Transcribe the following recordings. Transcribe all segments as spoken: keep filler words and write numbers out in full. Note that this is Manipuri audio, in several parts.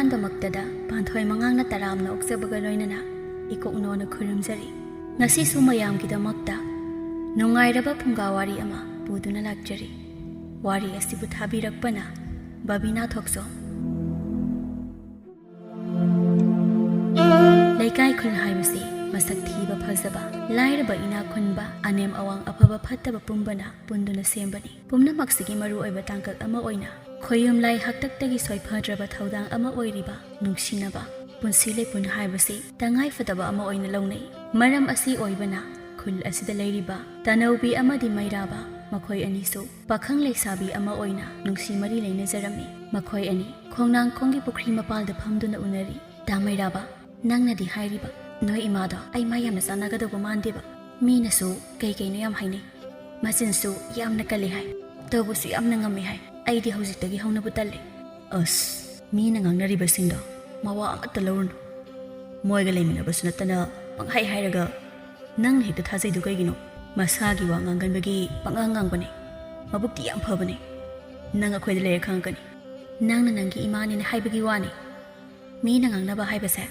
ꯑꯍꯥꯟꯕꯃꯛꯇꯗ ꯄꯥꯟꯊꯣꯏ ꯃꯉꯥꯡꯅ ꯇꯔꯥꯝꯅ ꯑꯣꯛꯆꯕꯒ ꯂꯣꯏꯅꯅ ꯏꯀꯣꯛꯅꯣꯅ ꯈꯨꯔꯨꯝꯖꯔꯤ꯫ ꯉꯁꯤꯁꯨ ꯃꯌꯥꯝꯒꯤꯗꯃꯛꯇ ꯅꯨꯡꯉꯥꯏꯔꯕ ꯐꯨꯡꯒꯥ ꯋꯥꯔꯤ ꯑꯃ ꯄꯨꯗꯨꯅ ꯂꯥꯛꯆꯔꯤ꯫ ꯋꯥꯔꯤ ꯑꯁꯤꯕꯨ ꯊꯥꯕꯤꯔꯛꯄꯅ ꯕꯕꯤꯅꯥ ꯊꯣꯛꯆꯣꯝ꯫ ꯂꯩꯀꯥꯏ ꯈꯨꯜ ꯍꯥꯏꯕꯁꯤ ꯃꯁꯛ ꯊꯤꯕ ꯐꯖꯕ, ꯂꯥꯏꯔꯕ ꯏꯅꯥꯛ ꯈꯨꯟꯕ, ꯑꯅꯦꯝ ꯑꯋꯥꯡ ꯑꯐꯕ ꯐꯠꯇꯕ ꯄꯨꯝꯕꯅ ꯄꯨꯟꯗꯨꯅ ꯁꯦꯝꯕꯅꯤ꯫ ꯄꯨꯝꯅꯃꯛꯁꯤꯒꯤ ꯃꯔꯨꯑꯣꯏꯕ ꯇꯥꯡꯀꯛ ꯑꯃ ꯑꯣꯏꯅ ꯈꯣꯌꯨꯝ ꯂꯥꯏ ꯍꯥꯛꯇꯛꯇꯒꯤ ꯁꯣꯏꯐꯗ꯭ꯔꯕ ꯊꯧꯗꯥꯡ ꯑꯃ ꯑꯣꯏꯔꯤꯕ ꯅꯨꯡꯁꯤꯅꯕ ꯄꯨꯟꯁꯤ ꯂꯩꯄꯨꯟ ꯍꯥꯏꯕꯁꯤ ꯇꯉꯥꯏꯐꯗꯕ ꯑꯃ ꯑꯣꯏꯅ ꯂꯧꯅꯩ꯫ ꯃꯔꯝ ꯑꯁꯤ ꯑꯣꯏꯕꯅ ꯈꯨꯜ ꯑꯁꯤꯗ ꯂꯩꯔꯤꯕ ꯇꯅꯧꯕꯤ ꯑꯃꯗꯤ ꯃꯩꯔꯥꯕ, ꯃꯈꯣꯏ ꯑꯅꯤꯁꯨ ꯄꯥꯈꯪ ꯂꯩꯁꯥꯕꯤ ꯑꯃ ꯑꯣꯏꯅ ꯅꯨꯡꯁꯤ ꯃꯔꯤ ꯂꯩꯅꯖꯔꯝꯃꯤ꯫ ꯃꯈꯣꯏ ꯑꯅꯤ ꯈꯣꯡꯅꯥꯡꯈꯣꯡꯒꯤ ꯄꯨꯈ꯭ꯔꯤ ꯃꯄꯥꯜꯗ ꯐꯝꯗꯨꯅ ꯎꯅꯔꯤ꯫ ꯇꯥ ꯃꯩꯔꯥꯕ, ꯅꯪꯅꯗꯤ ꯍꯥꯏꯔꯤꯕ ꯅꯣꯏ ꯏꯃꯥꯗꯣ ꯑꯩ ꯃꯥ ꯌꯥꯝꯅ ꯆꯥꯟꯅꯒꯗꯧꯕ ꯃꯥꯟꯗꯦꯕ꯫ ꯃꯤꯅꯁꯨ ꯀꯩ ꯀꯩꯅꯣ ꯌꯥꯝ ꯍꯥꯏꯅꯩ꯫ ꯃꯆꯤꯟꯁꯨ ꯌꯥꯝꯅ ꯀꯜꯂꯤ ꯍꯥꯏ, ꯇꯧꯕꯁꯨ ꯌꯥꯝꯅ ꯉꯝꯃꯤ ꯍꯥꯏ꯫ ꯑꯩꯗꯤ ꯍꯧꯖꯤꯛꯇꯒꯤ ꯍꯧꯅꯕꯨ ꯇꯜꯂꯦ꯫ ꯑꯁ, ꯃꯤꯅ ꯉꯥꯡꯅꯔꯤꯕꯁꯤꯡꯗꯣ ꯃꯋꯥ ꯑꯃꯠꯇ ꯂꯧꯔꯨꯅꯨ꯫ ꯃꯣꯏꯒ ꯂꯩꯃꯤꯟꯅꯕꯁꯨ ꯅꯠꯇꯅ ꯄꯪꯍꯥꯏ ꯍꯥꯏꯔꯒ ꯅꯪꯅ ꯍꯦꯛꯇ ꯊꯥꯖꯩꯗꯨ ꯀꯩꯒꯤꯅꯣ? ꯃꯁꯥꯒꯤ ꯋꯥ ꯉꯥꯡꯒꯟꯕꯒꯤ ꯄꯪꯉꯥꯡ ꯉꯥꯡꯕꯅꯦ꯫ ꯃꯕꯨꯛꯇꯤ ꯌꯥꯝ ꯐꯕꯅꯦ꯫ ꯅꯪ ꯑꯩꯈꯣꯏꯗ ꯂꯩꯔ ꯈꯪꯉꯛꯀꯅꯤ꯫ ꯅꯪꯅ ꯅꯪꯒꯤ ꯏꯃꯥꯅꯦꯅ ꯍꯥꯏꯕꯒꯤ ꯋꯥꯅꯤ꯫ ꯃꯤꯅ ꯉꯥꯡꯅꯕ ꯍꯥꯏꯕꯁꯦ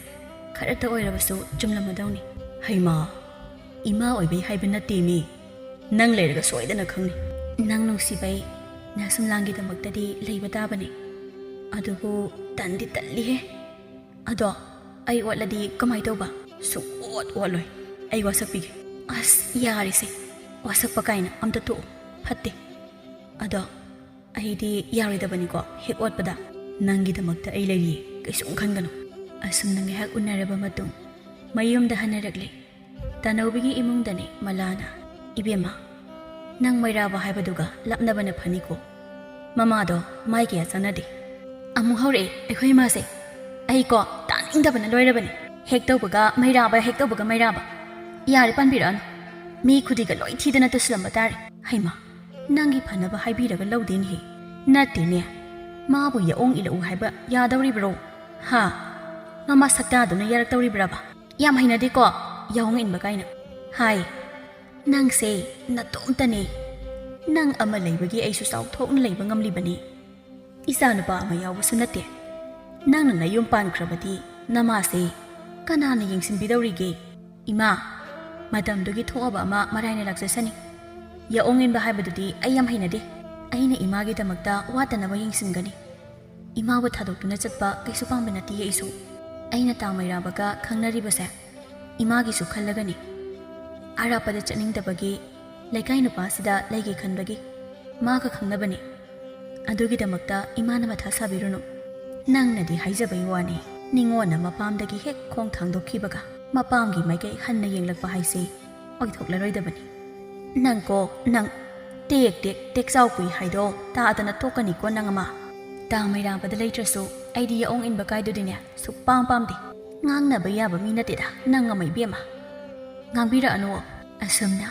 ꯈꯔꯇ ꯑꯣꯏꯔꯕꯁꯨ ꯆꯨꯝꯂꯝꯃꯗꯧꯅꯤ꯫ ꯍꯩꯃꯥ, ꯏꯃꯥ ꯑꯣꯏꯕꯩ ꯍꯥꯏꯕ ꯅꯠꯇꯦꯃꯤ꯫ ꯅꯪ ꯂꯩꯔꯒ ꯁꯣꯏꯗꯅ ꯈꯪꯅꯤ꯫ ꯅꯪ ꯅꯨꯡꯁꯤꯕꯩ ꯅꯁꯨꯝꯂꯥꯡꯒꯤꯗꯃꯛꯇꯗꯤ ꯂꯩꯕ ꯇꯥꯕꯅꯤ꯫ ꯑꯗꯨꯕꯨ ꯇꯟꯗꯤ ꯇꯜꯂꯤꯍꯦ꯫ ꯑꯗꯣ ꯑꯩ ꯑꯣꯠꯂꯗꯤ ꯀꯃꯥꯏ ꯇꯧꯕ? ꯁꯨꯛꯑꯣꯠ ꯑꯣꯠꯂꯣꯏ꯫ ꯑꯩ ꯋꯥꯁꯛꯄꯤꯒꯦ꯫ ꯑꯁ, ꯌꯥꯔꯦꯁꯦ, ꯋꯥꯁꯛꯄ ꯀꯥꯏꯅ ꯑꯝꯇ ꯇꯣꯛꯑꯣ, ꯐꯠꯇꯦ꯫ ꯑꯗꯣ ꯑꯩꯗꯤ ꯌꯥꯔꯣꯏꯗꯕꯅꯤꯀꯣ ꯍꯦꯛ ꯑꯣꯠꯄꯗ꯫ ꯅꯪꯒꯤꯗꯃꯛꯇ ꯑꯩ ꯂꯩꯔꯤꯌꯦ, ꯀꯩꯁꯨꯝ ꯈꯟꯒꯅꯨ꯫ ꯑꯁꯨꯝꯅ ꯉꯥꯏꯍꯥꯛ ꯎꯅꯔꯕ ꯃꯇꯨꯡ ꯃꯌꯨꯝꯗ ꯍꯟꯅꯔꯛꯂꯦ꯫ ꯇꯅꯧꯕꯤꯒꯤ ꯏꯃꯨꯡꯗꯅꯦ ꯃꯂꯥꯅ, "ꯏꯕꯦꯝꯃ, ꯅꯪ ꯃꯩꯔꯥꯕ ꯍꯥꯏꯕꯗꯨꯒ ꯂꯥꯞꯅꯕꯅ ꯐꯅꯤꯀꯣ꯫ ꯃꯃꯥꯗꯣ ꯃꯥꯏ ꯀꯌꯥ ꯆꯥꯟꯅꯗꯦ꯫" ꯑꯃꯨꯛ ꯍꯧꯔꯛꯑꯦ ꯑꯩꯈꯣꯏ ꯏꯃꯥꯁꯦ꯫ ꯑꯩꯀꯣ ꯇꯥꯅꯤꯡꯗꯕꯅ ꯂꯣꯏꯔꯕꯅꯦ꯫ ꯍꯦꯛ ꯇꯧꯕꯒ ꯃꯩꯔꯥꯕ, ꯍꯦꯛ ꯇꯧꯕꯒ ꯃꯩꯔꯥꯕ꯫ ꯌꯥꯔꯦ, ꯄꯟꯕꯤꯔꯛꯑꯅꯨ꯫ ꯃꯤ ꯈꯨꯗꯤꯒ ꯂꯣꯏ ꯊꯤꯗꯅ ꯇꯨꯁꯤꯜꯂꯝꯕ ꯇꯥꯔꯦ꯫ ꯍꯩꯃꯥ, ꯅꯪꯒꯤ ꯐꯅꯕ ꯍꯥꯏꯕꯤꯔꯒ ꯂꯧꯗꯦꯅꯦꯍꯦ꯫ ꯅꯠꯇꯦꯅꯦ, ꯃꯥꯕꯨ ꯌꯥꯑꯣꯡ ꯏꯜꯂꯛꯎ ꯍꯥꯏꯕ ꯌꯥꯗꯧꯔꯤꯕ꯭ꯔꯣ? ꯍꯥ? ꯃꯃꯥ ꯁꯛꯇꯥꯗꯨꯅ ꯌꯥꯔꯛꯇꯧꯔꯤꯕ꯭ꯔꯕ? ꯌꯥꯝ ꯍꯩꯅꯗꯦꯀꯣ, ꯌꯥꯑꯣꯡ ꯏꯟꯕ ꯀꯥꯏꯅ꯫ ꯍꯥꯏ, ꯅꯪꯁꯦ ꯅꯇꯣꯝꯇꯅꯦ꯫ ꯅꯪ ꯑꯃ ꯂꯩꯕꯒꯤ ꯑꯩꯁꯨ ꯆꯥꯎꯊꯣꯛꯅ ꯂꯩꯕ ꯉꯝꯂꯤꯕꯅꯤ꯫ ꯏꯆꯥꯅꯨꯄꯥ ꯑꯃ ꯌꯥꯎꯕꯁꯨ ꯅꯠꯇꯦ꯫ "ꯅꯪꯅ ꯅꯌꯨꯝ ꯄꯥꯟꯈ꯭ꯔꯕꯗꯤ ꯅꯃꯥꯁꯦ ꯀꯅꯥꯅ ꯌꯦꯡꯁꯤꯟꯕꯤꯗꯧꯔꯤꯒꯦ?" "ꯏꯃꯥ, ꯃꯇꯝꯗꯨꯒꯤ ꯊꯣꯛꯑꯕ ꯑꯃ ꯃꯔꯥꯏꯅ ꯂꯥꯛꯆꯁꯅꯤ꯫ ꯌꯥꯑꯣꯡ ꯏꯟꯕ ꯍꯥꯏꯕꯗꯨꯗꯤ ꯑꯩ ꯌꯥꯝ ꯍꯩꯅꯗꯦ꯫ ꯑꯩꯅ ꯏꯃꯥꯒꯤꯗꯃꯛꯇ ꯋꯥꯠꯇꯅꯕ ꯌꯦꯡꯁꯤꯟꯒꯅꯤ꯫ ꯏꯃꯥꯕꯨ ꯊꯥꯗꯣꯛꯇꯨꯅ ꯆꯠꯄ ꯀꯩꯁꯨ ꯄꯥꯝꯕ ꯅꯠꯇꯦ ꯑꯩꯁꯨ꯫ ꯑꯩꯅ ꯇꯥ ꯃꯩꯔꯥꯕꯒ ꯈꯪꯅꯔꯤꯕꯁꯦ ꯏꯃꯥꯒꯤꯁꯨ ꯈꯜꯂꯒꯅꯤ꯫ ꯑꯔꯥꯞꯄꯗ ꯆꯠꯅꯤꯡꯗꯕꯒꯤ, ꯂꯩꯀꯥꯏ ꯅꯨꯄꯥꯁꯤꯗ ꯂꯩꯒꯦ ꯈꯟꯕꯒꯤ꯫ ꯃꯥꯒ ꯈꯪꯅꯕꯅꯤ꯫ ꯑꯗꯨꯒꯤꯗꯃꯛꯇ ꯏꯃꯥꯅ ꯃꯊꯥ ꯁꯥꯕꯤꯔꯨꯅꯨ꯫ ꯅꯪꯅꯗꯤ ꯍꯥꯏꯖꯕꯩ ꯋꯥꯅꯤ, ꯅꯤꯉꯣꯟꯅ ꯃꯄꯥꯝꯗꯒꯤ ꯍꯦꯛ ꯈꯣꯡ ꯊꯥꯡꯗꯣꯛꯈꯤꯕꯒ ꯃꯄꯥꯝꯒꯤ ꯃꯥꯏꯀꯩ ꯍꯟꯅ ꯌꯦꯡꯂꯛꯄ ꯍꯥꯏꯁꯦ ꯑꯣꯏꯊꯣꯛꯂꯔꯣꯏꯗꯕꯅꯤ꯫ ꯅꯪꯀꯣ, ꯅꯪ ꯇꯦꯛ ꯇꯦꯛ ꯇꯦꯛꯆꯥꯎ ꯀꯨꯏ ꯍꯥꯏꯗꯣ ꯇꯥꯗꯅ ꯇꯣꯛꯀꯅꯤꯀꯣ ꯅꯪ ꯑꯃ꯫ ꯇꯥ ꯃꯩꯔꯥꯕꯗ ꯂꯩꯇ꯭ꯔꯁꯨ ꯑꯩꯗꯤ ꯌꯥꯑꯣꯡ ꯏꯟꯕ ꯀꯥꯏꯗꯨꯗꯤꯅꯦ ꯁꯨꯛꯄꯥꯝ ꯄꯥꯝꯗꯦ꯫ ꯉꯥꯡꯅꯕ ꯌꯥꯕ ꯃꯤ ꯅꯠꯇꯦꯗ ꯅꯪ ꯑꯃ, ꯏꯕꯦꯝꯃ꯫ ꯉꯥꯡꯕꯤꯔꯛꯑꯅꯨ꯫ ꯑꯁꯨꯝꯅ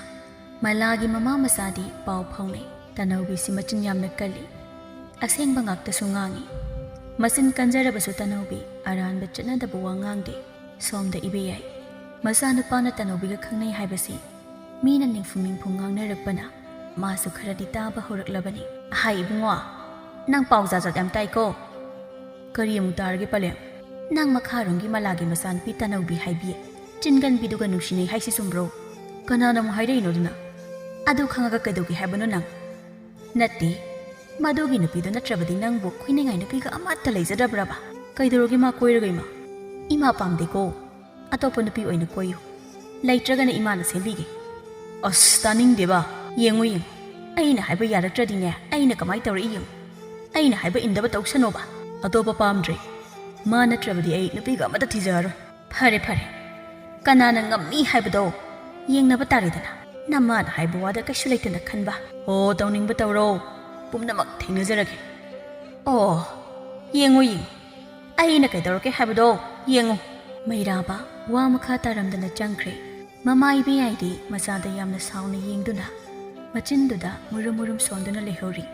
ꯃꯂꯥꯒꯤ ꯃꯃꯥ ꯃꯆꯥꯗꯤ ꯄꯥꯎ ꯐꯥꯎꯅꯩ꯫ ꯇꯅꯧꯕꯤꯁꯤ ꯃꯆꯤꯟ ꯌꯥꯝꯅ ꯀꯜꯂꯤ꯫ ꯑꯁꯦꯡꯕ ꯉꯥꯛꯇꯁꯨ ꯉꯥꯡꯏ꯫ ꯃꯆꯤꯟ ꯀꯟꯖꯔꯕꯁꯨ ꯇꯅꯧꯕꯤ ꯑꯔꯥꯟꯕ ꯆꯠꯅꯗꯕ ꯋꯥ ꯉꯥꯡꯗꯦ꯫ ꯁꯣꯝꯗ ꯏꯕꯦꯌꯥꯏ ꯃꯆꯥꯅꯨꯄꯥꯅ ꯇꯅꯧꯕꯤꯒ ꯈꯪꯅꯩ ꯍꯥꯏꯕꯁꯤ ꯃꯤꯅ ꯅꯤꯡꯐꯨ ꯅꯤꯡꯐꯨ ꯉꯥꯡꯅꯔꯛꯄꯅ ꯃꯥꯁꯨ ꯈꯔꯗꯤ ꯇꯥꯕ ꯍꯧꯔꯛꯂꯕꯅꯤ꯫ "ꯍꯥꯏ ꯏꯕꯨꯡꯉꯣ, ꯅꯪ ꯄꯥꯎ ꯖꯥꯠ ꯖꯥꯠ ꯌꯥꯝ ꯇꯥꯏꯀꯣ꯫ ꯀꯔꯤ ꯑꯃꯨꯛ ꯇꯥꯔꯒꯦ ꯄꯂꯦꯝ?" "ꯅꯪ ꯃꯈꯥꯔꯣꯝꯒꯤ ꯃꯂꯥꯒꯤ ꯃꯆꯥꯅꯨꯄꯤ ꯇꯅꯧꯕꯤ ꯍꯥꯏꯕꯤ ꯆꯤꯟꯒꯟꯕꯤꯗꯨꯒ ꯅꯨꯡꯁꯤꯅꯩ ꯍꯥꯏꯁꯤ ꯆꯨꯝꯕ꯭ꯔꯣ?" "ꯀꯅꯥꯅ ꯑꯃꯨꯛ ꯍꯥꯏꯔꯛꯏꯅꯣ ꯑꯗꯨꯅ?" "ꯑꯗꯨ ꯈꯪꯉꯒ ꯀꯩꯗꯧꯒꯦ ꯍꯥꯏꯕꯅꯣ ꯅꯪ?" "ꯅꯠꯇꯦ, ꯃꯗꯨꯒꯤ ꯅꯨꯄꯤꯗꯨ ꯅꯠꯇ꯭ꯔꯕꯗꯤ ꯅꯪꯕꯨ ꯈꯣꯏꯅꯤꯡꯉꯥꯏ ꯅꯨꯄꯤꯒ ꯑꯃꯠꯇ ꯂꯩꯖꯗꯕ꯭ꯔꯕ? ꯀꯩꯗꯧꯔꯒꯦ ꯃꯥ ꯀꯣꯏꯔꯒ ꯏꯃꯥ?" "ꯏꯃꯥ ꯄꯥꯝꯗꯦꯀꯣ, ꯑꯇꯣꯞꯄ ꯅꯨꯄꯤ ꯑꯣꯏꯅ ꯀꯣꯏꯌꯨ꯫ ꯂꯩꯇ꯭ꯔꯒꯅ ꯏꯃꯥꯅ ꯁꯦꯝꯕꯤꯒꯦ꯫" "ꯑꯁ, ꯇꯥꯅꯤꯡꯗꯦꯕ꯫ ꯌꯦꯡꯉꯨ, ꯌꯦꯡꯉꯨ, ꯑꯩꯅ ꯍꯥꯏꯕ ꯌꯥꯔꯛꯇ꯭ꯔꯗꯤꯅꯦ, ꯑꯩꯅ ꯀꯃꯥꯏꯅ ꯇꯧꯔꯛꯏ ꯌꯦꯡꯉꯨ꯫ ꯑꯩꯅ ꯍꯥꯏꯕ ꯏꯟꯗꯕ ꯇꯧꯁꯅꯣꯕ꯫ ꯑꯇꯣꯞꯄ ꯄꯥꯝꯗ꯭ꯔꯦ꯫ ꯃꯥ ꯅꯠꯇ꯭ꯔꯕꯗꯤ ꯑꯩ ꯅꯨꯄꯤꯒ ꯑꯃꯠꯇ ꯊꯤꯖꯔꯔꯣꯏ꯫" "ꯐꯔꯦ, ꯐꯔꯦ꯫ ꯀꯅꯥꯅ ꯉꯝꯃꯤ ꯍꯥꯏꯕꯗꯣ ꯌꯦꯡꯅꯕ ꯇꯥꯔꯦꯗꯅ꯫ ꯅꯃꯥꯅ ꯍꯥꯏꯕ ꯋꯥꯗ ꯀꯩꯁꯨ ꯂꯩꯇꯅ ꯈꯟꯕ꯫ ꯑꯣ, ꯇꯧꯅꯤꯡꯕ ꯇꯧꯔꯣ꯫ ꯄꯨꯝꯅꯃꯛ ꯊꯦꯡꯅꯖꯔꯒꯦ꯫ ꯑꯣ, ꯌꯦꯡꯉꯨ, ꯌꯦꯡꯉꯨ꯫ ꯑꯩꯅ ꯀꯩꯗꯧꯔꯛꯀꯦ ꯍꯥꯏꯕꯗꯣ ꯌꯦꯡꯉꯨ꯫" ꯃꯩꯔꯥꯕ ꯋꯥ ꯃꯈꯥ ꯇꯥꯔꯝꯗꯅ ꯆꯪꯈ꯭ꯔꯦ꯫ ꯃꯃꯥ ꯏꯕꯦꯌꯥꯏꯗꯤ ꯃꯆꯥꯗ ꯌꯥꯝꯅ ꯁꯥꯎꯅ ꯌꯦꯡꯗꯨꯅ ꯃꯆꯤꯟꯗꯨꯗ ꯃꯨꯔꯨꯝ ꯃꯨꯔꯨꯝ ꯁꯣꯟꯗꯨꯅ ꯂꯩꯍꯧꯔꯤ꯫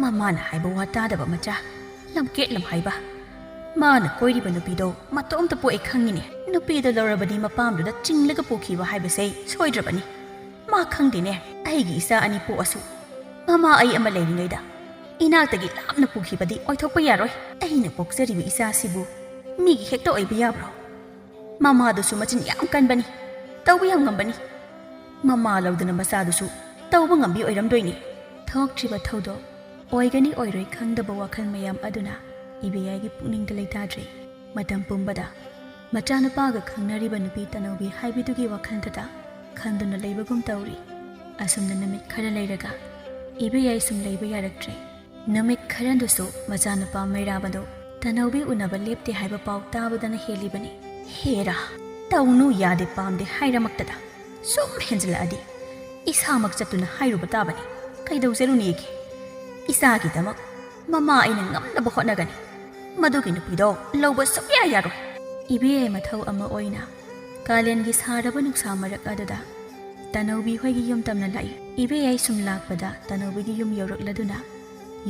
"ꯃꯃꯥꯅ ꯍꯥꯏꯕ ꯋꯥ ꯇꯥꯗꯕ ꯃꯆꯥ, ꯂꯝꯀꯦꯠ ꯂꯝꯍꯥꯏꯕ꯫ ꯃꯥꯅ ꯀꯣꯏꯔꯤꯕ ꯅꯨꯄꯤꯗꯣ ꯃꯇꯣꯝꯇ ꯄꯣꯛꯑꯦ ꯈꯪꯉꯤꯅꯦ꯫ ꯅꯨꯄꯤꯗꯣ ꯂꯧꯔꯕꯗꯤ ꯃꯄꯥꯝꯗꯨꯗ ꯆꯤꯡꯂꯒ ꯄꯨꯈꯤꯕ ꯍꯥꯏꯕꯁꯦ ꯁꯣꯏꯗ꯭ꯔꯕꯅꯤ꯫ ꯃꯥ ꯈꯪꯗꯦꯅꯦ, ꯑꯩꯒꯤ ꯏꯆꯥ ꯑꯅꯤ ꯄꯣꯛꯑꯁꯨ ꯃꯃꯥ ꯑꯩ ꯑꯃ ꯂꯩꯔꯤꯉꯩꯗ ꯏꯅꯥꯛꯇꯒꯤ ꯂꯥꯞꯅ ꯄꯨꯈꯤꯕꯗꯤ ꯑꯣꯏꯊꯣꯛꯄ ꯌꯥꯔꯣꯏ꯫ ꯑꯩꯅ ꯄꯣꯛꯆꯔꯤꯕ ꯏꯆꯥꯁꯤꯕꯨ ꯃꯤꯒꯤ ꯍꯦꯛꯇ ꯑꯣꯏꯕ ꯌꯥꯕ꯭ꯔꯣ? ꯃꯃꯥꯗꯨꯁꯨ ꯃꯆꯤꯟ ꯌꯥꯝ ꯀꯟꯕꯅꯤ, ꯇꯧꯕ ꯌꯥꯝ ꯉꯝꯕꯅꯤ꯫ ꯃꯃꯥ ꯂꯧꯗꯅ ꯃꯆꯥꯗꯨꯁꯨ ꯇꯧꯕ ꯉꯝꯕꯤ ꯑꯣꯏꯔꯝꯗꯣꯏꯅꯤ꯫ ꯊꯣꯛꯇ꯭ꯔꯤꯕ ꯊꯧꯗꯣꯛ ꯑꯣꯏꯒꯅꯤ ꯑꯣꯏꯔꯣꯏ ꯈꯪꯗꯕ ꯋꯥꯈꯜ ꯃꯌꯥꯝ ꯑꯗꯨꯅ ꯏꯕꯦꯌꯥꯏꯒꯤ ꯄꯨꯛꯅꯤꯡꯗ ꯂꯩꯇꯥꯗ꯭ꯔꯦ꯫ ꯃꯇꯝ ꯄꯨꯝꯕꯗ ꯃꯆꯥꯅꯨꯄꯥꯒ ꯈꯪꯅꯔꯤꯕ ꯅꯨꯄꯤ ꯇꯅꯧꯕꯤ ꯍꯥꯏꯕꯤꯗꯨꯒꯤ ꯋꯥꯈꯜꯗꯇ ꯈꯟꯗꯨꯅ ꯂꯩꯕꯒꯨꯝ ꯇꯧꯔꯤ꯫ ꯑꯁꯨꯝꯅ ꯅꯨꯃꯤꯠ ꯈꯔ ꯂꯩꯔꯒ ꯏꯕꯦꯌꯥꯏ ꯁꯨꯝ ꯂꯩꯕ ꯌꯥꯔꯛꯇ꯭ꯔꯦ꯫ ꯅꯨꯃꯤꯠ ꯈꯔꯗꯨꯁꯨ ꯃꯆꯥꯅꯨꯄꯥ ꯃꯩꯔꯥꯕꯗꯨ ꯇꯅꯧꯕꯤ ꯎꯅꯕ ꯂꯦꯞꯇꯦ ꯍꯥꯏꯕ ꯄꯥꯎ ꯇꯥꯕꯗꯅ ꯍꯦꯜꯂꯤꯕꯅꯤ꯫ ꯍꯦꯔꯥ, ꯇꯧꯅꯨ ꯌꯥꯗꯦ ꯄꯥꯝꯗꯦ ꯍꯥꯏꯔꯃꯛꯇꯗ ꯁꯨꯝ ꯍꯦꯟꯖꯤꯜꯂꯛꯑꯗꯤ ꯏꯁꯥꯃꯛ ꯆꯠꯇꯨꯅ ꯍꯥꯏꯔꯨꯕ ꯇꯥꯕꯅꯤ꯫ ꯀꯩꯗꯧꯖꯔꯨꯅꯤꯒꯦ? ꯏꯆꯥꯒꯤꯗꯃꯛ ꯃꯃꯥ ꯑꯩꯅ ꯉꯝꯅꯕ ꯍꯣꯠꯅꯒꯅꯤ꯫ ꯃꯗꯨꯒꯤ ꯅꯨꯄꯤꯗꯣ ꯂꯧꯕ ꯁꯨꯛꯌꯥ ꯌꯥꯔꯣꯏ꯫ ꯏꯕꯦ ꯃꯊꯧ ꯑꯃ ꯑꯣꯏꯅ ꯀꯥꯂꯦꯟꯒꯤ ꯁꯥꯔꯕ ꯅꯨꯡꯁꯥ ꯃꯔꯛ ꯑꯗꯨꯗ ꯇꯅꯧꯕꯤ ꯍꯣꯏꯒꯤ ꯌꯨꯝ ꯇꯝꯅ ꯂꯥꯛꯏ꯫ ꯏꯕꯦ ꯑꯩ ꯁꯨꯝ ꯂꯥꯛꯄꯗ ꯇꯅꯧꯕꯤꯒꯤ ꯌꯨꯝ ꯌꯧꯔꯛꯂꯗꯨꯅ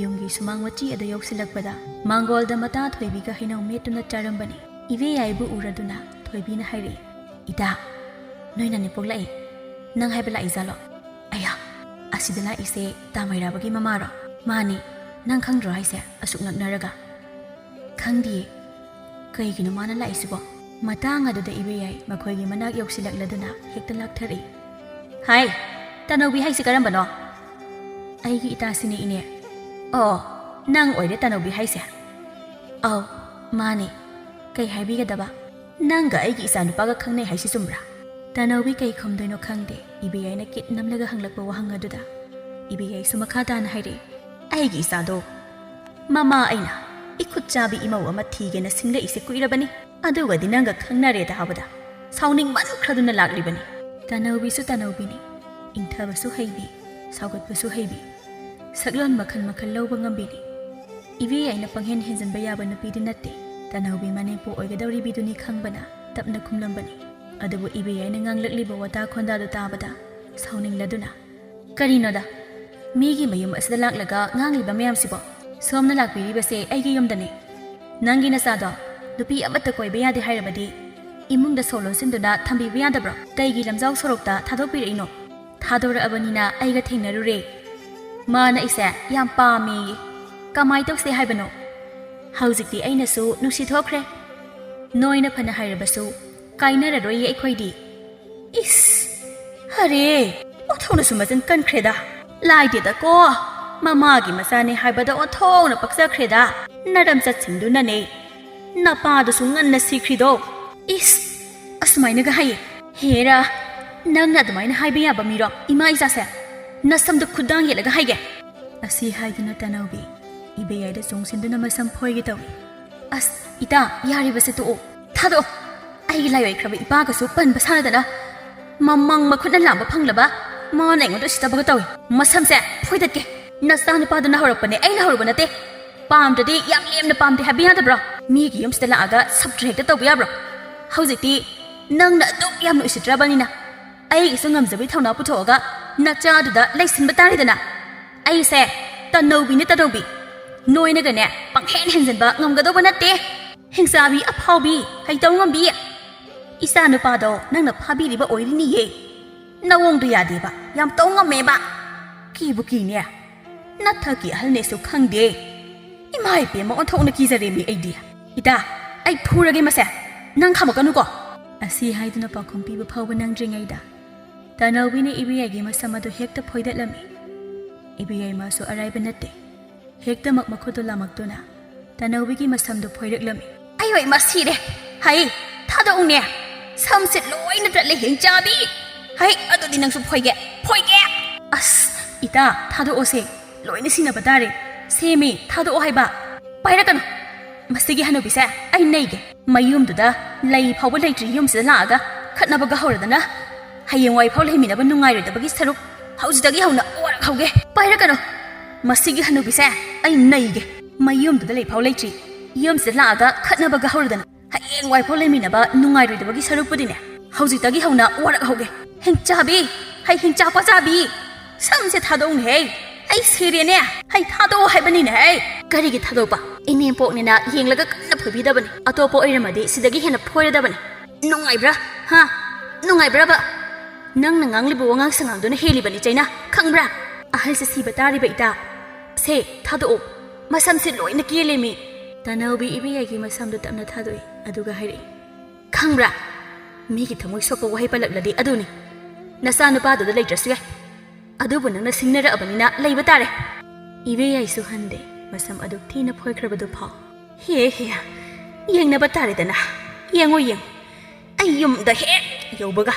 ꯌꯨꯝꯒꯤ ꯁꯨꯃꯥꯡ ꯃꯆꯤ ꯑꯗꯨ ꯌꯧꯁꯤꯜꯂꯛꯄꯗ ꯃꯥꯡꯒꯣꯜꯗ ꯃꯇꯥ ꯊꯣꯏꯕꯤꯒ ꯍꯩꯅꯧ ꯃꯦꯠꯇꯨꯅ ꯆꯥꯔꯝꯕꯅꯤ꯫ ꯏꯕꯦ ꯑꯩꯕꯨ ꯎꯔꯗꯨꯅ ꯊꯣꯏꯕꯤꯅ ꯍꯥꯏꯔꯛꯏ, "ꯏꯇꯥ, ꯅꯣꯏꯅꯅꯦ ꯄꯣꯛꯂꯛꯏ꯫ ꯅꯪ ꯍꯥꯏꯕ ꯂꯥꯛꯏ ꯖꯥꯠꯂꯣ?" "ꯑꯌꯥ, ꯑꯁꯤꯗ ꯂꯥꯛꯏꯁꯦ ꯇꯥ ꯃꯩꯔꯥꯕꯒꯤ ꯃꯃꯥꯔꯣ?" "ꯃꯥꯅꯤ꯫ ꯅꯪ ꯈꯪꯗ꯭ꯔꯣ ꯍꯥꯏꯁꯦ, ꯑꯁꯨꯛ ꯅꯛꯅꯔꯒ?" "ꯈꯪꯗꯤꯌꯦ꯫ ꯀꯩꯒꯤꯅꯣ ꯃꯥꯅ ꯂꯥꯛꯏꯁꯤꯕꯣ?" ꯃꯇꯥꯡ ꯑꯗꯨꯗ ꯏꯕꯦꯌꯥꯏ ꯃꯈꯣꯏꯒꯤ ꯃꯅꯥꯛ ꯌꯧꯁꯤꯜꯂꯛꯂꯗꯨꯅ ꯍꯦꯛꯇ ꯂꯥꯛꯊꯔꯛꯏ꯫ "ꯍꯥꯏ, ꯇꯅꯧꯕꯤ ꯍꯥꯏꯁꯤ ꯀꯔꯝꯕꯅꯣ?" "ꯑꯩꯒꯤ ꯏꯇꯥꯁꯤꯅꯦ, ꯏꯅꯦ꯫" "ꯑꯣ, ꯅꯪ ꯑꯣꯏꯔꯦ ꯇꯅꯧꯕꯤ ꯍꯥꯏꯁꯦ?" "ꯑꯧ, ꯃꯥꯅꯦ꯫ ꯀꯩ ꯍꯥꯏꯕꯤꯒꯗꯕ?" "ꯅꯪꯒ ꯑꯩꯒꯤ ꯏꯆꯥꯅꯨꯄꯥꯒ ꯈꯪꯅꯩ ꯍꯥꯏꯁꯤ ꯆꯨꯝꯕ꯭ꯔꯥ?" ꯇꯅꯧꯕꯤ ꯀꯩ ꯈꯨꯝꯗꯣꯏꯅꯣ ꯈꯪꯗꯦ, ꯏꯕꯦꯌꯥꯏꯅ ꯀꯤꯠ ꯅꯝꯂꯒ ꯍꯪꯂꯛꯄ ꯋꯥꯍꯪ ꯑꯗꯨꯗ ꯏꯕꯦꯌꯥꯏꯁꯨ ꯃꯈꯥ ꯇꯥꯅ ꯍꯥꯏꯔꯛꯏ, "ꯑꯩꯒꯤ ꯏꯆꯥꯗꯣ ꯃꯃꯥ ꯑꯩꯅ ꯏꯈꯨꯠ ꯆꯥꯕꯤ ꯏꯃꯧ ꯑꯃ ꯊꯤꯒꯦꯅ ꯁꯤꯡꯂꯛꯏꯁꯦ ꯀꯨꯏꯔꯕꯅꯤ꯫ ꯑꯗꯨꯒꯗꯤ ꯅꯪꯒ ꯈꯪꯅꯔꯦ ꯇꯥꯕꯗ ꯁꯥꯎꯅꯤꯡꯃꯟꯈ꯭ꯔꯗꯨꯅ ꯂꯥꯛꯂꯤꯕꯅꯤ꯫" ꯇꯅꯧꯕꯤꯁꯨ ꯇꯅꯧꯕꯤꯅꯤ, ꯏꯪꯊꯕꯁꯨ ꯍꯩꯕꯤ, ꯁꯥꯎꯒꯠꯄꯁꯨ ꯍꯩꯕꯤ, ꯁꯛꯂꯣꯟ ꯃꯈꯜ ꯃꯈꯜ ꯂꯧꯕ ꯉꯝꯕꯤꯅꯤ꯫ ꯏꯕꯦꯌꯥꯏꯅ ꯄꯪꯍꯦꯟ ꯍꯦꯟꯖꯤꯟꯕ ꯌꯥꯕ ꯅꯨꯄꯤꯗꯤ ꯅꯠꯇꯦ꯫ ꯇꯅꯧꯕꯤ ꯃꯅꯦꯝꯄꯣꯛ ꯑꯣꯏꯒꯗꯧꯔꯤꯕꯤꯗꯨꯅꯤ ꯈꯪꯕꯅ ꯇꯞꯅ ꯈꯨꯝꯂꯝꯕꯅꯤ꯫ ꯑꯗꯨꯕꯨ ꯏꯕꯦꯌꯥꯏꯅ ꯉꯥꯡꯂꯛꯂꯤꯕ ꯋꯥꯇꯥ ꯈꯣꯟꯗꯥꯗꯨ ꯇꯥꯕꯗ ꯁꯥꯎꯅꯤꯡꯂꯗꯨꯅ, "ꯀꯔꯤꯅꯣꯗ, ꯃꯤꯒꯤ ꯃꯌꯨꯝ ꯑꯁꯤꯗ ꯂꯥꯛꯂꯒ ꯉꯥꯡꯂꯤꯕ ꯃꯌꯥꯝꯁꯤꯕꯣ? ꯁꯣꯝꯅ ꯂꯥꯛꯄꯤꯔꯤꯕꯁꯦ ꯑꯩꯒꯤ ꯌꯨꯝꯗꯅꯤ꯫ ꯅꯪꯒꯤ ꯅꯆꯥꯗꯣ ꯅꯨꯄꯤ ꯑꯃꯠꯇ ꯀꯣꯏꯕ ꯌꯥꯗꯦ ꯍꯥꯏꯔꯕꯗꯤ ꯏꯃꯨꯡꯗ ꯁꯣ ꯂꯣꯟꯁꯤꯟꯗꯨꯅ ꯊꯝꯕꯤꯕ ꯌꯥꯗꯕ꯭ꯔꯣ? ꯀꯩꯒꯤ ꯂꯝꯖꯥꯎ ꯁꯣꯔꯣꯛꯇ ꯊꯥꯗꯣꯛꯄꯤꯔꯛꯏꯅꯣ? ꯊꯥꯗꯣꯔꯛꯑꯕꯅꯤꯅ ꯑꯩꯒ ꯊꯦꯡꯅꯔꯨꯔꯦ꯫ ꯃꯥꯅ ꯑꯩꯁꯦ ꯌꯥꯝ ꯄꯥꯝꯃꯦꯌꯦ꯫ ꯀꯃꯥꯏ ꯇꯧꯁꯦ ꯍꯥꯏꯕꯅꯣ? ꯍꯧꯖꯤꯛꯇꯤ ꯑꯩꯅꯁꯨ ꯅꯨꯡꯁꯤꯊꯣꯛꯈ꯭ꯔꯦ꯫ ꯅꯣꯏꯅ ꯐꯅ ꯍꯥꯏꯔꯕꯁꯨ ꯀꯥꯏꯅꯔꯔꯣꯏꯌꯦ ꯑꯩꯈꯣꯏꯗꯤ꯫ ꯏꯁ! ꯑꯔꯦ! ꯑꯣꯟꯊꯣꯛꯅꯁꯨ ꯃꯆꯤꯟ ꯀꯟꯈ꯭ꯔꯦꯗ꯫ ꯂꯥꯏꯗꯦꯗꯀꯣ, ꯃꯃꯥꯒꯤ ꯃꯆꯥꯅꯦ ꯍꯥꯏꯕꯗ ꯑꯣꯟꯊꯣꯛꯅ ꯄꯛꯆꯈ꯭ꯔꯦꯗ꯫ ꯅꯔꯝꯆꯠꯁꯤꯡꯗꯨꯅꯅꯦ ꯅꯄꯥꯗꯨꯁꯨ ꯉꯟꯅ ꯁꯤꯈ꯭ꯔꯤꯗꯣ꯫ ꯏꯁ! ꯑꯁꯨꯃꯥꯏꯅꯒ ꯍꯥꯏꯌꯦ꯫ ꯍꯦꯔꯥ, ꯅꯪꯅ ꯑꯗꯨꯃꯥꯏꯅ ꯍꯥꯏꯕ ꯌꯥꯕ ꯃꯤꯔꯣ, ꯏꯃꯥ ꯏꯆꯥꯁꯦ? ꯅꯁꯝꯗ ꯈꯨꯗꯥꯡ ꯌꯦꯠꯂꯒ ꯍꯥꯏꯒꯦ꯫ ꯑꯁꯤ ꯍꯥꯏꯗꯨꯅ ꯇꯅꯧꯕꯤ ꯏꯕꯦꯌꯥꯏꯗ ꯆꯣꯡꯁꯤꯟꯗꯨꯅ ꯃꯁꯝ ꯐꯣꯏꯒꯦ ꯇꯧꯏ꯫ ꯑꯁ, ꯏꯇꯥ, ꯌꯥꯔꯤꯕꯁꯦ ꯇꯣꯛꯑꯣ꯫ ꯊꯥꯗꯣꯛꯑꯣ꯫ ꯑꯩꯒꯤ ꯂꯥꯏꯑꯣꯏꯈ꯭ꯔꯕ ꯏꯄꯥꯒꯁꯨ ꯄꯟꯕ ꯁꯥꯟꯅꯗꯅ ꯃꯃꯪ ꯃꯈꯨꯠꯅ ꯂꯥꯝꯕ ꯐꯪꯂꯕ ꯃꯥꯅ ꯑꯩꯉꯣꯟꯗ ꯎꯁꯤꯠꯇꯕꯒ ꯇꯧꯏ꯫ ꯃꯁꯝꯁꯦ ꯐꯣꯏꯗꯠꯀꯦ꯫ ꯅꯆꯥꯅꯨꯄꯥꯗꯨꯅ ꯍꯧꯔꯛꯄꯅꯦ, ꯑꯩꯅ ꯍꯧꯔꯨꯕ ꯅꯠꯇꯦ꯫ ꯄꯥꯝꯗ꯭ꯔꯗꯤ ꯌꯥꯝ ꯂꯦꯝꯅ ꯄꯥꯝꯗꯦ ꯍꯥꯏꯕ ꯌꯥꯗꯕ꯭ꯔꯣ? ꯃꯤꯒꯤ ꯌꯨꯝꯁꯤꯗ ꯂꯥꯛꯑꯒ ꯁꯞꯇ꯭ꯔ ꯍꯦꯛꯇ ꯇꯧꯕ ꯌꯥꯕ꯭ꯔꯣ? ꯍꯧꯖꯤꯛꯇꯤ ꯅꯪꯅ ꯑꯗꯨꯛ ꯌꯥꯝꯅ ꯎꯁꯤꯠꯇ꯭ꯔꯕꯅꯤꯅ ꯑꯩꯒꯤꯁꯨ ꯉꯝꯖꯕꯒꯤ ꯊꯧꯅꯥ ꯄꯨꯊꯣꯛꯑꯒ ꯅꯆꯥꯗꯨꯗ ꯂꯩꯁꯤꯟꯕ ꯇꯥꯔꯦꯗꯅ꯫ ꯑꯩꯁꯦ ꯇꯅꯧꯕꯤꯅꯦ, ꯇꯅꯧꯕꯤ꯫ ꯅꯣꯏꯅꯒꯅꯦ ꯄꯪꯍꯦꯟ ꯍꯦꯟꯖꯟꯕ ꯉꯝꯒꯗꯧꯕ ꯅꯠꯇꯦ꯫ ꯍꯤꯡꯆꯥꯕꯤ ꯑꯐꯥꯎꯕꯤ, ꯍꯩꯇꯧ ꯉꯝꯕꯤ꯫ ꯏꯆꯥ ꯅꯨꯄꯥꯗꯣ ꯅꯪꯅ ꯐꯥꯕꯤꯔꯤꯕ ꯑꯣꯏꯔꯤꯅꯤꯌꯦ꯫ ꯅꯋꯣꯡꯗꯣ ꯌꯥꯗꯦꯕ, ꯌꯥꯝ ꯇꯧ ꯉꯝꯃꯦꯕ꯫ ꯀꯤꯕꯨ ꯀꯤꯅꯦ꯫ ꯅꯊꯛꯀꯤ ꯑꯍꯜꯅꯦꯁꯨ ꯈꯪꯗꯦ꯫ ꯏꯃꯥ ꯏꯕꯦꯝꯃ, ꯑꯣꯟꯊꯣꯛꯅ ꯀꯤꯖꯔꯦꯃꯤ ꯑꯩꯗꯤ꯫ ꯏꯇꯥ, ꯑꯩ ꯐꯨꯔꯒꯦ ꯃꯁꯦ꯫ ꯅꯪ ꯈꯥꯝꯃꯛꯀꯅꯨꯀꯣ꯫ ꯑꯁꯤ ꯍꯥꯏꯗꯨꯅ ꯄꯥꯎꯈꯨꯝ ꯄꯤꯕ ꯐꯥꯎꯕ ꯅꯪꯗ꯭ꯔꯤꯉꯩꯗ ꯇꯅꯧꯕꯤꯅ ꯏꯕꯦꯌꯥꯏꯒꯤ ꯃꯁꯝ ꯑꯗꯨ ꯍꯦꯛꯇ ꯐꯣꯏꯗꯠꯂꯝꯃꯤ꯫ ꯏꯕꯦꯌꯥꯏ ꯃꯥꯁꯨ ꯑꯔꯥꯏꯕ ꯅꯠꯇꯦ꯫ ꯍꯦꯛꯇꯃꯛ ꯃꯈꯨꯠꯇꯨ ꯂꯥꯝꯃꯛꯇꯨꯅ ꯇꯅꯧꯕꯤꯒꯤ ꯃꯁꯝꯗꯨ ꯐꯣꯏꯔꯛꯂꯝꯃꯤ꯫ ꯑꯩ ꯍꯣꯏ ꯃꯁꯤꯔꯦ꯫ ꯍꯩ, ꯊꯥꯗꯣꯛꯎꯅꯦ꯫ ꯁꯝꯁꯦ ꯂꯣꯏꯅ ꯇꯠꯂꯦ, ꯍꯤꯡꯆꯥꯕꯤ꯫ ꯍꯩ, ꯑꯗꯨꯗꯤ ꯅꯪꯁꯨ ꯐꯣꯏꯒꯦ꯫ ꯐꯣꯏꯒꯦ꯫ ꯑꯁ, ꯏꯇꯥ, ꯊꯥꯗꯣꯛꯑꯣꯁꯦ꯫ ꯂꯣꯏꯅ ꯁꯤꯟꯅꯕ ꯇꯥꯔꯦ꯫ ꯁꯦꯝꯃꯤ, ꯊꯥꯗꯣꯛꯑꯣ ꯍꯥꯏꯕ꯫ ꯄꯥꯏꯔꯛꯀꯅꯨ꯫ ꯃꯁꯤꯒꯤ ꯍꯅꯨꯕꯤꯁꯦ ꯑꯩ ꯅꯩꯒꯦ꯫ ꯃꯌꯨꯝꯗꯨꯗ ꯂꯩ ꯐꯥꯎꯕ ꯂꯩꯇ꯭ꯔꯤ ꯌꯨꯝꯁꯤꯗ ꯂꯥꯛꯑꯒ ꯈꯠꯅꯕꯒ ꯍꯧꯔꯗꯅ ꯍꯌꯦꯡꯋꯥꯏ ꯐꯥꯎ ꯂꯩꯃꯤꯟꯅꯕ ꯅꯨꯡꯉꯥꯏꯔꯣꯏꯗꯕꯒꯤ ꯁꯔꯨꯛ ꯍꯧꯖꯤꯛꯇꯒꯤ ꯍꯧꯅ ꯋꯥꯔꯛ ꯍꯧꯒꯦ꯫ ꯄꯥꯏꯔꯛꯀꯅꯨ꯫ ꯃꯁꯤꯒꯤ ꯍꯅꯨꯕꯤꯁꯦ ꯑꯩ ꯅꯩꯒꯦ꯫ ꯃꯌꯨꯝꯗꯨꯗ ꯂꯩ ꯐꯥꯎ ꯂꯩꯇ꯭ꯔꯤ ꯌꯨꯝꯁꯤꯗ ꯂꯥꯛꯑꯒ ꯈꯠꯅꯕꯒ ꯍꯧꯔꯗꯅ ꯍꯌꯦꯡꯋꯥꯏ ꯐꯥꯎ ꯂꯩꯃꯤꯟꯅꯕ ꯅꯨꯡꯉꯥꯏꯔꯣꯏꯗꯕꯒꯤ ꯁꯔꯨꯛꯄꯨꯗꯤꯅꯦ, ꯍꯧꯖꯤꯛꯇꯒꯤ ꯍꯧꯅ ꯋꯥꯔꯛ ꯍꯧꯒꯦ꯫ ꯍꯤꯡꯆꯥꯕꯤ, ꯍꯩ ꯍꯤꯡꯆꯥ ꯄꯆꯥꯕꯤ, ꯁꯝꯁꯦ ꯊꯥꯗꯣꯛꯎꯅꯦꯍꯦ꯫ ꯑꯩ ꯁꯤꯔꯦꯅꯦ꯫ ꯍꯩ ꯊꯥꯗꯣꯛꯑꯣ ꯍꯥꯏꯕꯅꯤꯅꯦꯍꯦ꯫ ꯀꯔꯤꯒꯤ ꯊꯥꯗꯣꯛꯄ? ꯏꯅꯦꯝꯄꯣꯛꯅꯤꯅ ꯌꯦꯡꯂꯒ ꯀꯟꯅ ꯐꯣꯏꯕꯤꯗꯕꯅꯤ꯫ ꯑꯇꯣꯞꯄ ꯑꯣꯏꯔꯝꯃꯗꯤ ꯁꯤꯗꯒꯤ ꯍꯦꯟꯅ ꯐꯣꯏꯔꯗꯕꯅꯤ꯫ ꯅꯨꯡꯉꯥꯏꯕ꯭ꯔꯥ? ꯍꯥ? ꯅꯨꯡꯉꯥꯏꯕ꯭ꯔꯕ? ꯅꯪꯅ ꯉꯥꯡꯂꯤꯕ ꯋꯥꯉꯥꯡ ꯁꯉꯥꯡꯗꯨꯅ ꯍꯦꯜꯂꯤꯕꯅꯤ, ꯆꯩꯅꯥ꯫ ꯈꯪꯕ꯭ꯔꯥ? ꯑꯍꯜꯁꯦ ꯁꯤꯕ ꯇꯥꯔꯤꯕ, ꯏꯇꯥ꯫ ꯁꯦ, ꯊꯥꯗꯣꯛꯑꯣ꯫ ꯃꯁꯝꯁꯦ ꯂꯣꯏꯅ ꯀꯦꯜꯂꯦꯃꯤ꯫ ꯇꯅꯧꯕꯤ ꯏꯕꯦꯌꯥꯏꯒꯤ ꯃꯁꯝꯗꯣ ꯇꯞꯅ ꯊꯥꯗꯣꯛꯏ, ꯑꯗꯨꯒ ꯍꯥꯏꯔꯛꯏ, "ꯈꯪꯕ꯭ꯔꯥ? ꯃꯤꯒꯤ ꯊꯃꯣꯏ ꯁꯣꯛꯄ ꯋꯥꯍꯩ ꯄꯜꯂꯛꯂꯗꯤ ꯑꯗꯨꯅꯤ꯫ ꯅꯆꯥꯅꯨꯄꯥꯗꯨꯗ ꯂꯩꯇ꯭ꯔꯁꯨ ꯌꯥꯏ꯫ ꯑꯗꯨꯕꯨ ꯅꯪꯅ ꯁꯤꯡꯅꯔꯛꯑꯕꯅꯤꯅ ꯂꯩꯕ ꯇꯥꯔꯦ꯫" ꯏꯕꯦꯌꯥꯏꯁꯨ ꯍꯟꯗꯦ, ꯃꯁꯝ ꯑꯗꯨ ꯊꯤꯅ ꯐꯣꯏꯈ꯭ꯔꯕꯗꯨ ꯐꯥꯎ꯫ "ꯍꯦ ꯍꯦ, ꯌꯦꯡꯅꯕ ꯇꯥꯔꯦꯗꯅ꯫ ꯌꯦꯡꯉꯣ, ꯌꯦꯡꯉꯣ꯫ ꯑꯩ ꯌꯨꯝꯗ ꯍꯦꯛ ꯌꯧꯕꯒ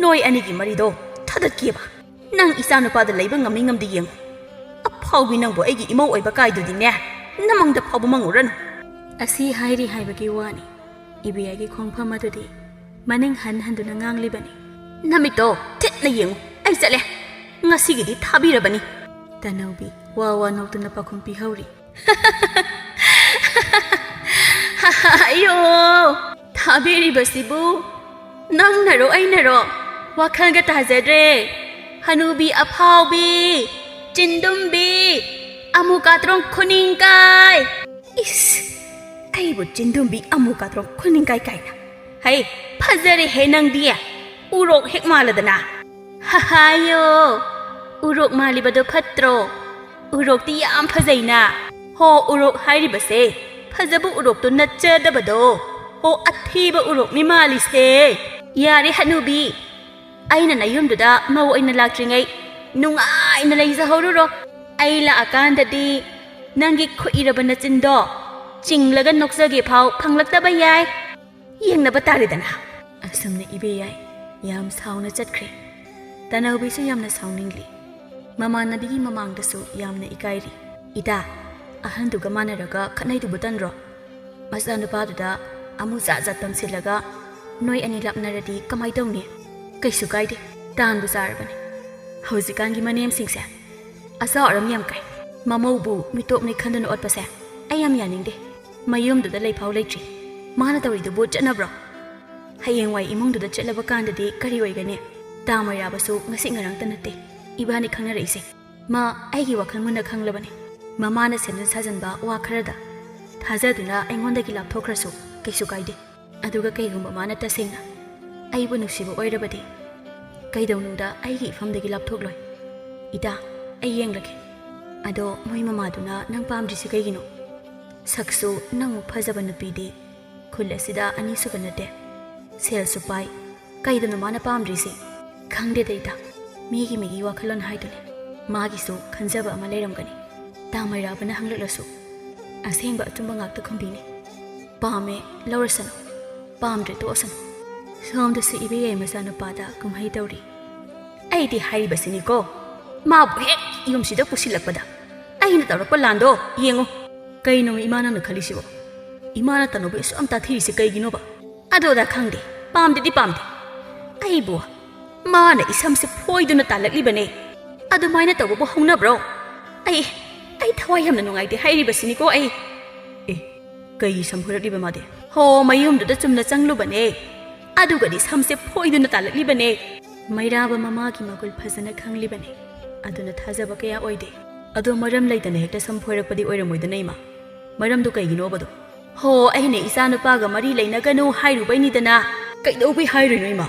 ꯅꯣꯏ ꯑꯅꯤꯒꯤ ꯃꯔꯤꯗꯣ ꯊꯗꯠꯀꯦꯕ꯫ ꯅꯪ ꯏꯆꯥꯅꯨꯄꯥꯗ ꯂꯩꯕ ꯉꯝꯃꯤ ꯉꯝꯗꯦ ꯌꯦꯡꯉꯨ꯫ ꯑꯐꯥꯎꯕꯤ ꯅꯪꯕꯨ ꯑꯩꯒꯤ ꯏꯃꯧ ꯑꯣꯏꯕ ꯀꯥꯏꯗꯨꯗꯤꯅꯦ, ꯅꯃꯪꯗ ꯐꯥꯎꯕ ꯃꯪꯉꯨꯔꯅꯨ꯫" ꯑꯁꯤ ꯍꯥꯏꯔꯤ ꯍꯥꯏꯕꯒꯤ ꯋꯥꯅꯤ꯫ ꯏꯕꯦꯌꯥꯏꯒꯤ ꯈꯣꯡꯐꯝ ꯑꯗꯨꯗꯤ ꯃꯅꯤꯡ ꯍꯟ ꯍꯟꯗꯨꯅ ꯉꯥꯡꯂꯤꯕꯅꯤ꯫ "ꯅꯃꯤꯠꯇꯣ ꯊꯤꯠꯅ ꯌꯦꯡꯉꯨ, ꯑꯩ ꯆꯠꯂꯦ꯫ ꯉꯁꯤꯒꯤꯗꯤ ꯊꯥꯕꯤꯔꯕꯅꯤ꯫" ꯇꯅꯧꯕꯤ ꯋꯥ ꯋꯥ ꯅꯣꯛꯇꯨꯅ ꯄꯥꯎꯈꯨꯝ ꯄꯤꯍꯧꯔꯤ꯫ "ꯑꯌꯣ, ꯊꯥꯕꯤꯔꯤꯕꯁꯤꯕꯨ ꯅꯪꯅꯔꯣ ꯑꯩꯅꯔꯣ? ꯋꯥꯈꯜꯒ ꯇꯥꯖꯗ꯭ꯔꯦ꯫ ꯍꯅꯨꯕꯤ ꯑꯐꯥꯎꯕꯤ, ꯆꯤꯟꯗꯨꯝꯕꯤ, ꯑꯃꯨ ꯀꯥꯇ꯭ꯔꯣꯡ ꯈꯨꯅꯤꯡꯀꯥꯏ꯫" ꯏꯁ, ꯑꯩꯕꯨ ꯆꯤꯟꯗꯨꯝꯕꯤ ꯑꯃꯨ ꯀꯥꯇ꯭ꯔꯣꯡ ꯈꯨꯅꯤꯡꯀꯥꯏ ꯀꯥꯏꯅ꯫ ꯍꯩ, ꯐꯖꯔꯦꯍꯦ ꯅꯪꯗꯤ꯫ ꯎꯔꯣꯛ ꯍꯦꯛ ꯃꯥꯜꯂꯗꯅ꯫ "ꯍꯍꯥꯌꯣ, ꯎꯔꯣꯛ ꯃꯥꯜꯂꯤꯕꯗꯣ ꯐꯠꯇ꯭ꯔꯣ? ꯎꯔꯣꯛꯇꯤ ꯌꯥꯝ ꯐꯖꯩꯅ꯫ ꯍꯣ, ꯎꯔꯣꯛ ꯍꯥꯏꯔꯤꯕꯁꯦ ꯐꯖꯕ ꯎꯔꯣꯛꯇꯣ ꯅꯠꯆꯗꯕꯗꯣ꯫ ꯍꯣ, ꯑꯊꯤꯕ ꯎꯔꯣꯛꯅꯤ ꯃꯥꯜꯂꯤꯁꯦ꯫ ꯌꯥꯔꯦ ꯍꯅꯨꯕꯤ, ꯑꯩꯅ ꯅꯌꯨꯝꯗꯨꯗ ꯃꯧ ꯑꯣꯏꯅ ꯂꯥꯛꯇ꯭ꯔꯤꯉꯩ ꯅꯨꯡꯉꯥꯏꯅ ꯂꯩꯖꯍꯧꯔꯨꯔꯣ꯫ ꯑꯩ ꯂꯥꯛꯑꯀꯥꯟꯗꯗꯤ ꯅꯪꯒꯤ ꯈꯨꯏꯔꯕ ꯅꯆꯤꯟꯗꯣ ꯆꯤꯡꯂꯒ ꯅꯣꯛꯆꯒꯦ ꯐꯥꯎ ꯐꯪꯂꯛꯇꯕ ꯌꯥꯏ꯫ ꯌꯦꯡꯅꯕ ꯇꯥꯔꯦꯗꯅ꯫" ꯑꯁꯨꯝꯅ ꯏꯕꯦꯌꯥꯏ ꯌꯥꯝ ꯁꯥꯎꯅ ꯆꯠꯈ꯭ꯔꯦ꯫ ꯇꯅꯧꯕꯤꯁꯨ ꯌꯥꯝꯅ ꯁꯥꯎꯅꯤꯡꯂꯤ꯫ ꯃꯃꯥꯟꯅꯕꯤꯒꯤ ꯃꯃꯥꯡꯗꯁꯨ ꯌꯥꯝꯅ ꯏꯀꯥꯏꯔꯤ꯫ "ꯏꯇꯥ, ꯑꯍꯟꯗꯨꯒ ꯃꯥꯟꯅꯔꯒ ꯈꯠꯅꯩꯗꯨꯕꯨ ꯇꯟꯗ꯭ꯔꯣ? ꯃꯆꯥꯅꯨꯄꯥꯗꯨꯗ ꯑꯃꯨ ꯖꯥꯠ ꯖꯥꯠ ꯇꯝꯁꯤꯜꯂꯒ ꯅꯣꯏ ꯑꯅꯤ ꯂꯥꯞꯅꯔꯗꯤ ꯀꯃꯥꯏ ꯇꯧꯅꯤ? ꯀꯩꯁꯨ ꯀꯥꯏꯗꯦ, ꯇꯥꯟꯕꯨ ꯆꯥꯔꯕꯅꯤ꯫ ꯍꯧꯖꯤꯛꯀꯥꯟꯒꯤ ꯃꯅꯦꯝꯁꯤꯡꯁꯦ ꯑꯆꯥꯎ ꯑꯔꯝ ꯌꯥꯝ ꯀꯥꯏ꯫ ꯃꯃꯧꯕꯨ ꯃꯤꯇꯣꯞꯅꯤ ꯈꯟꯗꯨꯅ ꯑꯣꯠꯄꯁꯦ ꯑꯩ ꯌꯥꯝ ꯌꯥꯅꯤꯡꯗꯦ꯫ ꯃꯌꯨꯝꯗꯨꯗ ꯂꯩꯐꯥꯎ ꯂꯩꯇ꯭ꯔꯤ꯫ ꯃꯥꯅ ꯇꯧꯔꯤꯗꯨꯕꯨ ꯆꯠꯅꯕ꯭ꯔꯣ? ꯍꯌꯦꯡꯋꯥꯏ ꯏꯃꯨꯡꯗꯨꯗ ꯆꯠꯂꯕ ꯀꯥꯟꯗꯗꯤ ꯀꯔꯤ ꯑꯣꯏꯒꯅꯤ? ꯇꯥ ꯃꯩꯔꯥꯕꯁꯨ ꯉꯁꯤ ꯉꯔꯥꯡꯇ ꯅꯠꯇꯦ ꯏꯕꯥꯅꯤ ꯈꯪꯅꯔꯛꯏꯁꯦ꯫ ꯃꯥ ꯑꯩꯒꯤ ꯋꯥꯈꯜ ꯃꯨꯟꯅ ꯈꯪꯂꯕꯅꯤ꯫ ꯃꯃꯥꯅ ꯁꯦꯝꯖꯤꯟ ꯁꯥꯖꯤꯟꯕ ꯋꯥ ꯈꯔꯗ ꯊꯥꯖꯗꯨꯅ ꯑꯩꯉꯣꯟꯗꯒꯤ ꯂꯥꯞꯊꯣꯛꯈ꯭ꯔꯁꯨ ꯀꯩꯁꯨ ꯀꯥꯏꯗꯦ꯫ ꯑꯗꯨꯒ ꯀꯩꯒꯨꯝꯕ ꯃꯥꯅ ꯇꯁꯦꯡꯅ ꯑꯩꯕꯨ ꯅꯨꯡꯁꯤꯕ ꯑꯣꯏꯔꯕꯗꯤ ꯀꯩꯗꯧꯅꯨꯡꯗ ꯑꯩꯒꯤ ꯏꯐꯝꯗꯒꯤ ꯂꯥꯞꯊꯣꯛꯂꯣꯏ꯫ ꯏꯇꯥ, ꯑꯩ ꯌꯦꯡꯂꯒꯦ꯫ ꯑꯗꯣ ꯃꯣꯏ ꯃꯃꯥꯗꯨꯅ ꯅꯪ ꯄꯥꯝꯗ꯭ꯔꯤꯁꯤ ꯀꯩꯒꯤꯅꯣ? ꯁꯛꯁꯨ ꯅꯪꯃꯨꯛ ꯐꯖꯕ ꯅꯨꯄꯤꯗꯤ ꯈꯨꯜ ꯑꯁꯤꯗ ꯑꯅꯤꯁꯨꯕ ꯅꯠꯇꯦ꯫ ꯁꯦꯜꯁꯨ ꯄꯥꯏ꯫ ꯀꯩꯗꯅꯣ ꯃꯥꯅ ꯄꯥꯝꯗ꯭ꯔꯤꯁꯤ? ꯈꯪꯗꯦꯗ ꯏꯇꯥ, ꯃꯤꯒꯤ ꯃꯤꯒꯤ ꯋꯥꯈꯜꯂꯣꯟ ꯍꯥꯏꯗꯨꯅꯤ꯫ ꯃꯥꯒꯤꯁꯨ ꯈꯟꯖꯕ ꯑꯃ ꯂꯩꯔꯝꯒꯅꯤ꯫ ꯇꯥ ꯃꯩꯔꯥꯕꯅ ꯍꯪꯂꯛꯂꯁꯨ ꯑꯁꯦꯡꯕ ꯑꯆꯨꯝꯕ ꯉꯥꯛꯇ ꯈꯨꯝꯕꯤꯅꯤ꯫ ꯄꯥꯝꯃꯦ, ꯂꯧꯔꯁꯅꯨ꯫ ꯄꯥꯝꯗ꯭ꯔꯦ, ꯇꯣꯛꯑꯁꯅꯨ꯫ ꯁꯣꯝꯗꯁꯨ ꯏꯕꯦꯌꯥꯏ ꯃꯆꯥꯅꯨꯄꯥꯗ ꯀꯨꯝꯍꯩ ꯇꯧꯔꯤ꯫ ꯑꯩꯗꯤ ꯍꯥꯏꯔꯤꯕꯁꯤꯅꯤꯀꯣ, ꯃꯥꯕꯨ ꯍꯦꯛ ꯌꯨꯝꯁꯤꯗ ꯄꯨꯁꯤꯜꯂꯛꯄꯗ ꯑꯩꯅ ꯇꯧꯔꯛꯄ ꯂꯥꯟꯗꯣ ꯌꯦꯡꯉꯨ꯫ ꯀꯩꯅꯣ ꯏꯃꯥ ꯅꯪꯅ ꯈꯜꯂꯤꯁꯤꯕꯣ? ꯏꯃꯥꯅ ꯇꯅꯧꯕꯤ ꯑꯁꯨꯛ ꯌꯥꯝ ꯇꯥꯊꯤꯔꯤꯁꯤ ꯀꯩꯒꯤꯅꯣꯕ? ꯑꯗꯨ ꯑꯗꯥ ꯈꯪꯗꯦ, ꯄꯥꯝꯗꯦꯗꯤ ꯄꯥꯝꯗꯦ꯫ ꯑꯩꯕꯨ ꯃꯥꯅ ꯏꯁꯝꯁꯦ ꯐꯣꯏꯗꯨꯅ ꯇꯥꯜꯂꯛꯂꯤꯕꯅꯦ꯫ ꯑꯗꯨꯃꯥꯏꯅ ꯇꯧꯕꯕꯨ ꯍꯧꯅꯕ꯭ꯔꯣ? ꯑꯩ, ꯑꯩ ꯊꯋꯥꯏ ꯌꯥꯝꯅ ꯅꯨꯡꯉꯥꯏꯇꯦ ꯍꯥꯏꯔꯤꯕꯁꯤꯅꯤꯀꯣ ꯑꯩ꯫ ꯑꯦ, ꯀꯩꯒꯤ ꯁꯝ ꯐꯣꯏꯔꯛꯂꯤꯕ ꯃꯥꯗꯤ? ꯍꯣ, ꯃꯌꯨꯝꯗꯨꯗ ꯆꯨꯝꯅ ꯆꯪꯂꯨꯕꯅꯦ꯫ ꯑꯗꯨꯒꯗꯤ ꯁꯝꯁꯦ ꯐꯣꯏꯗꯨꯅ ꯇꯥꯜꯂꯛꯂꯤꯕꯅꯦ꯫ ꯃꯩꯔꯥꯕ ꯃꯃꯥꯒꯤ ꯃꯒꯨꯜ ꯐꯖꯅ ꯈꯪꯂꯤꯕꯅꯦ꯫ ꯑꯗꯨꯅ ꯊꯥꯖꯕ ꯀꯌꯥ ꯑꯣꯏꯗꯦ꯫ ꯑꯗꯣ ꯃꯔꯝ ꯂꯩꯇꯅ ꯍꯦꯛꯇ ꯁꯝ ꯐꯣꯏꯔꯛꯄꯗꯤ ꯑꯣꯏꯔꯝꯃꯣꯏꯗꯅ ꯏꯃꯥ? ꯃꯔꯝꯗꯣ ꯀꯩꯒꯤꯅꯣꯕꯗꯣ? ꯍꯣ, ꯑꯩꯅ ꯏꯆꯥꯅꯨꯄꯥꯒ ꯃꯔꯤ ꯂꯩꯅꯒꯅꯨ ꯍꯥꯏꯔꯨꯕꯩꯅꯤꯗꯅ꯫ ꯀꯩꯗꯧꯕꯩ ꯍꯥꯏꯔꯣꯏꯅꯣ ꯏꯃꯥ?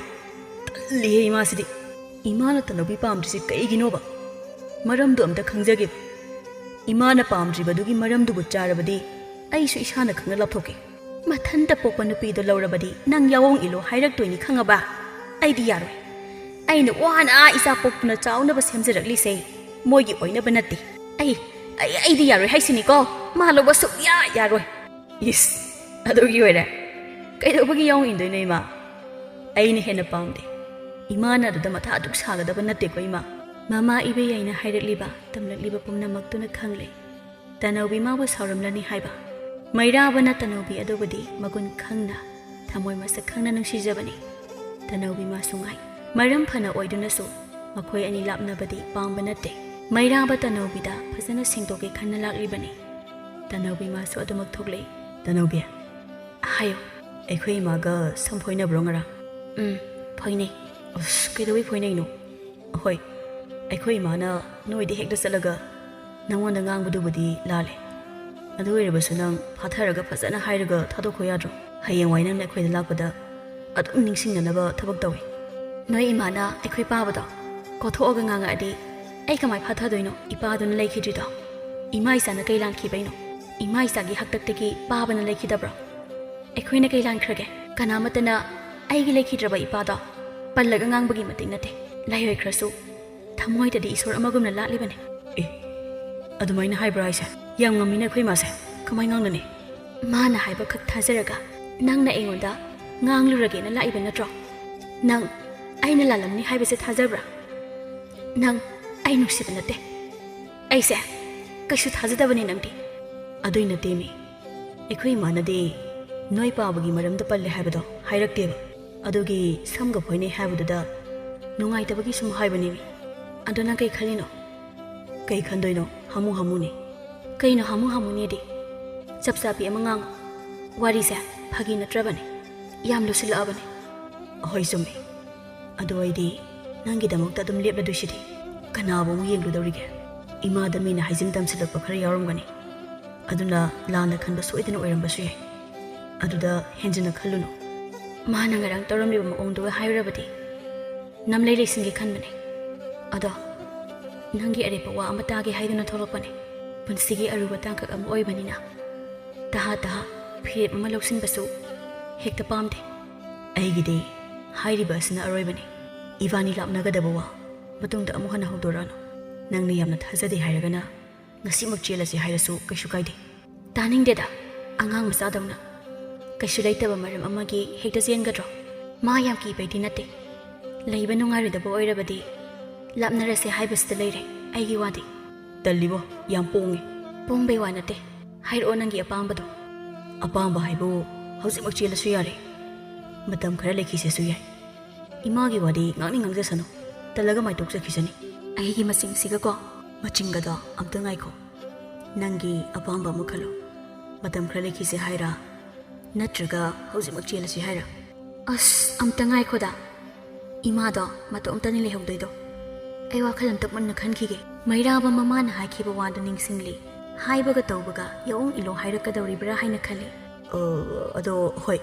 ꯇꯜꯂꯤꯍꯦ ꯏꯃꯥꯁꯤꯗꯤ꯫ ꯏꯃꯥꯅ ꯇꯅꯧꯕꯤ ꯄꯥꯝꯗ꯭ꯔꯤꯁꯤ ꯀꯩꯒꯤꯅꯣꯕ? ꯃꯔꯝꯗꯣ ꯑꯝꯇ ꯈꯪꯖꯒꯦꯕ꯫ ꯏꯃꯥꯅ ꯄꯥꯝꯗ꯭ꯔꯤꯕꯗꯨꯒꯤ ꯃꯔꯝꯗꯨꯕꯨ ꯆꯥꯔꯕꯗꯤ ꯑꯩꯁꯨ ꯏꯁꯥꯅ ꯈꯪꯅ ꯂꯥꯞꯊꯣꯛꯀꯦ꯫ ꯃꯊꯟꯇ ꯄꯣꯛꯄ ꯅꯨꯄꯤꯗꯣ ꯂꯧꯔꯕꯗꯤ ꯅꯪ ꯌꯥꯑꯣꯡ ꯏꯜꯂꯣ ꯍꯥꯏꯔꯛꯇꯣꯏꯅꯤ ꯈꯪꯉꯕ? ꯑꯩꯗꯤ ꯌꯥꯔꯣꯏ꯫ ꯑꯩꯅ ꯋꯥꯅ ꯏꯆꯥ ꯄꯣꯛꯇꯨꯅ ꯆꯥꯎꯅꯕ ꯁꯦꯝꯖꯔꯛꯂꯤꯁꯦ ꯃꯣꯏꯒꯤ ꯑꯣꯏꯅꯕ ꯅꯠꯇꯦ꯫ ꯑꯩ, ꯑꯩ, ꯑꯩꯗꯤ ꯌꯥꯔꯣꯏ ꯍꯥꯏꯁꯤꯅꯤꯀꯣ꯫ ꯃꯥ ꯂꯧꯕ ꯁꯨꯛꯌꯥ ꯌꯥꯔꯣꯏ꯫ ꯏꯁ, ꯑꯗꯨꯒꯤ ꯑꯣꯏꯔꯦ? ꯀꯩꯗꯧꯕꯒꯤ ꯌꯥꯑꯣꯡ ꯏꯟꯗꯣꯏꯅꯣ ꯏꯃꯥ? ꯑꯩꯅ ꯍꯦꯟꯅ ꯄꯥꯝꯗꯦ꯫ ꯏꯃꯥꯅ ꯑꯗꯨꯗ ꯃꯊꯥ ꯑꯗꯨꯛ ꯁꯥꯒꯗꯕ ꯅꯠꯇꯦꯀꯣ ꯏꯃꯥ꯫ ꯃꯃꯥ ꯏꯕꯦꯌꯥꯏꯅ ꯍꯥꯏꯔꯛꯂꯤꯕ, ꯇꯝꯂꯛꯂꯤꯕ ꯄꯨꯝꯅꯃꯛꯇꯨꯅ ꯈꯪꯂꯦ꯫ ꯇꯅꯧꯕꯤ ꯃꯥꯕꯨ ꯁꯥꯎꯔꯝꯂꯅꯤ ꯍꯥꯏꯕ꯫ ꯃꯩꯔꯥꯕꯅ ꯇꯅꯧꯕꯤ ꯑꯗꯨꯕꯨꯗꯤ ꯃꯒꯨꯟ ꯈꯪꯅ, ꯊꯃꯣꯏ ꯃꯁꯛ ꯈꯪꯅ ꯅꯨꯡꯁꯤꯖꯕꯅꯤ꯫ ꯇꯅꯧꯕꯤ ꯃꯥꯁꯨ ꯉꯥꯏ꯫ ꯃꯔꯝ ꯐꯅ ꯑꯣꯏꯗꯨꯅꯁꯨ ꯃꯈꯣꯏ ꯑꯅꯤ ꯂꯥꯞꯅꯕꯗꯤ ꯄꯥꯝꯕ ꯅꯠꯇꯦ꯫ ꯃꯩꯔꯥꯕ ꯇꯅꯧꯕꯤꯗ ꯐꯖꯅ ꯁꯦꯡꯗꯣꯛꯀꯦ ꯈꯟꯅ ꯂꯥꯛꯂꯤꯕꯅꯤ꯫ ꯇꯅꯧꯕꯤ ꯃꯥꯁꯨ ꯑꯗꯨꯃꯛ ꯊꯣꯛꯂꯛꯏ꯫ ꯇꯅꯧꯕꯤ, ꯍꯥꯏꯌꯨ꯫ ꯑꯩꯈꯣꯏ ꯏꯃꯥꯒ ꯁꯝ ꯐꯣꯏꯅꯕ꯭ꯔꯣ ꯉꯔꯥꯡ? ꯎꯝ, ꯐꯣꯏꯅꯩ꯫ ꯑꯁ, ꯀꯩꯗꯧꯕꯩ ꯐꯣꯏꯅꯩꯅꯣ? ꯍꯣꯏ, ꯑꯩꯈꯣꯏ ꯏꯃꯥꯅ ꯅꯣꯏꯗ ꯍꯦꯛꯇ ꯆꯠꯂꯒ ꯅꯪꯉꯣꯟꯗ ꯉꯥꯡꯕꯗꯨꯕꯨꯗꯤ ꯂꯥꯜꯂꯦ꯫ ꯑꯗꯨ ꯑꯣꯏꯔꯕꯁꯨ ꯅꯪ ꯐꯥꯊꯔꯒ ꯐꯖꯅ ꯍꯥꯏꯔꯒ ꯊꯥꯗꯣꯛꯈꯣ ꯌꯥꯗ꯭ꯔꯣ? ꯍꯌꯦꯡꯋꯥꯏ ꯅꯪꯅ ꯑꯩꯈꯣꯏꯗ ꯂꯥꯛꯄꯗ ꯑꯗꯨꯝ ꯅꯤꯡꯁꯤꯡꯅꯅꯕ ꯊꯕꯛ ꯇꯧꯏ꯫ ꯅꯣꯏ ꯏꯃꯥꯅ ꯑꯩꯈꯣꯏ ꯄꯥꯕꯗꯣ ꯀꯣꯊꯣꯛꯑꯒ ꯉꯥꯡꯉꯛꯑꯗꯤ ꯑꯩ ꯀꯃꯥꯏ ꯐꯥꯊꯗꯣꯏꯅꯣ? ꯏꯄꯥꯗꯨꯅ ꯂꯩꯈꯤꯗ꯭ꯔꯤꯗꯣ ꯏꯃꯥ ꯏꯆꯥꯅ ꯀꯩ ꯂꯥꯟꯈꯤꯕꯩꯅꯣ? ꯏꯃꯥ ꯏꯆꯥꯒꯤ ꯍꯥꯛꯇꯛꯇꯒꯤ ꯄꯥꯕꯅ ꯂꯩꯈꯤꯗꯕ꯭ꯔꯣ? ꯑꯩꯈꯣꯏꯅ ꯀꯩ ꯂꯥꯟꯈ꯭ꯔꯒꯦ? ꯀꯅꯥꯃꯠꯇꯅ ꯑꯩꯒꯤ ꯂꯩꯈꯤꯗ꯭ꯔꯕ ꯏꯄꯥꯗꯣ ꯄꯜꯂꯒ ꯉꯥꯡꯕꯒꯤ ꯃꯇꯤꯛ ꯅꯠꯇꯦ꯫ ꯂꯥꯏ ꯑꯣꯏꯈ꯭ꯔꯁꯨ ꯊꯃꯣꯏꯗꯗꯤ ꯏꯁꯣꯔ ꯑꯃꯒꯨꯝꯅ ꯂꯥꯠꯂꯤꯕꯅꯦ꯫ ꯑꯦ, ꯑꯗꯨꯃꯥꯏꯅ ꯍꯥꯏꯕ꯭ꯔꯥ ꯍꯥꯏꯁꯦ? ꯌꯥꯝ ꯉꯝꯃꯤꯅ ꯑꯩꯈꯣꯏ ꯏꯃꯥꯁꯦ꯫ ꯀꯃꯥꯏ ꯉꯥꯡꯅꯅꯤ? ꯃꯥꯅ ꯍꯥꯏꯕ ꯈꯛ ꯊꯥꯖꯔꯒ ꯅꯪꯅ ꯑꯩꯉꯣꯟꯗ ꯉꯥꯡꯂꯨꯔꯒꯦꯅ ꯂꯥꯛꯏꯕ ꯅꯠꯇ꯭ꯔꯣ? ꯅꯪ ꯑꯩꯅ ꯂꯥꯜꯂꯝꯅꯤ ꯍꯥꯏꯕꯁꯦ ꯊꯥꯖꯕ꯭ꯔꯥ? ꯅꯪ ꯑꯩ ꯅꯨꯡꯁꯤꯕ ꯅꯠꯇꯦ꯫ ꯑꯩꯁꯦ ꯀꯩꯁꯨ ꯊꯥꯖꯗꯕꯅꯤ ꯅꯪꯗꯤ꯫ ꯑꯗꯨꯏ ꯅꯠꯇꯦꯃꯤ, ꯑꯩꯈꯣꯏ ꯏꯃꯥꯅꯗꯤ ꯅꯣꯏ ꯄꯥꯕꯒꯤ ꯃꯔꯝꯗ ꯄꯜꯂꯦ ꯍꯥꯏꯕꯗꯣ ꯍꯥꯏꯔꯛꯇꯦꯕ꯫ ꯑꯗꯨꯒꯤ ꯁꯝꯒ ꯐꯣꯏꯅꯩ ꯍꯥꯏꯕꯗꯨꯗ ꯅꯨꯡꯉꯥꯏꯇꯕꯒꯤ ꯁꯨꯝ ꯍꯥꯏꯕꯅꯦꯃꯤ꯫ ꯑꯗꯣ ꯅꯪ ꯀꯩ ꯈꯜꯂꯤꯅꯣ? ꯀꯩ ꯈꯟꯗꯣꯏꯅꯣ? ꯍꯥꯃꯨ ꯍꯥꯃꯨꯅꯤ꯫ ꯀꯩꯅꯣ ꯍꯥꯃꯨ ꯍꯥꯃꯨꯅꯦꯗꯤ? ꯆꯞ ꯆꯥꯕꯤ ꯑꯃ ꯉꯥꯡꯉꯨ꯫ ꯋꯥꯔꯤꯁꯦ ꯐꯥꯒꯤ ꯅꯠꯇ꯭ꯔꯕꯅꯦ꯫ ꯌꯥꯝ ꯂꯨꯁꯤꯜꯂꯛꯑꯕꯅꯦ꯫ ꯑꯍꯣꯏ, ꯆꯨꯝꯃꯦ꯫ ꯑꯗꯨ ꯑꯩꯗꯤ ꯅꯪꯒꯤꯗꯃꯛꯇ ꯑꯗꯨꯝ ꯂꯦꯞꯂꯗꯣꯏꯁꯤꯗꯤ꯫ ꯀꯅꯥꯕꯨ ꯑꯃꯨꯛ ꯌꯦꯡꯂꯨꯗꯧꯔꯤꯒꯦ? ꯏꯃꯥꯗ ꯃꯤꯅ ꯍꯥꯏꯖꯤꯟ ꯇꯝꯁꯤꯜꯂꯛꯄ ꯈꯔ ꯌꯥꯎꯔꯝꯒꯅꯤ꯫ ꯑꯗꯨꯅ ꯂꯥꯟꯅ ꯈꯟꯕ ꯁꯣꯏꯗꯅ ꯑꯣꯏꯔꯝꯕꯁꯨ ꯌꯥꯏ꯫ ꯑꯗꯨꯗ ꯍꯦꯟꯖꯤꯟꯅ ꯈꯜꯂꯨꯅꯨ꯫ ꯃꯥꯅ ꯉꯔꯥꯡ ꯇꯧꯔꯝꯂꯤꯕ ꯃꯑꯣꯡꯗꯨꯒ ꯍꯥꯏꯔꯨꯔꯕꯗꯤ ꯅꯝꯂꯩ ꯂꯩꯁꯤꯟꯒꯦ ꯈꯟꯕꯅꯦ꯫ ꯑꯗꯣ ꯅꯪꯒꯤ ꯑꯔꯦꯞꯄ ꯋꯥ ꯑꯃ ꯇꯥꯒꯦ ꯍꯥꯏꯗꯨꯅ ꯊꯣꯛꯂꯛꯄꯅꯦ꯫ ꯄꯨꯟꯁꯤꯒꯤ ꯑꯔꯨꯕ ꯇꯥꯡꯀꯛ ꯑꯃ ꯑꯣꯏꯕꯅꯤꯅ ꯇꯍꯥ ꯇꯍꯥ ꯐꯤꯔꯦꯞ ꯑꯃ ꯂꯧꯁꯤꯟꯕꯁꯨ ꯍꯦꯛꯇ ꯄꯥꯝꯗꯦ꯫ ꯑꯩꯒꯤꯗꯤ ꯍꯥꯏꯔꯤꯕ ꯑꯁꯤꯅ ꯑꯔꯣꯏꯕꯅꯤ꯫ ꯏꯕꯥꯅꯤ ꯂꯥꯞꯅꯒꯗꯕ ꯋꯥ ꯃꯇꯨꯡꯗ ꯑꯃꯨꯛ ꯍꯟꯅ ꯍꯧꯗꯣꯔꯛꯑꯅꯨ꯫ ꯅꯪꯅ ꯌꯥꯝꯅ ꯊꯥꯖꯗꯦ ꯍꯥꯏꯔꯒꯅ ꯉꯁꯤꯃꯛ ꯆꯦꯜꯂꯁꯤ ꯍꯥꯏꯔꯁꯨ ꯀꯩꯁꯨ ꯀꯥꯏꯗꯦ꯫ ꯇꯥꯅꯤꯡꯗꯦꯗ, ꯑꯉꯥꯡ ꯃꯆꯥꯗꯧꯅ꯫ ꯀꯩꯁꯨ ꯂꯩꯇꯕ ꯃꯔꯝ ꯑꯃꯒꯤ ꯍꯦꯛꯇ ꯆꯦꯟꯒꯗ꯭ꯔꯣ? ꯃꯥ ꯌꯥꯝ ꯀꯤꯕꯩꯗꯤ ꯅꯠꯇꯦ꯫ ꯂꯩꯕ ꯅꯨꯡꯉꯥꯏꯔꯣꯏꯗꯕ ꯑꯣꯏꯔꯕꯗꯤ ꯂꯥꯞꯅꯔꯁꯦ ꯍꯥꯏꯕꯁꯤꯗ ꯂꯩꯔꯦ ꯑꯩꯒꯤ ꯋꯥꯗꯤ꯫ ꯇꯜꯂꯤꯕꯣ, ꯌꯥꯝ ꯄꯣꯡꯉꯦ꯫ ꯄꯣꯡꯕꯩ ꯋꯥ ꯅꯠꯇꯦ꯫ ꯍꯥꯏꯔꯛꯑꯣ ꯅꯪꯒꯤ ꯑꯄꯥꯝꯕꯗꯣ꯫ ꯑꯄꯥꯝꯕ ꯍꯥꯏꯕꯨ ꯍꯧꯖꯤꯛꯃꯛ ꯆꯦꯜꯂꯁꯨ ꯌꯥꯔꯦ꯫ ꯃꯇꯝ ꯈꯔ ꯂꯩꯈꯤꯁꯦꯁꯨ ꯌꯥꯏ꯫ ꯏꯃꯥꯒꯤ ꯋꯥꯗꯤ ꯉꯥꯡꯅꯤꯡ ꯉꯥꯡꯖꯁꯅꯨ꯫ ꯇꯜꯂꯒ ꯃꯥꯏ ꯇꯣꯛꯆꯈꯤꯁꯅꯤ꯫ ꯑꯩꯒꯤ ꯃꯆꯤꯡꯁꯤꯒꯀꯣ꯫ ꯃꯆꯤꯡꯒꯗꯣ ꯑꯝꯇ ꯉꯥꯏꯈꯣ꯫ ꯅꯪꯒꯤ ꯑꯄꯥꯝꯕ ꯑꯃ ꯈꯜꯂꯣ꯫ ꯃꯇꯝ ꯈꯔ ꯂꯩꯈꯤꯁꯦ ꯍꯥꯏꯔꯥ? ꯅꯠꯇ꯭ꯔꯒ ꯍꯧꯖꯤꯛꯃꯛ ꯆꯦꯜꯂꯁꯤ ꯍꯥꯏꯔꯥ? ꯑꯁ, ꯑꯝꯇ ꯉꯥꯏꯈꯣꯗ꯫ ꯏꯃꯥꯗꯣ ꯃꯇꯣꯝꯇꯅꯤ ꯂꯩꯍꯧꯗꯣꯏꯗꯣ꯫ ꯑꯩ ꯋꯥꯈꯜ ꯑꯝꯇ ꯃꯨꯟꯅ ꯈꯟꯈꯤꯒꯦ꯫ ꯃꯩꯔꯥꯕ ꯃꯃꯥꯅ ꯍꯥꯏꯈꯤꯕ ꯋꯥꯗꯨ ꯅꯤꯡꯁꯤꯡꯂꯤ꯫ ꯍꯥꯏꯕꯒ ꯇꯧꯕꯒ ꯌꯥꯑꯣꯡ ꯏꯜꯂꯣ ꯍꯥꯏꯔꯛꯀꯗꯧꯔꯤꯕ꯭ꯔꯥ ꯍꯥꯏꯅ ꯈꯜꯂꯤ꯫ ꯑ, ꯑꯗꯣ ꯍꯣꯏ,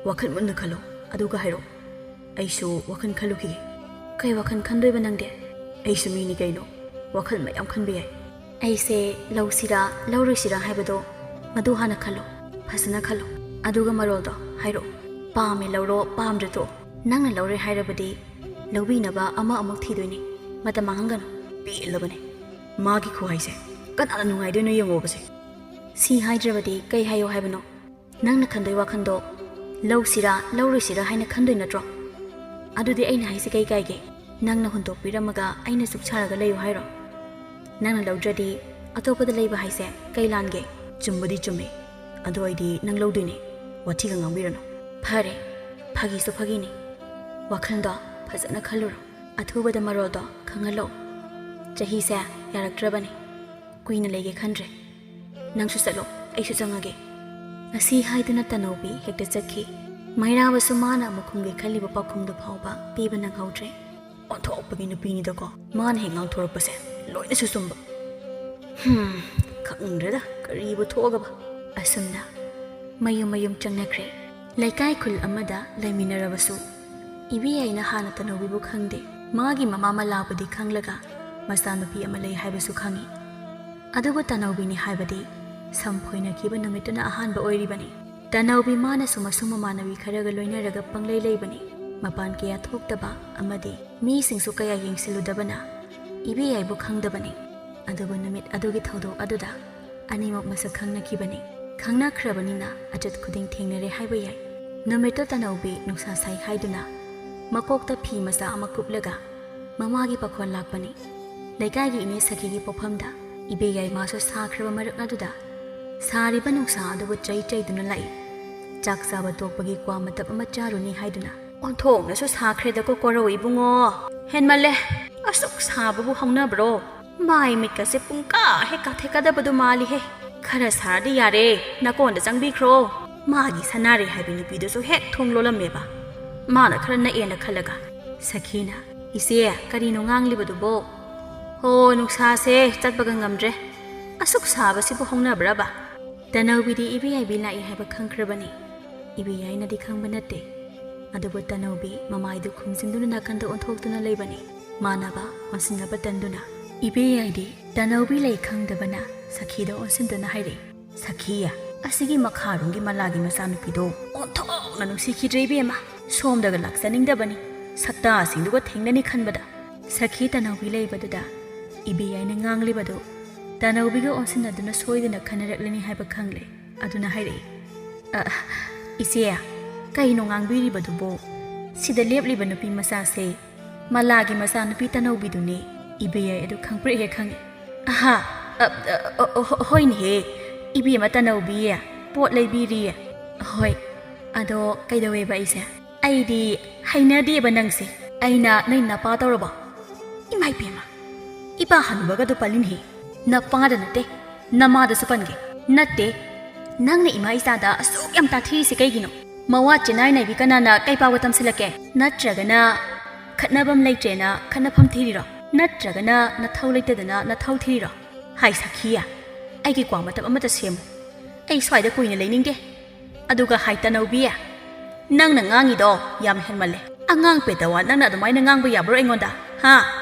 ꯋꯥꯈꯜ ꯃꯨꯟꯅ ꯈꯜꯂꯣ, ꯑꯗꯨꯒ ꯍꯥꯏꯔꯛꯑꯣ꯫ ꯑꯩꯁꯨ ꯋꯥꯈꯜ ꯈꯜꯂꯨꯈꯤꯒꯦ꯫ ꯀꯩ ꯋꯥꯈꯜ ꯈꯟꯗꯣꯏꯕ ꯅꯪꯗꯤ? ꯑꯩꯁꯨ ꯃꯤꯅꯤ ꯀꯩꯅꯣ, ꯋꯥꯈꯜ ꯃꯌꯥꯝ ꯈꯟꯕ ꯌꯥꯏ꯫ ꯑꯩꯁꯦ ꯂꯧꯁꯤꯔꯥ ꯂꯧꯔꯣꯏꯁꯤꯔꯥ ꯍꯥꯏꯕꯗꯣ ꯃꯗꯨ ꯍꯥꯟꯅ ꯈꯜꯂꯣ, ꯐꯖꯅ ꯈꯜꯂꯣ꯫ ꯑꯗꯨꯒ ꯃꯔꯣꯜꯗꯣ ꯍꯥꯏꯔꯛꯑꯣ꯫ ꯄꯥꯝꯃꯦ ꯂꯧꯔꯣ, ꯄꯥꯝꯗ꯭ꯔꯦ ꯇꯣꯛꯑꯣ꯫ ꯅꯪꯅ ꯂꯧꯔꯦ ꯍꯥꯏꯔꯕꯗꯤ ꯂꯧꯕꯤꯅꯕ ꯑꯃ ꯑꯃꯨꯛ ꯊꯤꯗꯣꯏꯅꯦ꯫ ꯃꯇꯝ ꯃꯥꯡꯍꯟꯒꯅꯨ꯫ ꯄꯦꯜꯂꯕꯅꯦ꯫ ꯃꯥꯒꯤ ꯈꯨꯍꯥꯏꯁꯦ ꯀꯅꯥꯅ ꯅꯨꯡꯉꯥꯏꯗꯣꯏꯅꯣ ꯌꯦꯡꯉꯣꯕꯁꯦ꯫ ꯁꯤ ꯍꯥꯏꯗ꯭ꯔꯕꯗꯤ ꯀꯩ ꯍꯥꯏꯌꯣ ꯍꯥꯏꯕꯅꯣ? ꯅꯪꯅ ꯈꯟꯗꯣꯏ ꯋꯥꯈꯟꯗꯣ ꯂꯧꯁꯤꯔꯥ ꯂꯧꯔꯣꯏꯁꯤꯔꯥ ꯍꯥꯏꯅ ꯈꯟꯗꯣꯏ ꯅꯠꯇ꯭ꯔꯣ? ꯑꯗꯨꯗꯤ ꯑꯩꯅ ꯍꯥꯏꯁꯦ ꯀꯩ ꯀꯥꯏꯒꯦ? ꯅꯪꯅ ꯍꯨꯟꯗꯣꯛꯄꯤꯔꯝꯃꯒ ꯑꯩꯅ ꯆꯨꯞ ꯁꯥꯔꯒ ꯂꯩꯌꯨ ꯍꯥꯏꯔꯣ? ꯅꯪꯅ ꯂꯧꯗ꯭ꯔꯗꯤ ꯑꯇꯣꯞꯄꯗ ꯂꯩꯕ ꯍꯥꯏꯁꯦ ꯀꯩ ꯂꯥꯟꯒꯦ? ꯆꯨꯝꯕꯨꯗꯤ ꯆꯨꯝꯃꯦ, ꯑꯗꯣ ꯑꯩꯗꯤ ꯅꯪ ꯂꯧꯗꯣꯏꯅꯦ꯫ ꯋꯥꯊꯤꯒ ꯉꯥꯡꯕꯤꯔꯅꯨ꯫ ꯐꯔꯦ, ꯐꯥꯒꯤꯁꯨ ꯐꯥꯒꯤꯅꯤ꯫ ꯋꯥꯈꯜꯗꯣ ꯐꯖꯅ ꯈꯜꯂꯨꯔꯣ꯫ ꯑꯊꯨꯕꯗ ꯃꯔꯣꯜꯗꯣ ꯈꯪꯍꯜꯂꯛꯑꯣ꯫ ꯆꯍꯤꯁꯦ ꯌꯥꯔꯛꯇ꯭ꯔꯕꯅꯤ꯫ ꯀꯨꯏꯅ ꯂꯩꯒꯦ ꯈꯟꯗ꯭ꯔꯦ꯫ ꯅꯪꯁꯨ ꯆꯠꯂꯣ, ꯑꯩꯁꯨ ꯆꯪꯉꯒꯦ꯫ ꯑꯁꯤ ꯍꯥꯏꯗꯨꯅ ꯇꯅꯧꯕꯤ ꯍꯦꯛꯇ ꯆꯠꯈꯤ꯫ ꯃꯩꯔꯥꯕꯁꯨ ꯃꯥꯅ ꯑꯃꯨꯛ ꯈꯨꯝꯒꯦ ꯈꯜꯂꯤꯕ ꯄꯥꯎꯈꯨꯝꯗꯨ ꯐꯥꯎꯕ ꯄꯤꯕ ꯅꯪꯍꯧꯗ꯭ꯔꯦ꯫ ꯑꯣꯟꯊꯣꯛꯄꯒꯤ ꯅꯨꯄꯤꯅꯤꯗꯀꯣ, ꯃꯥꯅ ꯍꯦꯛ ꯉꯥꯡꯊꯣꯔꯛꯄꯁꯦ ꯂꯣꯏꯅꯁꯨ ꯆꯨꯝꯕ꯫ ꯍꯝ, ꯈꯪꯗ꯭ꯔꯦꯗ ꯀꯔꯤꯕꯨ ꯊꯣꯛꯑꯒꯕ꯫ ꯑꯁꯨꯝꯅ ꯃꯌꯨꯝ ꯃꯌꯨꯝ ꯆꯪꯅꯈ꯭ꯔꯦ꯫ ꯂꯩꯀꯥꯏ ꯈꯨꯜ ꯑꯃꯗ ꯂꯩꯃꯤꯟꯅꯔꯕꯁꯨ ꯏꯕꯦꯌꯥꯏꯅ ꯍꯥꯟꯅ ꯇꯅꯧꯕꯤꯕꯨ ꯈꯪꯗꯦ꯫ ꯃꯥꯒꯤ ꯃꯃꯥ ꯃꯂꯥꯕꯨꯗꯤ ꯈꯪꯂꯒ ꯃꯆꯥꯅꯨꯄꯤ ꯑꯃ ꯂꯩ ꯍꯥꯏꯕꯁꯨ ꯈꯪꯏ꯫ ꯑꯗꯨꯕꯨ ꯇꯅꯧꯕꯤꯅꯤ ꯍꯥꯏꯕꯗꯤ ꯁꯝ ꯐꯣꯏꯅꯈꯤꯕ ꯅꯨꯃꯤꯠꯇꯨꯅ ꯑꯍꯥꯟꯕ ꯑꯣꯏꯔꯤꯕꯅꯤ꯫ ꯇꯅꯧꯕꯤ ꯃꯥꯅꯁꯨ ꯃꯁꯨꯡ ꯃꯃꯥꯟꯅꯕꯤ ꯈꯔꯒ ꯂꯣꯏꯅꯔꯒ ꯄꯪꯂꯩ ꯂꯩꯕꯅꯤ꯫ ꯃꯄꯥꯟ ꯀꯌꯥ ꯊꯣꯛꯇꯕ ꯑꯃꯗꯤ ꯃꯤꯁꯤꯡꯁꯨ ꯀꯌꯥ ꯌꯦꯡꯁꯤꯜꯂꯨꯗꯕꯅ ꯏꯕꯦꯌꯥꯏꯕꯨ ꯈꯪꯗꯕꯅꯤ꯫ ꯑꯗꯨꯕꯨ ꯅꯨꯃꯤꯠ ꯑꯗꯨꯒꯤ ꯊꯧꯗꯣꯛ ꯑꯗꯨꯗ ꯑꯅꯤꯃꯛ ꯃꯁꯛ ꯈꯪꯅꯈꯤꯕꯅꯤ꯫ ꯈꯪꯅꯈ꯭ꯔꯕꯅꯤꯅ ꯑꯆꯠ ꯈꯨꯗꯤꯡ ꯊꯦꯡꯅꯔꯦ ꯍꯥꯏꯕ ꯌꯥꯏ꯫ ꯅꯨꯃꯤꯠꯇꯨ ꯇꯅꯧꯕꯤ ꯅꯨꯡꯁꯥ ꯁꯥꯏ ꯍꯥꯏꯗꯨꯅ ꯃꯀꯣꯛꯇ ꯐꯤ ꯃꯆꯥ ꯑꯃ ꯀꯨꯞꯂꯒ ꯃꯃꯥꯒꯤ ꯄꯥꯈꯣꯜ ꯂꯥꯛꯄꯅꯤ꯫ ꯂꯩꯀꯥꯏꯒꯤ ꯏꯅꯦ ꯁꯈꯤꯒꯤ ꯄꯣꯛꯐꯝꯗ ꯏꯕꯦꯌꯥꯏ ꯃꯥꯁꯨ ꯁꯥꯈ꯭ꯔꯕ ꯃꯔꯛ ꯑꯗꯨꯗ ꯁꯥꯔꯤꯕ ꯅꯨꯡꯁꯥ ꯑꯗꯨꯕꯨ ꯆꯩ ꯆꯩꯗꯨꯅ ꯂꯥꯛꯏ꯫ ꯆꯥꯛ ꯆꯥꯕ ꯇꯣꯛꯄꯒꯤ ꯀ꯭ꯋꯥ ꯃꯇꯞ ꯑꯃ ꯆꯥꯔꯨꯅꯤ ꯍꯥꯏꯗꯨꯅ꯫ "ꯑꯣꯟꯊꯣꯛꯅꯁꯨ ꯁꯥꯈ꯭ꯔꯦꯗꯀꯣ ꯀꯣꯔꯧ ꯏꯕꯨꯡꯉꯣ꯫ ꯍꯦꯟꯃꯜꯂꯦ꯫ ꯑꯁꯨꯛ ꯁꯥꯕꯕꯨ ꯍꯧꯅꯕ꯭ꯔꯣ? ꯃꯥꯏ ꯃꯤꯠꯀꯁꯦ ꯄꯨꯡꯀꯥ ꯍꯦꯛ ꯀꯥꯊꯦꯛꯀꯗꯕꯗꯨ ꯃꯥꯜꯂꯤꯍꯦ꯫ ꯈꯔ ꯁꯥꯔꯗꯤ ꯌꯥꯔꯦ, ꯅꯀꯣꯟꯗ ꯆꯪꯕꯤꯈ꯭ꯔꯣ꯫" ꯃꯥꯒꯤ ꯁꯅꯥꯔꯩ ꯍꯥꯏꯕꯤ ꯅꯨꯄꯤꯗꯨꯁꯨ ꯍꯦꯛ ꯊꯣꯡ ꯂꯣꯜꯂꯝꯃꯦꯕ꯫ ꯃꯥꯅ ꯈꯔ ꯅꯛꯑꯦꯅ ꯈꯜꯂꯒ ꯁꯈꯤꯅ, "ꯏꯆꯦ, ꯀꯔꯤꯅꯣ ꯉꯥꯡꯂꯤꯕꯗꯨꯕꯣ? ꯍꯣ, ꯅꯨꯡꯁꯥꯁꯦ ꯆꯠꯄꯒ ꯉꯝꯗ꯭ꯔꯦ꯫ ꯑꯁꯨꯛ ꯁꯥꯕꯁꯤꯕꯨ ꯍꯧꯅꯕ꯭ꯔꯕ?" ꯇꯅꯧꯕꯤꯗꯤ ꯏꯕꯦꯌꯥꯏꯕꯤ ꯂꯥꯛꯏ ꯍꯥꯏꯕ ꯈꯪꯈ꯭ꯔꯕꯅꯤ꯫ ꯏꯕꯦꯌꯥꯏꯅꯗꯤ ꯈꯪꯕ ꯅꯠꯇꯦ꯫ ꯑꯗꯨꯕꯨ ꯇꯅꯧꯕꯤ ꯃꯃꯥꯏꯗꯨ ꯈꯨꯝꯖꯤꯟꯗꯨꯅ ꯅꯥꯀꯟꯗ ꯑꯣꯟꯊꯣꯛꯇꯨꯅ ꯂꯩꯕꯅꯤ꯫ ꯃꯥꯟꯅꯕ ꯑꯣꯟꯁꯤꯟꯅꯕ ꯇꯟꯗꯨꯅ ꯏꯕꯦꯌꯥꯏꯗꯤ ꯇꯅꯧꯕꯤ ꯂꯩ ꯈꯪꯗꯕꯅ ꯁꯈꯤꯗ ꯑꯣꯟꯁꯤꯟꯗꯨꯅ ꯍꯥꯏꯔꯛꯏ, "ꯁꯈꯤ, ꯑꯁꯤꯒꯤ ꯃꯈꯥꯔꯣꯝꯒꯤ ꯃꯂꯥꯒꯤ ꯃꯆꯥꯅꯨꯄꯤꯗꯣ ꯑꯣꯟꯊꯣꯛꯅ ꯅꯨꯡꯁꯤꯈꯤꯗ꯭ꯔꯦ ꯏꯕꯦꯝꯃ꯫ ꯁꯣꯝꯗꯒ ꯂꯥꯛꯆꯅꯤꯡꯗꯕꯅꯤ, ꯁꯛꯇꯥꯁꯤꯡꯗꯨꯒ ꯊꯦꯡꯅꯅꯤ ꯈꯟꯕꯗ"꯫ ꯁꯈꯤ ꯇꯅꯧꯕꯤ ꯂꯩꯕꯗꯨꯗ ꯏꯕꯦꯌꯥꯏꯅ ꯉꯥꯡꯂꯤꯕꯗꯨ ꯇꯅꯧꯕꯤꯒ ꯑꯣꯟꯁꯤꯟꯅꯗꯨꯅ ꯁꯣꯏꯗꯅ ꯈꯟꯅꯔꯛꯂꯅꯤ ꯍꯥꯏꯕ ꯈꯪꯂꯦ꯫ ꯑꯗꯨꯅ ꯍꯥꯏꯔꯛꯏ, "ꯑ, ꯏꯆꯦ, ꯀꯩꯅꯣ ꯉꯥꯡꯕꯤꯔꯤꯕꯗꯨꯕꯣ? ꯁꯤꯗ ꯂꯦꯞꯂꯤꯕ ꯅꯨꯄꯤ ꯃꯆꯥꯁꯦ ꯃꯂꯥꯒꯤ ꯃꯆꯥꯅꯨꯄꯤ ꯇꯅꯧꯕꯤꯗꯨꯅꯦ꯫ ꯏꯕꯦꯌꯥꯏ ꯑꯗꯨ ꯈꯪꯄ꯭ꯔꯦꯛ ꯍꯦꯛ ꯈꯪꯉꯤ꯫ ꯑꯍꯥ, ꯑ, ꯑ, ꯑ, ꯑ, ꯍꯣꯏꯅꯦꯍꯦ, ꯏꯕꯦꯝꯃ ꯇꯅꯧꯕꯤ, ꯄꯣꯠ ꯂꯩꯕꯤꯔꯤ꯫ ꯍꯣꯏ, ꯑꯗꯣ ꯀꯩꯗꯧꯋꯦꯕ ꯑꯩꯁꯦ? ꯑꯩꯗꯤ ꯍꯩꯅꯗꯦꯕ ꯅꯪꯁꯦ꯫ ꯑꯩꯅ ꯅꯣꯏ ꯅꯄꯥ ꯇꯧꯔꯕꯣ? ꯏꯃꯥ ꯏꯕꯦꯝꯃ, ꯏꯄꯥ ꯍꯅꯨꯕꯒꯗꯨ ꯄꯜꯂꯤꯅꯦꯍꯦ꯫ ꯅꯄꯥꯗ ꯅꯠꯇꯦ, ꯅꯃꯥꯗꯁꯨ ꯄꯟꯒꯦ꯫ ꯅꯠꯇꯦ, ꯅꯪꯅ ꯏꯃꯥ ꯏꯆꯥꯗ ꯑꯁꯨꯛ ꯌꯥꯝ ꯇꯥꯊꯤꯔꯤꯁꯦ ꯀꯩꯒꯤꯅꯣ? ꯃꯋꯥ ꯆꯦꯅꯥꯏ ꯅꯥꯏꯕꯤ ꯀꯅꯥꯅ ꯀꯩ ꯄꯥꯎꯒ ꯇꯝꯁꯤꯜꯂꯛꯀꯦ? ꯅꯠꯇ꯭ꯔꯒꯅ ꯈꯠꯅꯐꯝ ꯂꯩꯇ꯭ꯔꯦꯅ ꯈꯠꯅꯐꯝ ꯊꯤꯔꯤꯔꯣ? ꯅꯠꯇ꯭ꯔꯒꯅ ꯅꯊꯧ ꯂꯩꯇꯗꯅ ꯅꯊꯧ ꯊꯤꯔꯤꯔꯣ? ꯍꯥꯏ ꯁꯈꯤꯌꯥ, ꯑꯩꯒꯤ ꯀ꯭ꯋꯥ ꯃꯇꯞ ꯑꯃꯇ ꯁꯦꯝꯃꯨ꯫ ꯑꯩ ꯁ꯭ꯋꯥꯏꯗ ꯀꯨꯏꯅ ꯂꯩꯅꯤꯡꯗꯦ꯫ ꯑꯗꯨꯒ ꯍꯥꯏ ꯇꯅꯧꯕꯤ, ꯅꯪꯅ ꯉꯥꯡꯉꯤꯗꯣ ꯌꯥꯝ ꯍꯦꯟꯃꯜꯂꯦ꯫ ꯑꯉꯥꯡ ꯄꯦꯇꯋꯥ, ꯅꯪꯅ ꯑꯗꯨꯃꯥꯏꯅ ꯉꯥꯡꯕ ꯌꯥꯕ꯭ꯔꯣ ꯑꯩꯉꯣꯟꯗ? ꯍꯥ?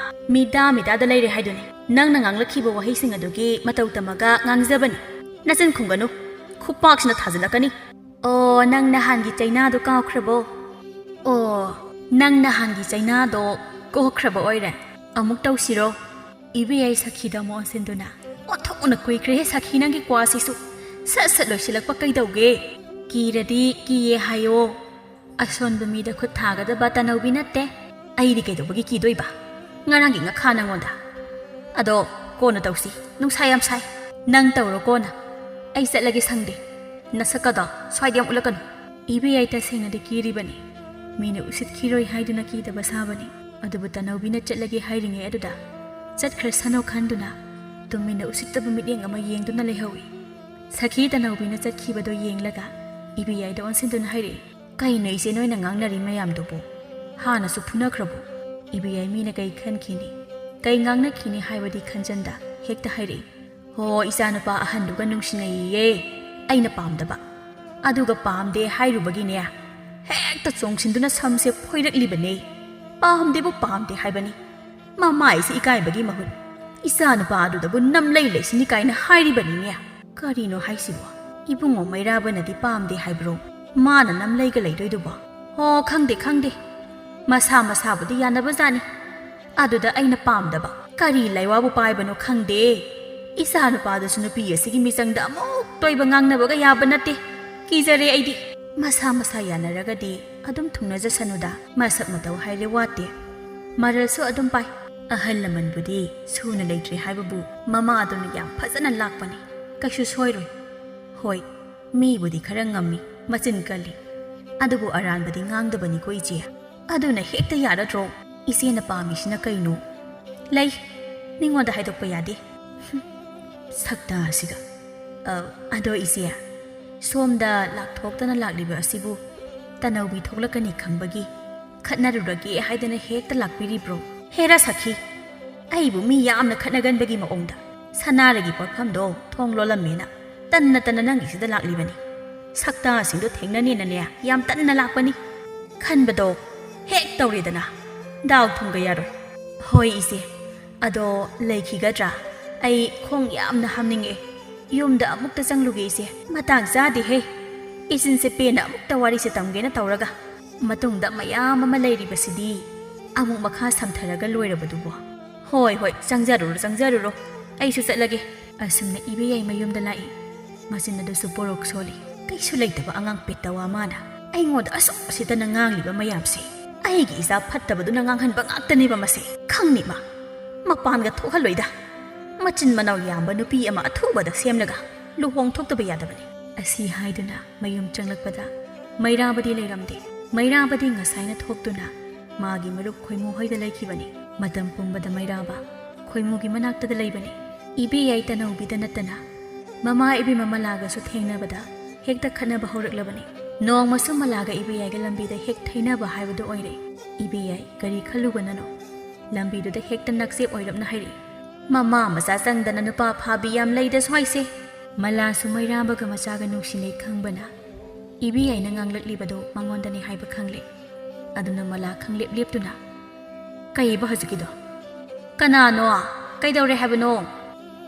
ꯃꯤꯗꯥ ꯃꯤꯗꯥꯗ ꯂꯩꯔꯦ ꯍꯥꯏꯗꯨꯅꯤ꯫ ꯅꯪꯅ ꯉꯥꯡꯂꯛꯈꯤꯕ ꯋꯥꯍꯩꯁꯤꯡ ꯑꯗꯨꯒꯤ ꯃꯇꯧ ꯇꯝꯃꯒ ꯉꯥꯡꯖꯕꯅꯤ꯫ ꯅꯆꯤꯟ ꯈꯨꯝꯒꯅꯨ꯫ ꯈꯨꯄꯥꯛꯁꯤꯅ ꯊꯥꯖꯤꯜꯂꯛꯀꯅꯤ꯫ ꯑꯣ, ꯅꯪ ꯅꯍꯥꯟꯒꯤ ꯆꯩꯅꯥꯗꯣ ꯀꯥꯎꯈ꯭ꯔꯕꯣ? ꯑꯣ, ꯅꯪ ꯅꯍꯥꯟꯒꯤ ꯆꯩꯅꯥꯗꯣ ꯀꯣꯛꯈ꯭ꯔꯕ ꯑꯣꯏꯔꯦ? ꯑꯃꯨꯛ ꯇꯧꯁꯤꯔꯣ? ꯏꯕꯦꯌꯥꯏ ꯁꯈꯤꯗ ꯑꯃꯨꯛ ꯑꯣꯟꯁꯤꯟꯗꯨꯅ, "ꯑꯣꯟꯊꯣꯛꯅ ꯀꯨꯏꯈ꯭ꯔꯦꯍꯦ ꯁꯈꯤ, ꯅꯪꯒꯤ ꯀ꯭ꯋꯥꯁꯤꯁꯨ꯫ ꯁꯠ ꯁꯠ ꯂꯣꯏꯁꯤꯜꯂꯛꯄ ꯀꯩꯗꯧꯒꯦ? ꯀꯤꯔꯗꯤ ꯀꯤꯌꯦ ꯍꯥꯏꯌꯣ꯫ ꯑꯁꯣꯟꯕ ꯃꯤꯗ ꯈꯨꯠ ꯊꯥꯒꯗꯕ ꯇꯅꯧꯕꯤ ꯅꯠꯇꯦ꯫ ꯑꯩꯗꯤ ꯀꯩꯗꯧꯕꯒꯤ ꯀꯤꯗꯣꯏꯕ? ꯉꯔꯥꯡꯒꯤ ꯉꯥꯈꯥ ꯅꯪꯉꯣꯟꯗ꯫ ꯑꯗꯣ ꯀꯣꯟꯅ ꯇꯧꯁꯤ, ꯅꯨꯡꯁꯥ ꯌꯥꯝ ꯁꯥꯏ꯫ ꯅꯪ ꯇꯧꯔꯣ ꯀꯣꯟꯅ꯫ ꯑꯩ ꯆꯠꯂꯒꯦ, ꯁꯪꯗꯦ꯫ ꯅꯁꯛꯀꯗꯣ ꯁ꯭ꯋꯥꯏꯗ ꯌꯥꯝ ꯎꯠꯂꯛꯀꯅꯨ"꯫ ꯏꯕꯦꯌꯥꯏ ꯇꯁꯦꯡꯅꯗꯤ ꯀꯤꯔꯤꯕꯅꯤ꯫ ꯃꯤꯅ ꯎꯁꯤꯠꯈꯤꯔꯣꯏ ꯍꯥꯏꯗꯨꯅ ꯀꯤꯗꯕ ꯁꯥꯕꯅꯤ꯫ ꯑꯗꯨꯕꯨ ꯇꯅꯧꯕꯤꯅ ꯆꯠꯂꯒꯦ ꯍꯥꯏꯔꯤꯉꯩ ꯑꯗꯨꯗ ꯆꯠꯈ꯭ꯔꯁꯅꯨ ꯈꯟꯗꯨꯅ ꯇꯨꯃꯤꯟꯅ ꯎꯁꯤꯠꯇꯕ ꯃꯤꯠꯌꯦꯡ ꯑꯃ ꯌꯦꯡꯗꯨꯅ ꯂꯩꯍꯧꯏ꯫ ꯁꯈꯤ ꯇꯅꯧꯕꯤꯅ ꯆꯠꯈꯤꯕꯗꯣ ꯌꯦꯡꯂꯒ ꯏꯕꯦꯌꯥꯏꯗ ꯑꯣꯟꯁꯤꯟꯗꯨꯅ ꯍꯥꯏꯔꯛꯏ, "ꯀꯩꯅꯣ ꯏꯆꯦ ꯅꯣꯏꯅ ꯉꯥꯡꯅꯔꯤ ꯃꯌꯥꯝꯗꯨꯕꯨ? ꯍꯥꯟꯅꯁꯨ ꯐꯨꯅꯈ꯭ꯔꯕꯣ?" ꯏꯕꯦꯌꯥꯏ ꯃꯤꯅ ꯀꯩ ꯈꯟꯈꯤꯅꯤ, ꯀꯩ ꯉꯥꯡꯅꯈꯤꯅꯤ ꯍꯥꯏꯕꯗꯤ ꯈꯟꯖꯟꯗ ꯍꯦꯛꯇ ꯍꯥꯏꯔꯛꯏ, "ꯍꯣ, ꯏꯆꯥꯅꯨꯄꯥ ꯑꯍꯟꯗꯨꯒ ꯅꯨꯡꯁꯤꯅꯩꯌꯦ꯫ ꯑꯩꯅ ꯄꯥꯝꯗꯕ꯫ ꯑꯗꯨꯒ ꯄꯥꯝꯗꯦ ꯍꯥꯏꯔꯨꯕꯒꯤꯅꯦ, ꯍꯦꯛꯇ ꯆꯣꯡꯁꯤꯟꯗꯨꯅ ꯁꯝꯁꯦ ꯐꯣꯏꯔꯛꯂꯤꯕꯅꯦ꯫ ꯄꯥꯝꯗꯦꯕꯨ ꯄꯥꯝꯗꯦ ꯍꯥꯏꯕꯅꯤ꯫ ꯃꯃꯥꯏꯁꯤ ꯏꯀꯥꯏꯕꯒꯤ ꯃꯍꯨꯠ ꯏꯆꯥ ꯅꯨꯄꯥ ꯑꯗꯨꯗꯕꯨ ꯅꯝꯂꯩ ꯂꯩꯁꯤꯅꯤ ꯀꯥꯏꯅ ꯍꯥꯏꯔꯤꯕꯅꯤꯅꯦ꯫ ꯀꯔꯤꯅꯣ ꯍꯥꯏꯁꯤꯕꯣ? ꯏꯕꯨꯡꯉꯣ ꯃꯩꯔꯥꯕꯅꯗꯤ ꯄꯥꯝꯗꯦ ꯍꯥꯏꯕ꯭ꯔꯣ? ꯃꯥꯅ ꯅꯝꯂꯩꯒ ꯂꯩꯗꯣꯏꯗꯨꯕꯣ? ꯑꯣ, ꯈꯪꯗꯦ, ꯈꯪꯗꯦ꯫ ꯃꯁꯥ ꯃꯁꯥꯕꯨꯗꯤ ꯌꯥꯅꯕꯖꯥꯠꯅꯤ꯫ ꯑꯗꯨꯗ ꯑꯩꯅ ꯄꯥꯝꯗꯕ ꯀꯔꯤ ꯂꯩꯋꯥꯕꯨ ꯄꯥꯏꯕꯅꯣ ꯈꯪꯗꯦ꯫ ꯏꯆꯥ ꯅꯨꯄꯥꯗꯨꯁꯨ ꯅꯨꯄꯤ ꯑꯁꯤꯒꯤ ꯃꯤꯆꯪꯗ ꯑꯃꯨꯛ ꯇꯣꯏꯕ ꯉꯥꯡꯅꯕꯒ ꯌꯥꯕ ꯅꯠꯇꯦ꯫ ꯀꯤꯖꯔꯦ ꯑꯩꯗꯤ꯫ ꯃꯁꯥ ꯃꯁꯥ ꯌꯥꯅꯔꯒꯗꯤ ꯑꯗꯨꯝ ꯊꯨꯡꯅꯖꯁꯅꯨꯗ꯫ ꯃꯁꯛ ꯃꯇꯧ ꯍꯥꯏꯔꯦ ꯋꯥꯠꯇꯦ꯫ ꯃꯔꯜꯁꯨ ꯑꯗꯨꯝ ꯄꯥꯏ꯫ ꯑꯍꯜ ꯂꯃꯟꯕꯨꯗꯤ ꯁꯨꯅ ꯂꯩꯇ꯭ꯔꯦ ꯍꯥꯏꯕꯕꯨ ꯃꯃꯥꯗꯨꯅ ꯌꯥꯝ ꯐꯖꯅ ꯂꯥꯛꯄꯅꯤ꯫ ꯀꯩꯁꯨ ꯁꯣꯏꯔꯣꯏ꯫ ꯍꯣꯏ, ꯃꯤꯕꯨꯗꯤ ꯈꯔ ꯉꯝꯃꯤ, ꯃꯆꯤꯟ ꯀꯜꯂꯤ꯫ ꯑꯗꯨꯕꯨ ꯑꯔꯥꯟꯕꯗꯤ ꯉꯥꯡꯗꯕꯅꯤꯀꯣ ꯏꯆꯦ꯫ ꯑꯗꯨꯅ ꯍꯦꯛꯇ ꯌꯥꯔꯗ꯭ꯔꯣ? ꯏꯆꯦꯅ ꯄꯥꯝꯃꯤꯁꯤꯅ ꯀꯩꯅꯣ? ꯂꯩ, ꯃꯤꯉꯣꯟꯗ ꯍꯥꯏꯗꯣꯛꯄ ꯌꯥꯗꯦ꯫ ꯍꯨꯝ, ꯁꯛꯇꯥ ꯑꯁꯤꯒ꯫ ꯑ, ꯑꯗꯣ ꯏꯆꯦ, ꯁꯣꯝꯗ ꯂꯥꯛꯊꯣꯛꯇꯅ ꯂꯥꯛꯂꯤꯕ ꯑꯁꯤꯕꯨ ꯇꯅꯧꯕꯤ ꯊꯣꯛꯂꯛꯀꯅꯤ ꯈꯪꯕꯒꯤ ꯈꯠꯅꯔꯨꯔꯒꯦ ꯍꯥꯏꯗꯅ ꯍꯦꯛꯇ ꯂꯥꯛꯄꯤꯔꯤꯕ꯭ꯔꯣ? ꯍꯦꯔꯥ ꯁꯈꯤ, ꯑꯩꯕꯨ ꯃꯤ ꯌꯥꯝꯅ ꯈꯠꯅꯒꯟꯕꯒꯤ ꯃꯑꯣꯡꯗ ꯁꯅꯥꯔꯒꯤ ꯄꯣꯠꯐꯝꯗꯣ ꯊꯣꯡ ꯂꯣꯜꯂꯝꯃꯦꯅ ꯇꯟꯅ ꯇꯟꯅ ꯅꯪꯒꯤꯁꯤꯗ ꯂꯥꯛꯂꯤꯕꯅꯤ꯫ ꯁꯛꯇꯥꯁꯤꯡꯗꯣ ꯊꯦꯡꯅꯅꯦꯅꯅꯦ ꯌꯥꯝ ꯇꯟꯅ ꯂꯥꯛꯄꯅꯤ꯫ ꯈꯟꯕꯗꯣ ꯍꯦꯛ ꯇꯧꯔꯦꯗꯅ꯫ ꯗꯥꯎ ꯊꯨꯝꯒ ꯌꯥꯔꯣꯏ꯫ ꯍꯣꯏ ꯏꯆꯦ, ꯑꯗꯣ ꯂꯩꯈꯤꯒꯗ꯭ꯔꯥ? ꯑꯩ ꯈꯣꯡ ꯌꯥꯝꯅ ꯍꯥꯝꯅꯤꯡꯉꯦ꯫ ꯌꯨꯝꯗ ꯑꯃꯨꯛꯇ ꯆꯪꯂꯨꯒꯦ ꯏꯆꯦ꯫ ꯃꯇꯥꯡ ꯆꯥꯗꯦꯍꯦ꯫ ꯏꯆꯤꯟꯁꯦ ꯄꯦꯟꯅ ꯑꯃꯨꯛꯇ ꯋꯥꯔꯤꯁꯦ ꯇꯝꯒꯦꯅ ꯇꯧꯔꯒ ꯃꯇꯨꯡꯗ ꯃꯌꯥꯝ ꯑꯃ ꯂꯩꯔꯤꯕꯁꯤꯗꯤ꯫ ꯑꯃꯨꯛ ꯃꯈꯥ ꯁꯝꯊꯔꯒ ꯂꯣꯏꯔꯕꯗꯨꯕꯣ꯫ ꯍꯣꯏ, ꯍꯣꯏ, ꯆꯪꯖꯔꯨꯔꯣ, ꯆꯪꯖꯔꯨꯔꯣ꯫ ꯑꯩꯁꯨ ꯆꯠꯂꯒꯦ꯫ ꯑꯁꯨꯝꯅ ꯏꯕꯦꯌꯥꯏ ꯃꯌꯨꯝꯗ ꯂꯥꯛꯏ꯫ ꯃꯆꯤꯟ ꯑꯗꯨꯁꯨ ꯄꯣꯔꯣꯛ ꯁꯣꯜꯂꯤ꯫ ꯀꯩꯁꯨ ꯂꯩꯇꯕ ꯑꯉꯥꯡ ꯄꯦꯠꯇ ꯋꯥ ꯃꯥꯅ ꯑꯩꯉꯣꯟꯗ ꯑꯁꯨꯛ ꯎꯁꯤꯠꯇꯅ ꯉꯥꯡꯂꯤꯕ ꯃꯌꯥꯝꯁꯦ꯫ ꯑꯩꯒꯤ ꯏꯆꯥ ꯐꯠꯇꯕꯗꯨꯅ ꯉꯥꯡꯍꯟꯕ ꯉꯥꯛꯇꯅꯦꯕ ꯃꯁꯦ꯫ ꯈꯪꯅꯤ ꯃꯥ꯫ ꯃꯄꯥꯟꯒ ꯊꯣꯛꯍꯜꯂꯣꯏꯗ꯫ ꯃꯆꯤꯟ ꯃꯅꯥꯎ ꯌꯥꯝꯕ ꯅꯨꯄꯤ ꯑꯃ ꯑꯊꯨꯕꯗ ꯁꯦꯝꯂꯒ ꯂꯨꯍꯣꯡ ꯊꯣꯛꯇꯕ ꯌꯥꯗꯕꯅꯤ꯫ ꯑꯁꯤ ꯍꯥꯏꯗꯨꯅ ꯃꯌꯨꯝ ꯆꯪꯂꯛꯄꯗ ꯃꯩꯔꯥꯕꯗꯤ ꯂꯩꯔꯝꯗꯦ꯫ ꯃꯩꯔꯥꯕꯗꯤ ꯉꯁꯥꯏꯅ ꯊꯣꯛꯇꯨꯅ ꯃꯥꯒꯤ ꯃꯔꯨꯞ ꯈꯣꯏꯃꯨ ꯍꯣꯏꯗ ꯂꯩꯈꯤꯕꯅꯤ꯫ ꯃꯇꯝ ꯄꯨꯝꯕꯗ ꯃꯩꯔꯥꯕ ꯈꯣꯏꯃꯨꯒꯤ ꯃꯅꯥꯛꯇꯗ ꯂꯩꯕꯅꯤ꯫ ꯏꯕꯦꯌꯥꯏ ꯇꯅꯧꯕꯤꯗ ꯅꯠꯇꯅ ꯃꯃꯥ ꯏꯕꯦꯝꯃ ꯃꯂꯥꯒꯁꯨ ꯊꯦꯡꯅꯕꯗ ꯍꯦꯛꯇ ꯈꯠꯅꯕ ꯍꯧꯔꯛꯂꯕꯅꯤ꯫ ꯅꯣꯡꯃꯁꯨ ꯃꯂꯥꯒ ꯏꯕꯦꯌꯥꯏꯒ ꯂꯝꯕꯤꯗ ꯍꯦꯛ ꯊꯩꯅꯕ ꯍꯥꯏꯕꯗꯨ ꯑꯣꯏꯔꯦ꯫ ꯏꯕꯦꯌꯥꯏ ꯀꯔꯤ ꯈꯜꯂꯨꯕꯅꯅꯣ? ꯂꯝꯕꯤꯗꯨꯗ ꯍꯦꯛꯇ ꯅꯛꯆꯦꯞ ꯑꯣꯏꯔꯞꯅ ꯍꯥꯏꯔꯛꯏ꯫ ꯃꯃꯥ ꯃꯆꯥ ꯆꯪꯗꯅ ꯅꯨꯄꯥ ꯐꯥꯕꯤ ꯌꯥꯝ ꯂꯩꯗ ꯁ꯭ꯋꯥꯏꯁꯦ꯫ ꯃꯂꯥꯁꯨ ꯃꯩꯔꯥꯕꯒ ꯃꯆꯥꯒ ꯅꯨꯡꯁꯤꯅꯩ ꯈꯪꯕꯅ ꯏꯕꯦꯌꯥꯏꯅ ꯉꯥꯡꯂꯛꯂꯤꯕꯗꯨ ꯃꯉꯣꯟꯗꯅꯤ ꯍꯥꯏꯕ ꯈꯪꯂꯦ꯫ ꯑꯗꯨꯅ ꯃꯂꯥ ꯈꯪꯂꯦꯞ ꯂꯦꯞꯇꯨꯅ, "ꯀꯩꯕ ꯍꯧꯖꯤꯛꯀꯤꯗꯣ?" "ꯀꯅꯥꯅꯣ? ꯀꯩꯗꯧꯔꯦ ꯍꯥꯏꯕꯅꯣ?"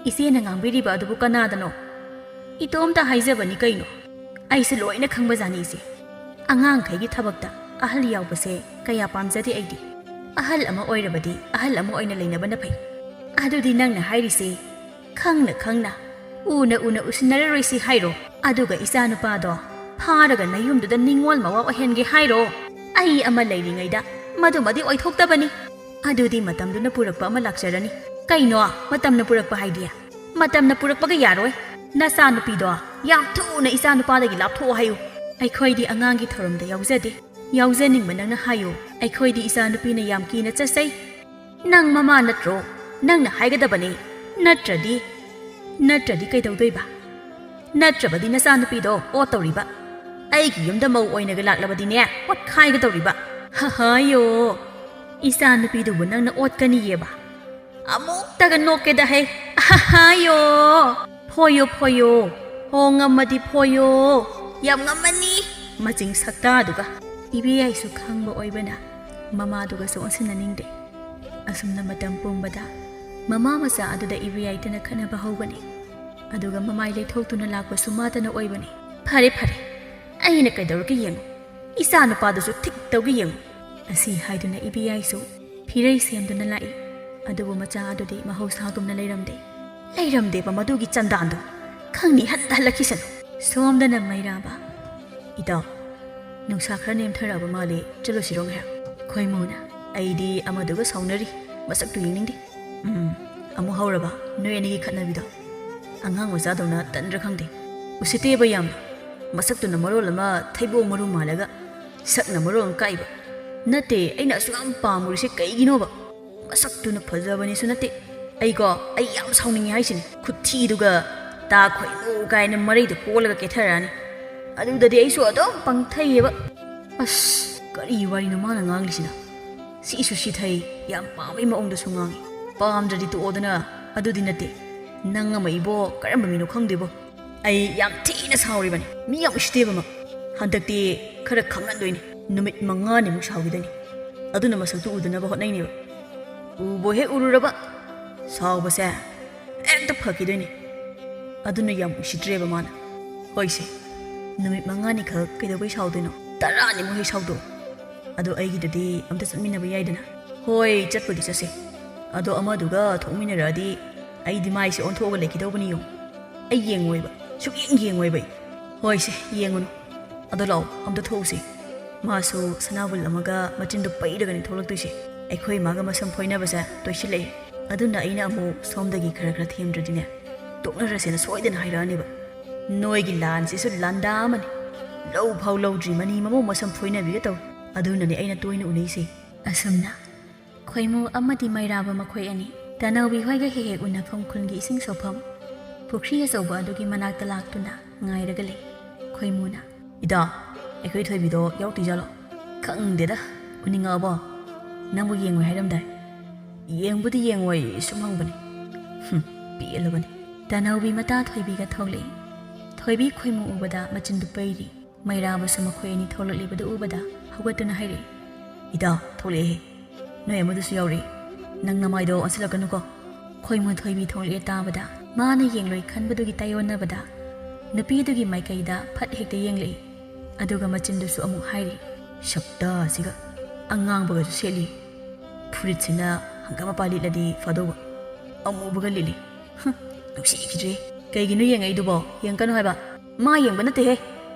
"ꯏꯆꯦꯅ ꯉꯥꯡꯕꯤꯔꯤꯕ ꯑꯗꯨꯕꯨ ꯀꯅꯥꯗꯅꯣ?" "ꯏꯇꯣꯝꯇ ꯍꯥꯏꯖꯕꯅꯤ ꯀꯩꯅꯣ꯫ ꯑꯩꯁꯨ ꯂꯣꯏꯅ ꯈꯪꯕꯖꯥꯠꯅꯤ ꯏꯆꯦ꯫ ꯑꯉꯥꯡꯈꯩꯒꯤ ꯊꯕꯛꯇ ꯑꯍꯜ ꯌꯥꯎꯕꯁꯦ ꯀꯌꯥ ꯄꯥꯝꯖꯗꯦ ꯑꯩꯗꯤ꯫ ꯑꯍꯜ ꯑꯃ ꯑꯣꯏꯔꯕꯗꯤ ꯑꯍꯜ ꯑꯃ ꯑꯣꯏꯅ ꯂꯩꯅꯕꯅ ꯐꯩ꯫ ꯑꯗꯨꯗꯤ ꯅꯪꯅ ꯍꯥꯏꯔꯤꯁꯦ ꯈꯪꯅ ꯈꯪꯅ, ꯎꯅ ꯎꯅ ꯎꯁꯤꯟꯅꯔꯔꯣꯏꯁꯤ ꯍꯥꯏꯔꯣ? ꯑꯗꯨꯒ ꯏꯆꯥꯅꯨꯄꯥꯗꯣ ꯐꯥꯔꯒ ꯅꯌꯨꯝꯗꯨꯗ ꯅꯤꯡꯉꯣꯜ ꯃꯋꯥ ꯑꯣꯏꯍꯟꯒꯦ ꯍꯥꯏꯔꯣ? ꯑꯩ ꯑꯃ ꯂꯩꯔꯤꯉꯩꯗ ꯃꯗꯨꯃꯗꯤ ꯑꯣꯏꯊꯣꯛꯇꯕꯅꯤ꯫ ꯑꯗꯨꯗꯤ ꯃꯇꯝꯗꯨꯅ ꯄꯨꯔꯛꯄ ꯑꯃ ꯂꯥꯛꯆꯔꯅꯤ꯫" "ꯀꯩꯅꯣ ꯃꯇꯝꯅ ꯄꯨꯔꯛꯄ ꯍꯥꯏꯗꯤ? ꯃꯇꯝꯅ ꯄꯨꯔꯛꯄꯒ ꯌꯥꯔꯣꯏ꯫ ꯅꯆꯥꯅꯨꯄꯤꯗꯣ ꯌꯥꯝ ꯊꯨꯅ ꯏꯆꯥꯅꯨꯄꯥꯗꯒꯤ ꯂꯥꯞꯊꯣꯛꯑꯣ ꯍꯥꯏꯌꯨ꯫" "ꯑꯩꯈꯣꯏꯗꯤ ꯑꯉꯥꯡꯒꯤ ꯊꯧꯔꯝꯗ ꯌꯥꯎꯖꯗꯦ꯫" "ꯌꯥꯎꯖꯅꯤꯡꯕ ꯅꯪꯅ ꯍꯥꯏꯌꯨ꯫ ꯑꯩꯈꯣꯏꯗꯤ ꯏꯆꯥꯅꯨꯄꯤꯅ ꯌꯥꯝ ꯀꯤꯅ ꯆꯠꯆꯩ꯫" "ꯅꯪ ꯃꯃꯥ ꯅꯠꯇ꯭ꯔꯣ? ꯅꯪꯅ ꯍꯥꯏꯒꯗꯕꯅꯤ꯫ ꯅꯠꯇ꯭ꯔꯗꯤ, ꯅꯠꯇ꯭ꯔꯗꯤ ꯀꯩꯗꯧꯗꯣꯏꯕ? ꯅꯠꯇ꯭ꯔꯕꯗꯤ ꯅꯆꯥꯅꯨꯄꯤꯗꯣ ꯑꯣꯠꯇꯧꯔꯤꯕ꯫ ꯑꯩꯒꯤ ꯌꯨꯝꯗ ꯃꯧ ꯑꯣꯏꯅꯒ ꯂꯥꯛꯂꯕꯗꯤꯅꯦ, ꯑꯣꯠꯈꯥꯏꯒꯗꯧꯔꯤꯕ꯫" "ꯍꯍꯥꯌꯣ, ꯏꯆꯥꯅꯨꯄꯤꯗꯨꯕꯨ ꯅꯪꯅ ꯑꯣꯠꯀꯅꯤꯌꯦꯕ? ꯑꯃꯨꯛꯇꯒ ꯅꯣꯛꯀꯦꯗ ꯍꯦ꯫ ꯍꯍꯥꯌꯣ, ꯐꯣꯌꯣ, ꯐꯣꯌꯣ, ꯍꯣ ꯉꯝꯃꯗꯤ ꯐꯣꯌꯣ꯫ ꯌꯥꯝ ꯉꯝꯃꯅꯤ ꯃꯆꯤꯡ ꯁꯛꯇꯥꯗꯨꯒ꯫" ꯏꯕꯦꯌꯥꯏꯁꯨ ꯈꯪꯕ ꯑꯣꯏꯕꯅ ꯃꯃꯥꯗꯨꯒꯁꯨ ꯑꯣꯟꯁꯤꯟꯅꯅꯤꯡꯗꯦ꯫ ꯑꯁꯨꯝꯅ ꯃꯇꯝ ꯄꯨꯝꯕꯗ ꯃꯃꯥ ꯃꯆꯥ ꯑꯗꯨꯗ ꯏꯕꯦꯌꯥꯏꯗꯨꯅ ꯈꯠꯅꯕ ꯍꯧꯕꯅꯤ꯫ ꯑꯗꯨꯒ ꯃꯃꯥꯏ ꯂꯩꯊꯣꯛꯇꯨꯅ ꯂꯥꯛꯄꯁꯨ ꯃꯥꯇꯅ ꯑꯣꯏꯕꯅꯤ꯫ "ꯐꯔꯦ, ꯐꯔꯦ, ꯑꯩꯅ ꯀꯩꯗꯧꯔꯒꯦ ꯌꯦꯡꯉꯨ, ꯏꯆꯥ ꯅꯨꯄꯥꯗꯨꯁꯨ ꯊꯤꯛ ꯇꯧꯒꯦ ꯌꯦꯡꯉꯨ꯫" ꯑꯁꯤ ꯍꯥꯏꯗꯨꯅ ꯏꯕꯦꯌꯥꯏꯁꯨ ꯐꯤꯔꯩ ꯁꯦꯝꯗꯨꯅ ꯂꯥꯛꯏ꯫ ꯑꯗꯨꯕꯨ ꯃꯆꯥ ꯑꯗꯨꯗꯤ ꯃꯍꯧꯁꯥꯒꯨꯝꯅ ꯂꯩꯔꯝꯗꯦ꯫ ꯂꯩꯔꯝꯗꯦꯕ ꯃꯗꯨꯒꯤ ꯆꯟꯗꯥꯟꯗꯣ꯫ ꯈꯪꯅꯤ ꯍꯟꯗ ꯍꯜꯂꯛꯈꯤꯁꯅꯨ꯫ ꯁꯣꯝꯗꯅ ꯃꯩꯔꯥꯕ, "ꯏꯇꯥꯎ, ꯅꯨꯡꯁꯥ ꯈꯔ ꯅꯦꯝꯊꯔꯛꯑꯕ ꯃꯥꯜꯂꯦ, ꯆꯠꯂꯨꯁꯤꯔꯣ ꯉꯥꯏꯍꯥꯛ?" ꯈꯣꯏꯃꯨꯅ, "ꯑꯩꯗꯤ ꯑꯃꯗꯨꯒ ꯁꯥꯎꯅꯔꯤ, ꯃꯁꯛꯇꯨ ꯌꯦꯡꯅꯤꯡꯗꯦ꯫" "ꯎꯝ, ꯑꯃꯨꯛ ꯍꯧꯔꯕ ꯅꯣꯏ ꯑꯅꯤꯒꯤ ꯈꯠꯅꯕꯤꯗꯣ? ꯑꯉꯥꯡ ꯃꯆꯥꯗꯧꯅ ꯇꯟꯗ꯭ꯔ ꯈꯪꯗꯦ꯫ ꯎꯁꯤꯠꯇꯦꯕ ꯌꯥꯝꯅ꯫ ꯃꯁꯛꯇꯨꯅ ꯃꯔꯣꯜ ꯑꯃ ꯊꯩꯕꯣꯡ ꯃꯔꯨ ꯃꯥꯜꯂꯒ, ꯁꯛꯅ ꯃꯔꯣꯜ ꯑꯃ ꯀꯥꯛꯏꯕ꯫ ꯅꯠꯇꯦ, ꯑꯩꯅ ꯑꯁꯨꯛ ꯌꯥꯝ ꯄꯥꯝꯃꯨꯔꯤꯁꯦ ꯀꯩꯒꯤꯅꯣꯕ? ꯃꯁꯛꯇꯨꯅ ꯐꯖꯕꯅꯤꯁꯨ ꯅꯠꯇꯦ꯫ ꯑꯩꯀꯣ, ꯑꯩ ꯌꯥꯝ ꯁꯥꯎꯅꯤꯡꯉꯦ ꯍꯥꯏꯁꯤꯅꯤ꯫ ꯈꯨꯊꯤꯗꯨꯒ ꯇꯥ ꯈꯣꯏꯃꯨ ꯀꯥꯏꯅ ꯃꯔꯩꯗ ꯀꯣꯜꯂꯒ ꯀꯦꯊꯔꯛꯑꯅꯤ꯫ ꯑꯗꯨꯗꯗꯤ ꯑꯩꯁꯨ ꯑꯗꯨꯝ ꯄꯪꯊꯩꯌꯦꯕ꯫ ꯑꯁ, ꯀꯔꯤ ꯋꯥꯔꯤꯅꯣ ꯃꯥꯅ ꯉꯥꯡꯂꯤꯁꯤꯅ? ꯁꯤꯁꯨ ꯁꯤꯊꯩ, ꯌꯥꯝ ꯄꯥꯝꯕꯩ ꯃꯑꯣꯡꯗꯁꯨ ꯉꯥꯡꯉꯤ꯫ ꯄꯥꯝꯗ꯭ꯔꯗꯤ ꯇꯣꯛꯑꯣꯗꯅ, ꯑꯗꯨꯗꯤ ꯅꯠꯇꯦ꯫ ꯅꯪ ꯑꯃ ꯏꯕꯣ, ꯀꯔꯝꯕ ꯃꯤꯅꯣ ꯈꯪꯗꯦꯕꯣ꯫ ꯑꯩ ꯌꯥꯝ ꯊꯤꯅ ꯁꯥꯎꯔꯤꯕꯅꯤ꯫ ꯃꯤ ꯌꯥꯝ ꯎꯁꯤꯠꯇꯦꯕ ꯃꯥ꯫ ꯍꯟꯗꯛꯇꯤ ꯈꯔ ꯈꯪꯍꯟꯗꯣꯏꯅꯤ꯫ ꯅꯨꯃꯤꯠ ꯃꯉꯥꯅꯤꯃꯨꯛ ꯁꯥꯎꯈꯤꯗꯣꯏꯅꯤ꯫ ꯑꯗꯨꯅ ꯃꯁꯛꯇꯨ ꯎꯗꯅꯕ ꯍꯣꯠꯅꯩꯅꯦꯕ꯫ ꯎꯕꯨ ꯍꯦꯛ ꯎꯔꯨꯔꯕ ꯁꯥꯎꯕꯁꯦ ꯍꯦꯛꯇ ꯐꯈꯤꯗꯣꯏꯅꯤ꯫ ꯑꯗꯨꯅ ꯌꯥꯝ ꯎꯁꯤꯠꯇ꯭ꯔꯦꯕ ꯃꯥꯅ꯫ ꯍꯣꯏꯁꯦ, ꯅꯨꯃꯤꯠ ꯃꯉꯥꯅꯤꯈꯛ ꯀꯩꯗꯧꯕꯩ ꯁꯥꯎꯗꯣꯏꯅꯣ? ꯇꯔꯥꯅꯤꯃꯨꯛ ꯍꯦꯛ ꯁꯥꯎꯗꯣꯛꯑꯣ꯫ ꯑꯗꯣ ꯑꯩꯒꯤꯗꯨꯗꯤ ꯑꯝꯇ ꯆꯠꯃꯤꯟꯅꯕ ꯌꯥꯏꯗꯅ꯫ ꯍꯣꯏ, ꯆꯠꯄꯨꯗꯤ ꯆꯠꯁꯦ꯫ ꯑꯗꯣ ꯑꯃꯗꯨꯒ ꯊꯣꯛꯃꯤꯟꯅꯔꯛꯑꯗꯤ ꯑꯩꯗꯤ ꯃꯥꯏꯁꯦ ꯑꯣꯟꯊꯣꯛꯑꯒ ꯂꯩꯈꯤꯗꯧꯕꯅꯤ ꯌꯦꯡꯉꯨ꯫ ꯑꯩ ꯌꯦꯡꯉꯣꯏꯕ, ꯁꯨꯛꯌꯦꯡ ꯌꯦꯡꯉꯣꯏꯕ ꯑꯩ꯫ ꯍꯣꯏꯁꯦ, ꯌꯦꯡꯉꯨꯅꯨ꯫ ꯑꯗꯣ ꯂꯥꯛꯑꯣ, ꯑꯝꯇ ꯊꯣꯛꯎꯁꯦ꯫ ꯃꯥꯁꯨ ꯁꯅꯥꯕꯨꯜ ꯑꯃꯒ ꯃꯆꯤꯟꯗꯣ ꯄꯩꯔꯒꯅꯤ ꯊꯣꯛꯂꯛꯇꯣꯏꯁꯦ꯫ ꯑꯩꯈꯣꯏ ꯃꯥꯒ ꯃꯁꯝ ꯐꯣꯏꯅꯕꯁꯦ ꯇꯣꯏꯁꯤꯜꯂꯛꯑꯦ꯫ ꯑꯗꯨꯅ ꯑꯩꯅ ꯑꯃꯨꯛ ꯁꯣꯝꯗꯒꯤ ꯈꯔ ꯈꯔ ꯊꯦꯝꯗ꯭ꯔꯗꯤꯅꯦ, ꯇꯣꯛꯅꯔꯁꯦꯅ ꯁꯣꯏꯗꯅ ꯍꯥꯏꯔꯛꯑꯅꯦꯕ꯫ ꯅꯣꯏꯒꯤ ꯂꯥꯟꯁꯤꯁꯨ ꯂꯥꯟꯗꯥ ꯑꯃꯅꯤ꯫ ꯂꯧ ꯐꯥꯎ ꯂꯧꯗ꯭ꯔꯤ ꯃꯅꯤ ꯃꯃꯧ ꯃꯁꯝ ꯐꯣꯏꯅꯕꯤꯒ ꯇꯧ꯫ ꯑꯗꯨꯅꯅꯦ ꯑꯩꯅ ꯇꯣꯏꯅ ꯎꯅꯩꯁꯦ꯫ ꯑꯁꯨꯝꯅ ꯈꯣꯏꯃꯨ ꯑꯃꯗꯤ ꯃꯩꯔꯥꯕ ꯃꯈꯣꯏ ꯑꯅꯤ ꯇꯅꯧꯕꯤ ꯍꯣꯏꯒ ꯍꯦꯛ ꯍꯦꯛ ꯎꯅꯐꯝ ꯈꯨꯜꯒꯤ ꯏꯁꯤꯡ ꯁꯣꯛꯐꯝ ꯄꯨꯈ꯭ꯔꯤ ꯑꯆꯧꯕ ꯑꯗꯨꯒꯤ ꯃꯅꯥꯛꯇ ꯂꯥꯛꯇꯨꯅ ꯉꯥꯏꯔꯒ ꯂꯩ꯫ ꯈꯣꯏꯃꯨꯅ, "ꯏꯇꯥ, ꯑꯩꯈꯣꯏ ꯊꯣꯏꯕꯤꯗꯣ ꯌꯥꯎꯔꯛꯇꯣꯏꯖꯥꯠꯂꯣ? ꯈꯪꯗꯦꯗ, ꯎꯅꯤꯡꯉꯛꯑꯕꯣ? ꯅꯪꯕꯨ ꯌꯦꯡꯉꯣꯏ ꯍꯥꯏꯔꯝꯗꯥꯏ? ꯌꯦꯡꯕꯨꯗꯤ ꯌꯦꯡꯉꯣꯏ, ꯁꯨꯝ ꯍꯪꯕꯅꯤ꯫ ꯍꯨꯝ, ꯄꯦꯜꯂꯕꯅꯤ꯫" ꯇꯅꯧꯕꯤ ꯃꯇꯥ ꯊꯣꯏꯕꯤꯒ ꯊꯣꯛꯂꯛꯏ꯫ ꯊꯣꯏꯕꯤ ꯈꯣꯏꯃꯨ ꯎꯕꯗ ꯃꯆꯤꯟꯗꯨ ꯄꯩꯔꯤ꯫ ꯃꯩꯔꯥꯕꯁꯨ ꯃꯈꯣꯏ ꯑꯅꯤ ꯊꯣꯛꯂꯛꯂꯤꯕꯗꯨ ꯎꯕꯗ ꯍꯧꯒꯠꯇꯨꯅ ꯍꯥꯏꯔꯛꯏ, "ꯏꯇꯥ, ꯊꯣꯛꯂꯛꯑꯦꯍꯦ꯫ ꯅꯣꯏ ꯑꯃꯗꯨꯁꯨ ꯌꯥꯎꯔꯛꯏ꯫ ꯅꯪ ꯅꯃꯥꯏꯗꯣ ꯑꯣꯟꯁꯤꯜꯂꯛꯀꯅꯨꯀꯣ꯫" ꯈꯣꯏꯃꯨ ꯊꯣꯏꯕꯤ ꯊꯣꯛꯂꯛꯑꯦ ꯇꯥꯕꯗ ꯃꯥꯅ ꯌꯦꯡꯂꯣꯏ ꯈꯟꯕꯗꯨꯒꯤ ꯇꯥꯏꯑꯣꯟꯅꯕꯗ ꯅꯨꯄꯤꯗꯨꯒꯤ ꯃꯥꯏꯀꯩꯗ ꯐꯠ ꯍꯦꯛꯇ ꯌꯦꯡꯂꯛꯏ꯫ ꯑꯗꯨꯒ ꯃꯆꯤꯟꯗꯨꯁꯨ ꯑꯃꯨꯛ ꯍꯥꯏꯔꯤ, "ꯁꯛꯇꯥꯁꯤꯒ ꯑꯉꯥꯡꯕꯒꯁꯨ ꯁꯦꯠꯂꯤ꯫ ꯐꯨꯔꯤꯠꯁꯤꯅ ꯍꯪꯒꯥꯝ ꯃꯄꯥꯟ ꯂꯤꯠꯂꯗꯤ ꯐꯗꯧꯕ꯫ ꯑꯃꯨꯕꯒ ꯂꯤꯠꯂꯤ꯫ ꯍꯨꯝ, ꯅꯨꯡꯁꯤꯈꯤꯗ꯭ꯔꯦ꯫ ꯀꯩꯒꯤꯅꯣ ꯌꯦꯡꯉꯛꯏꯗꯨꯕꯣ? ꯌꯦꯡꯀꯅꯨ ꯍꯥꯏꯕ꯫" "ꯃꯥ ꯌꯦꯡꯕ ꯅꯠꯇꯦꯍꯦ꯫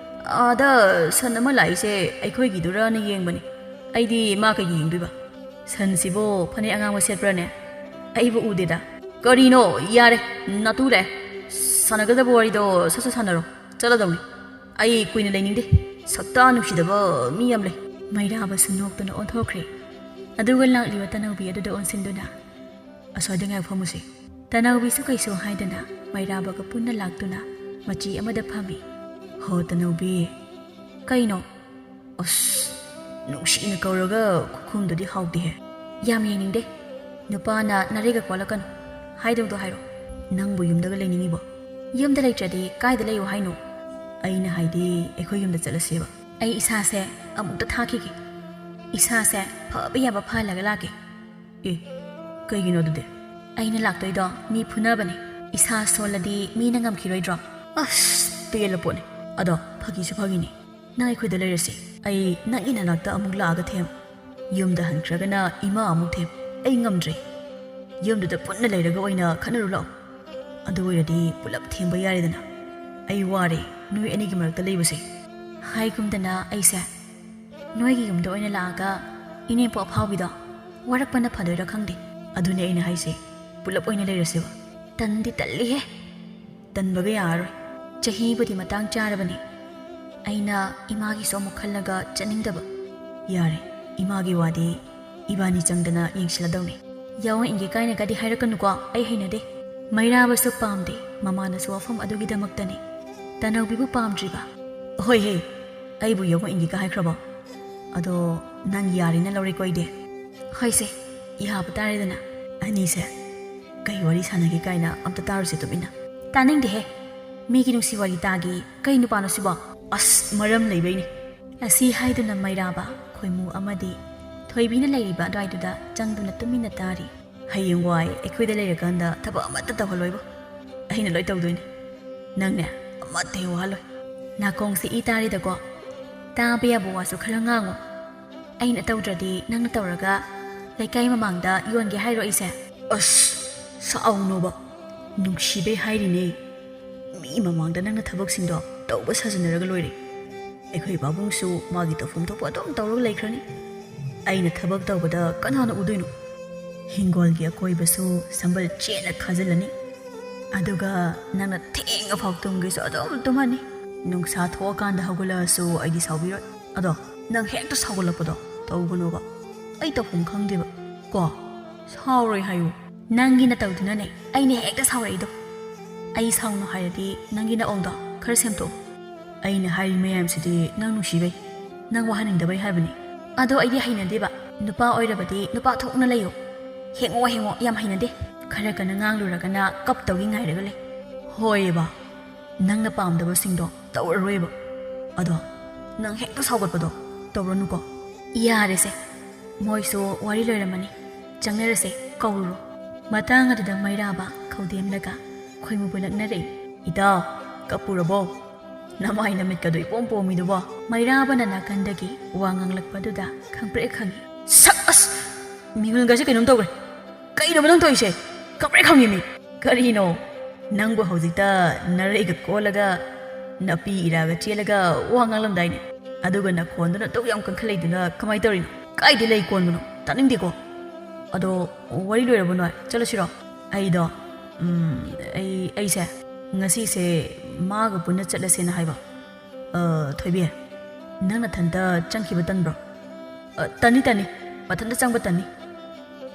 ꯑꯥꯗ ꯁꯟ ꯑꯃ ꯂꯥꯛꯏꯁꯦ ꯑꯩꯈꯣꯏꯒꯤꯗꯨꯔꯅ ꯌꯦꯡꯕꯅꯤ꯫ ꯑꯩꯗꯤ ꯃꯥ ꯀꯩꯒꯤ ꯌꯦꯡꯗꯣꯏꯕ? ꯁꯟꯁꯤꯕꯨ ꯐꯅꯦꯛ ꯑꯉꯥꯡꯕ ꯁꯦꯠꯄ꯭ꯔꯥꯅꯦ? ꯑꯩꯕꯨ ꯎꯗꯦꯗ꯫" "ꯀꯔꯤꯅꯣ? ꯌꯥꯔꯦ, ꯅꯥꯇꯨ ꯂꯥꯛꯑꯦ꯫ ꯁꯥꯟꯅꯒꯗꯕ ꯋꯥꯔꯤꯗꯣ ꯁꯠ ꯁꯠ ꯁꯥꯟꯅꯔꯣ꯫ ꯆꯠꯂꯗꯧꯅꯤ꯫ ꯑꯩ ꯀꯨꯏꯅ ꯂꯩꯅꯤꯡꯗꯦ꯫ ꯁꯛꯇꯥ ꯅꯨꯡꯁꯤꯗꯕ ꯃꯤ ꯌꯥꯝ ꯂꯩ꯫" ꯃꯩꯔꯥꯕꯁꯨ ꯅꯣꯛꯇꯨꯅ ꯑꯣꯟꯊꯣꯛꯈ꯭ꯔꯦ꯫ ꯑꯗꯨꯒ ꯂꯥꯛꯂꯤꯕ ꯇꯅꯧꯕꯤ ꯑꯗꯨꯗ ꯑꯣꯟꯁꯤꯟꯗꯨꯅ, "ꯑꯁ꯭ꯋꯥꯏꯗ ꯉꯥꯏꯍꯥꯛ ꯐꯝꯃꯨꯁꯦ꯫" ꯇꯅꯧꯕꯤꯁꯨ ꯀꯩꯁꯨ ꯍꯥꯏꯗꯅ ꯃꯩꯔꯥꯕꯒ ꯄꯨꯟꯅ ꯂꯥꯛꯇꯨꯅ ꯃꯆꯤ ꯑꯃꯗ ꯐꯝꯃꯤ꯫ "ꯍꯣ ꯇꯅꯧꯕꯤ, ꯀꯩꯅꯣ? ꯑꯁ, ꯅꯨꯡꯁꯤꯅ ꯀꯧꯔꯒ ꯈꯨꯈꯨꯝꯗꯨꯗꯤ ꯍꯥꯎꯇꯦꯍꯦ꯫" "ꯌꯥꯝ ꯌꯦꯡꯅꯤꯡꯗꯦ꯫ ꯅꯨꯄꯥꯅ ꯅꯥꯔꯩꯒ ꯀꯣꯜꯂꯛꯀꯅꯨ꯫ ꯍꯥꯏꯗꯧꯗꯣ ꯍꯥꯏꯔꯣ꯫ ꯅꯪꯕꯨ ꯌꯨꯝꯗꯒ ꯂꯩꯅꯤꯡꯉꯤꯕꯣ?" "ꯌꯨꯝꯗ ꯂꯩꯇ꯭ꯔꯗꯤ ꯀꯥꯏꯗ ꯂꯩꯌꯣ ꯍꯥꯏꯅꯣ?" "ꯑꯩꯅ ꯍꯥꯏꯗꯤ ꯑꯩꯈꯣꯏ ꯌꯨꯝꯗ ꯆꯠꯂꯁꯦꯕ꯫" "ꯑꯩ ꯏꯁꯥꯁꯦ ꯑꯃꯨꯛꯇ ꯊꯥꯈꯤꯒꯦ꯫ ꯏꯁꯥꯁꯦ ꯐꯕ ꯌꯥꯕ ꯐꯍꯜꯂꯒ ꯂꯥꯛꯀꯦ꯫" "ꯑꯦ, ꯀꯩꯒꯤꯅꯣ ꯑꯗꯨꯗꯤ? ꯑꯩꯅ ꯂꯥꯛꯇꯣꯏꯗꯣ ꯃꯤ ꯐꯨꯅꯕꯅꯦ꯫ ꯏꯁꯥ ꯁꯣꯜꯂꯗꯤ ꯃꯤꯅ ꯉꯝꯈꯤꯔꯣꯏꯗ꯭ꯔꯣ? ꯑꯁ, ꯄꯦꯜꯂ ꯄꯣꯠꯅꯤ꯫ ꯑꯗꯣ ꯐꯥꯒꯤꯁꯨ ꯐꯥꯒꯤꯅꯤ, ꯅꯪ ꯑꯩꯈꯣꯏꯗ ꯂꯩꯔꯁꯤ꯫ ꯑꯩ ꯅꯪꯒꯤ ꯅꯅꯥꯛꯇ ꯑꯃꯨꯛ ꯂꯥꯛꯑꯒ ꯊꯦꯝ, ꯌꯨꯝꯗ ꯍꯟꯈ꯭ꯔꯒꯅ ꯏꯃꯥ ꯑꯃꯨꯛ ꯊꯦꯝ꯫ ꯑꯩ ꯉꯝꯗ꯭ꯔꯦ꯫ ꯌꯨꯝꯗꯨꯗ ꯄꯨꯟꯅ ꯂꯩꯔꯒ ꯑꯣꯏꯅ ꯈꯠꯅꯔꯨ ꯂꯥꯛꯑꯣ꯫ ꯑꯗꯨ ꯑꯣꯏꯔꯗꯤ ꯄꯨꯂꯞ ꯊꯦꯝꯕ ꯌꯥꯔꯦꯗꯅ꯫ ꯑꯩ ꯋꯥꯔꯦ ꯅꯣꯏ ꯑꯅꯤꯒꯤ ꯃꯔꯛꯇ ꯂꯩꯕꯁꯦ꯫ ꯍꯥꯏꯒꯨꯝꯗꯅ ꯑꯩꯁꯦ ꯅꯣꯏꯒꯤ ꯌꯨꯝꯗ ꯑꯣꯏꯅ ꯂꯥꯛꯑꯒ ꯏꯅꯦꯝꯄꯣꯛ ꯑꯐꯥꯎꯕꯤꯗꯣ ꯋꯥꯔꯛꯄꯅ ꯐꯗꯣꯏꯔꯥ ꯈꯪꯗꯦ꯫ ꯑꯗꯨꯅꯦ ꯑꯩꯅ ꯍꯥꯏꯁꯦ, ꯄꯨꯂꯞ ꯑꯣꯏꯅ ꯂꯩꯔꯁꯦꯕ꯫ ꯇꯟꯗꯤ ꯇꯜꯂꯤꯍꯦ꯫ ꯇꯟꯕꯒ ꯌꯥꯔꯔꯣꯏ꯫ ꯆꯍꯤꯕꯨꯗꯤ ꯃꯇꯥꯡ ꯆꯥꯔꯕꯅꯤ꯫ ꯑꯩꯅ ꯏꯃꯥꯒꯤꯁꯨ ꯑꯃꯨꯛ ꯈꯜꯂꯒ ꯆꯠꯅꯤꯡꯗꯕ꯫ ꯌꯥꯔꯦ, ꯏꯃꯥꯒꯤ ꯋꯥꯗꯤ ꯏꯕꯥꯅꯤ ꯆꯪꯗꯅ ꯌꯦꯡꯁꯤꯜꯂꯗꯧꯅꯤ꯫ ꯌꯥꯎꯅ ꯏꯟꯒꯦ ꯀꯥꯏꯅꯒꯗꯤ ꯍꯥꯏꯔꯛꯀꯅꯨꯀꯣ, ꯑꯩ ꯍꯩꯅꯗꯦ꯫ ꯃꯩꯔꯥꯕꯁꯨ ꯄꯥꯝꯗꯦ, ꯃꯃꯥꯅꯁꯨ ꯋꯥꯐꯝ ꯑꯗꯨꯒꯤꯗꯃꯛꯇꯅꯤ꯫ ꯇꯅꯧꯕꯤꯕꯨ ꯄꯥꯝꯗ꯭ꯔꯤꯕ? ꯍꯣꯏꯍꯦ, ꯑꯩꯕꯨ ꯌꯥꯎꯅ ꯏꯟꯒꯦꯒ ꯍꯥꯏꯈ꯭ꯔꯕꯣ? ꯑꯗꯣ ꯅꯪ ꯌꯥꯔꯦꯅ ꯂꯧꯔꯦꯀꯣ ꯑꯩꯗꯤ? ꯍꯣꯏꯁꯦ, ꯌꯥꯕ ꯇꯥꯔꯦꯗꯅ꯫ ꯑꯅꯤꯁꯦ ꯀꯩ ꯋꯥꯔꯤ ꯁꯥꯟꯅꯒꯦ ꯀꯥꯏꯅ ꯑꯝꯇ ꯇꯥꯔꯨꯁꯦ ꯇꯨꯃꯤꯟꯅ꯫ ꯇꯥꯅꯤꯡꯗꯦꯍꯦ, ꯃꯤꯒꯤ ꯅꯨꯡꯁꯤ ꯋꯥꯔꯤ ꯇꯥꯒꯦ꯫ ꯀꯩ ꯅꯨꯄꯥꯅꯣ ꯁꯤꯕꯣ? ꯑꯁ, ꯃꯔꯝ ꯂꯩꯕꯩꯅꯤ꯫ ꯑꯁꯤ ꯍꯥꯏꯗꯨꯅ ꯃꯩꯔꯥꯕ, ꯈꯣꯏꯃꯨ ꯑꯃꯗꯤ ꯊꯣꯏꯕꯤꯅ ꯂꯩꯔꯤꯕ ꯑꯗꯨꯋꯥꯏꯗꯨꯗ ꯆꯪꯗꯨꯅ ꯇꯨꯃꯤꯟꯅ ꯇꯥꯔꯤ꯫ ꯍꯌꯦꯡꯋꯥꯏ ꯑꯩꯈꯣꯏꯗ ꯂꯩꯔꯀꯥꯟꯗ ꯊꯕꯛ ꯑꯃꯠꯇ ꯇꯧꯍꯜꯂꯣꯏꯕꯣ꯫ ꯑꯩꯅ ꯂꯣꯏ ꯇꯧꯗꯣꯏꯅꯤ꯫ ꯅꯪꯅꯦ ꯑꯃꯠꯇ ꯍꯦꯛ ꯋꯥꯍꯜꯂꯣꯏ꯫ ꯅꯥꯀꯣꯡꯁꯦ ꯏ ꯇꯥꯔꯦꯗꯀꯣ꯫ ꯇꯥꯕ ꯌꯥꯕ ꯋꯥꯁꯨ ꯈꯔ ꯉꯥꯡꯉꯣ꯫ ꯑꯩꯅ ꯇꯧꯗ꯭ꯔꯗꯤ ꯅꯪꯅ ꯇꯧꯔꯒ ꯂꯩꯀꯥꯏ ꯃꯃꯥꯡꯗ ꯌꯣꯟꯒꯦ ꯍꯥꯏꯔꯣ ꯑꯩꯁꯦ? ꯑꯁ, ꯁꯥꯎꯅꯣꯕ꯫ ꯅꯨꯡꯁꯤꯕꯩ ꯍꯥꯏꯔꯤꯅꯦ꯫ ꯃꯤ ꯃꯃꯥꯡꯗ ꯅꯪꯅ ꯊꯕꯛꯁꯤꯡꯗꯣ ꯇꯧꯕ ꯁꯥꯖꯤꯟꯅꯔꯒ ꯂꯣꯏꯔꯦ꯫ ꯑꯩꯈꯣꯏ ꯄꯥꯕꯨꯡꯁꯨ ꯃꯥꯒꯤ ꯇꯧꯐꯝ ꯊꯣꯛꯄ ꯑꯗꯨꯝ ꯇꯧꯔꯒ ꯂꯩꯈ꯭ꯔꯅꯤ꯫ ꯑꯩꯅ ꯊꯕꯛ ꯇꯧꯕꯗ ꯀꯅꯥꯅ ꯎꯗꯣꯏꯅꯣ? ꯍꯤꯡꯒꯣꯜꯒꯤ ꯑꯀꯣꯏꯕꯁꯨ ꯁꯝꯕꯜ ꯆꯦꯠꯅ ꯈꯥꯖꯤꯜꯂꯅꯤ꯫ ꯑꯗꯨꯒ ꯅꯪꯅ ꯊꯦꯡꯉꯐꯥꯎ ꯇꯨꯝꯒꯦꯁꯨ ꯑꯗꯨꯝ ꯇꯨꯝꯍꯟꯅꯤ꯫ ꯅꯨꯡꯁꯥ ꯊꯣꯛꯑꯀꯥꯟꯗ ꯍꯧꯒꯠꯂꯛꯑꯁꯨ ꯑꯩꯗꯤ ꯁꯥꯎꯕꯤꯔꯣꯏ꯫ ꯑꯗꯣ ꯅꯪ ꯍꯦꯛꯇ ꯁꯥꯎꯒꯠꯂꯛꯄꯗꯣ ꯇꯧꯒꯅꯣꯕ꯫ ꯑꯩ ꯇꯧꯐꯝ ꯈꯪꯗꯦꯕ꯫ ꯀꯣ, ꯁꯥꯎꯔꯣꯏ ꯍꯥꯏꯌꯨ꯫ ꯅꯪꯒꯤ ꯅꯇꯧꯗꯨꯅꯅꯦ ꯑꯩꯅ ꯍꯦꯛꯇ ꯁꯥꯎꯔꯛꯏꯗꯣ꯫ ꯑꯩ ꯁꯥꯎꯅꯨ ꯍꯥꯏꯔꯗꯤ ꯅꯪꯒꯤ ꯅꯑꯣꯡꯗꯣ ꯈꯔ ꯁꯦꯝꯗꯣꯛꯎ꯫ ꯑꯩꯅ ꯍꯥꯏꯔꯤ ꯃꯌꯥꯝꯁꯤꯗꯤ ꯅꯪ ꯅꯨꯡꯁꯤꯕꯩ, ꯅꯪ ꯋꯥꯍꯟꯅꯤꯡꯗꯕꯩ ꯍꯥꯏꯕꯅꯤ꯫ ꯑꯗꯣ ꯑꯩꯗꯤ ꯍꯩꯅꯗꯦꯕ꯫ ꯅꯨꯄꯥ ꯑꯣꯏꯔꯕꯗꯤ ꯅꯨꯄꯥ ꯊꯣꯛꯅ ꯂꯩꯌꯨ꯫ ꯍꯦꯡꯉꯣ ꯍꯦꯡꯉꯣ, ꯌꯥꯝ ꯍꯩꯅꯗꯦ꯫ ꯈꯔ ꯀꯟꯅ ꯉꯥꯡꯂꯨꯔꯒꯅ ꯀꯞꯇꯧꯒꯤ ꯉꯥꯏꯔꯒ ꯂꯩ꯫ ꯍꯣꯏꯑꯕ, ꯅꯪꯅ ꯄꯥꯝꯗꯕꯁꯤꯡꯗꯣ ꯇꯧꯔꯔꯣꯏꯕ꯫ ꯑꯗꯣ ꯅꯪ ꯍꯦꯛꯇ ꯁꯥꯎꯒꯠꯄꯗꯣ ꯇꯧꯔꯅꯨꯀꯣ꯫ ꯌꯥꯔꯦꯁꯦ, ꯃꯣꯏꯁꯨ ꯋꯥꯔꯤ ꯂꯣꯏꯔꯝꯃꯅꯤ꯫ ꯆꯪꯅꯔꯁꯦ꯫ ꯀꯧꯔꯨꯔꯣ꯫ ꯃꯇꯥꯡ ꯑꯗꯨꯗ ꯃꯩꯔꯥꯕ ꯈꯧꯗꯦꯝꯂꯒ ꯈꯣꯏꯃꯨꯕꯨ ꯂꯛꯅꯔꯛꯏ꯫ "ꯏꯇꯥꯎ, ꯀꯞꯄꯨꯔꯕꯣ? ꯅꯃꯥꯏ ꯅꯃꯤꯠꯀꯗꯣ ꯏꯄꯣꯝ ꯄꯣꯝꯃꯤꯗꯨꯕꯣ?" ꯃꯩꯔꯥꯕꯅ ꯅꯥꯀꯟꯗꯒꯤ ꯋꯥ ꯉꯥꯡꯂꯛꯄꯗꯨꯗ ꯈꯪꯄ꯭ꯔꯦꯛ ꯈꯪꯉꯤ꯫ "ꯁꯛ ꯑꯁ! ꯃꯤꯍꯨꯜꯒꯁꯦ ꯀꯩꯅꯣꯝ ꯇꯧꯈ꯭ꯔꯦ꯫ ꯀꯩꯅꯣꯕ ꯅꯪ ꯇꯧꯔꯤꯁꯦ? ꯈꯪꯄ꯭ꯔꯦꯛ ꯈꯪꯉꯤꯃꯤ꯫ ꯀꯔꯤꯅꯣ? ꯅꯪꯕꯨ ꯍꯧꯖꯤꯛꯇ ꯅꯔꯩꯒ ꯀꯣꯜꯂꯒ ꯅꯥꯄꯤ ꯏꯔꯥꯒ ꯆꯦꯜꯂꯒ ꯋꯥ ꯉꯥꯡꯂꯝꯗꯥꯏꯅꯦ꯫ ꯑꯗꯨꯒ ꯅꯈꯣꯟꯗꯨꯅ ꯑꯗꯨꯛ ꯌꯥꯝ ꯀꯟꯈꯠꯂꯛꯏꯗꯨꯅ ꯀꯃꯥꯏꯅ ꯇꯧꯔꯤꯅꯣ? ꯀꯥꯏꯗ ꯂꯩ ꯀꯣꯟꯕꯅꯣ? ꯇꯥꯅꯤꯡꯗꯦꯀꯣ꯫ ꯑꯗꯣ ꯋꯥꯔꯤ ꯂꯣꯏꯔꯕꯣ ꯅꯣꯏ? ꯆꯠꯂꯁꯤꯔꯣ?" ꯑꯩꯗꯣ, ꯎꯝ, ꯑꯩ, ꯑꯩꯁꯦ ꯉꯁꯤꯁꯦ ꯃꯥꯒ ꯄꯨꯟꯅ ꯆꯠꯂꯁꯦꯅ ꯍꯥꯏꯕ꯫ "ꯑ, ꯊꯣꯏꯕꯤ, ꯅꯪ ꯅꯊꯟꯇ ꯆꯪꯈꯤꯕ ꯇꯟꯕ꯭ꯔꯣ?" "ꯑ, ꯇꯟꯅꯤ, ꯇꯟꯅꯤ꯫ ꯃꯊꯟꯇ ꯆꯪꯕ ꯇꯟꯅꯤ꯫"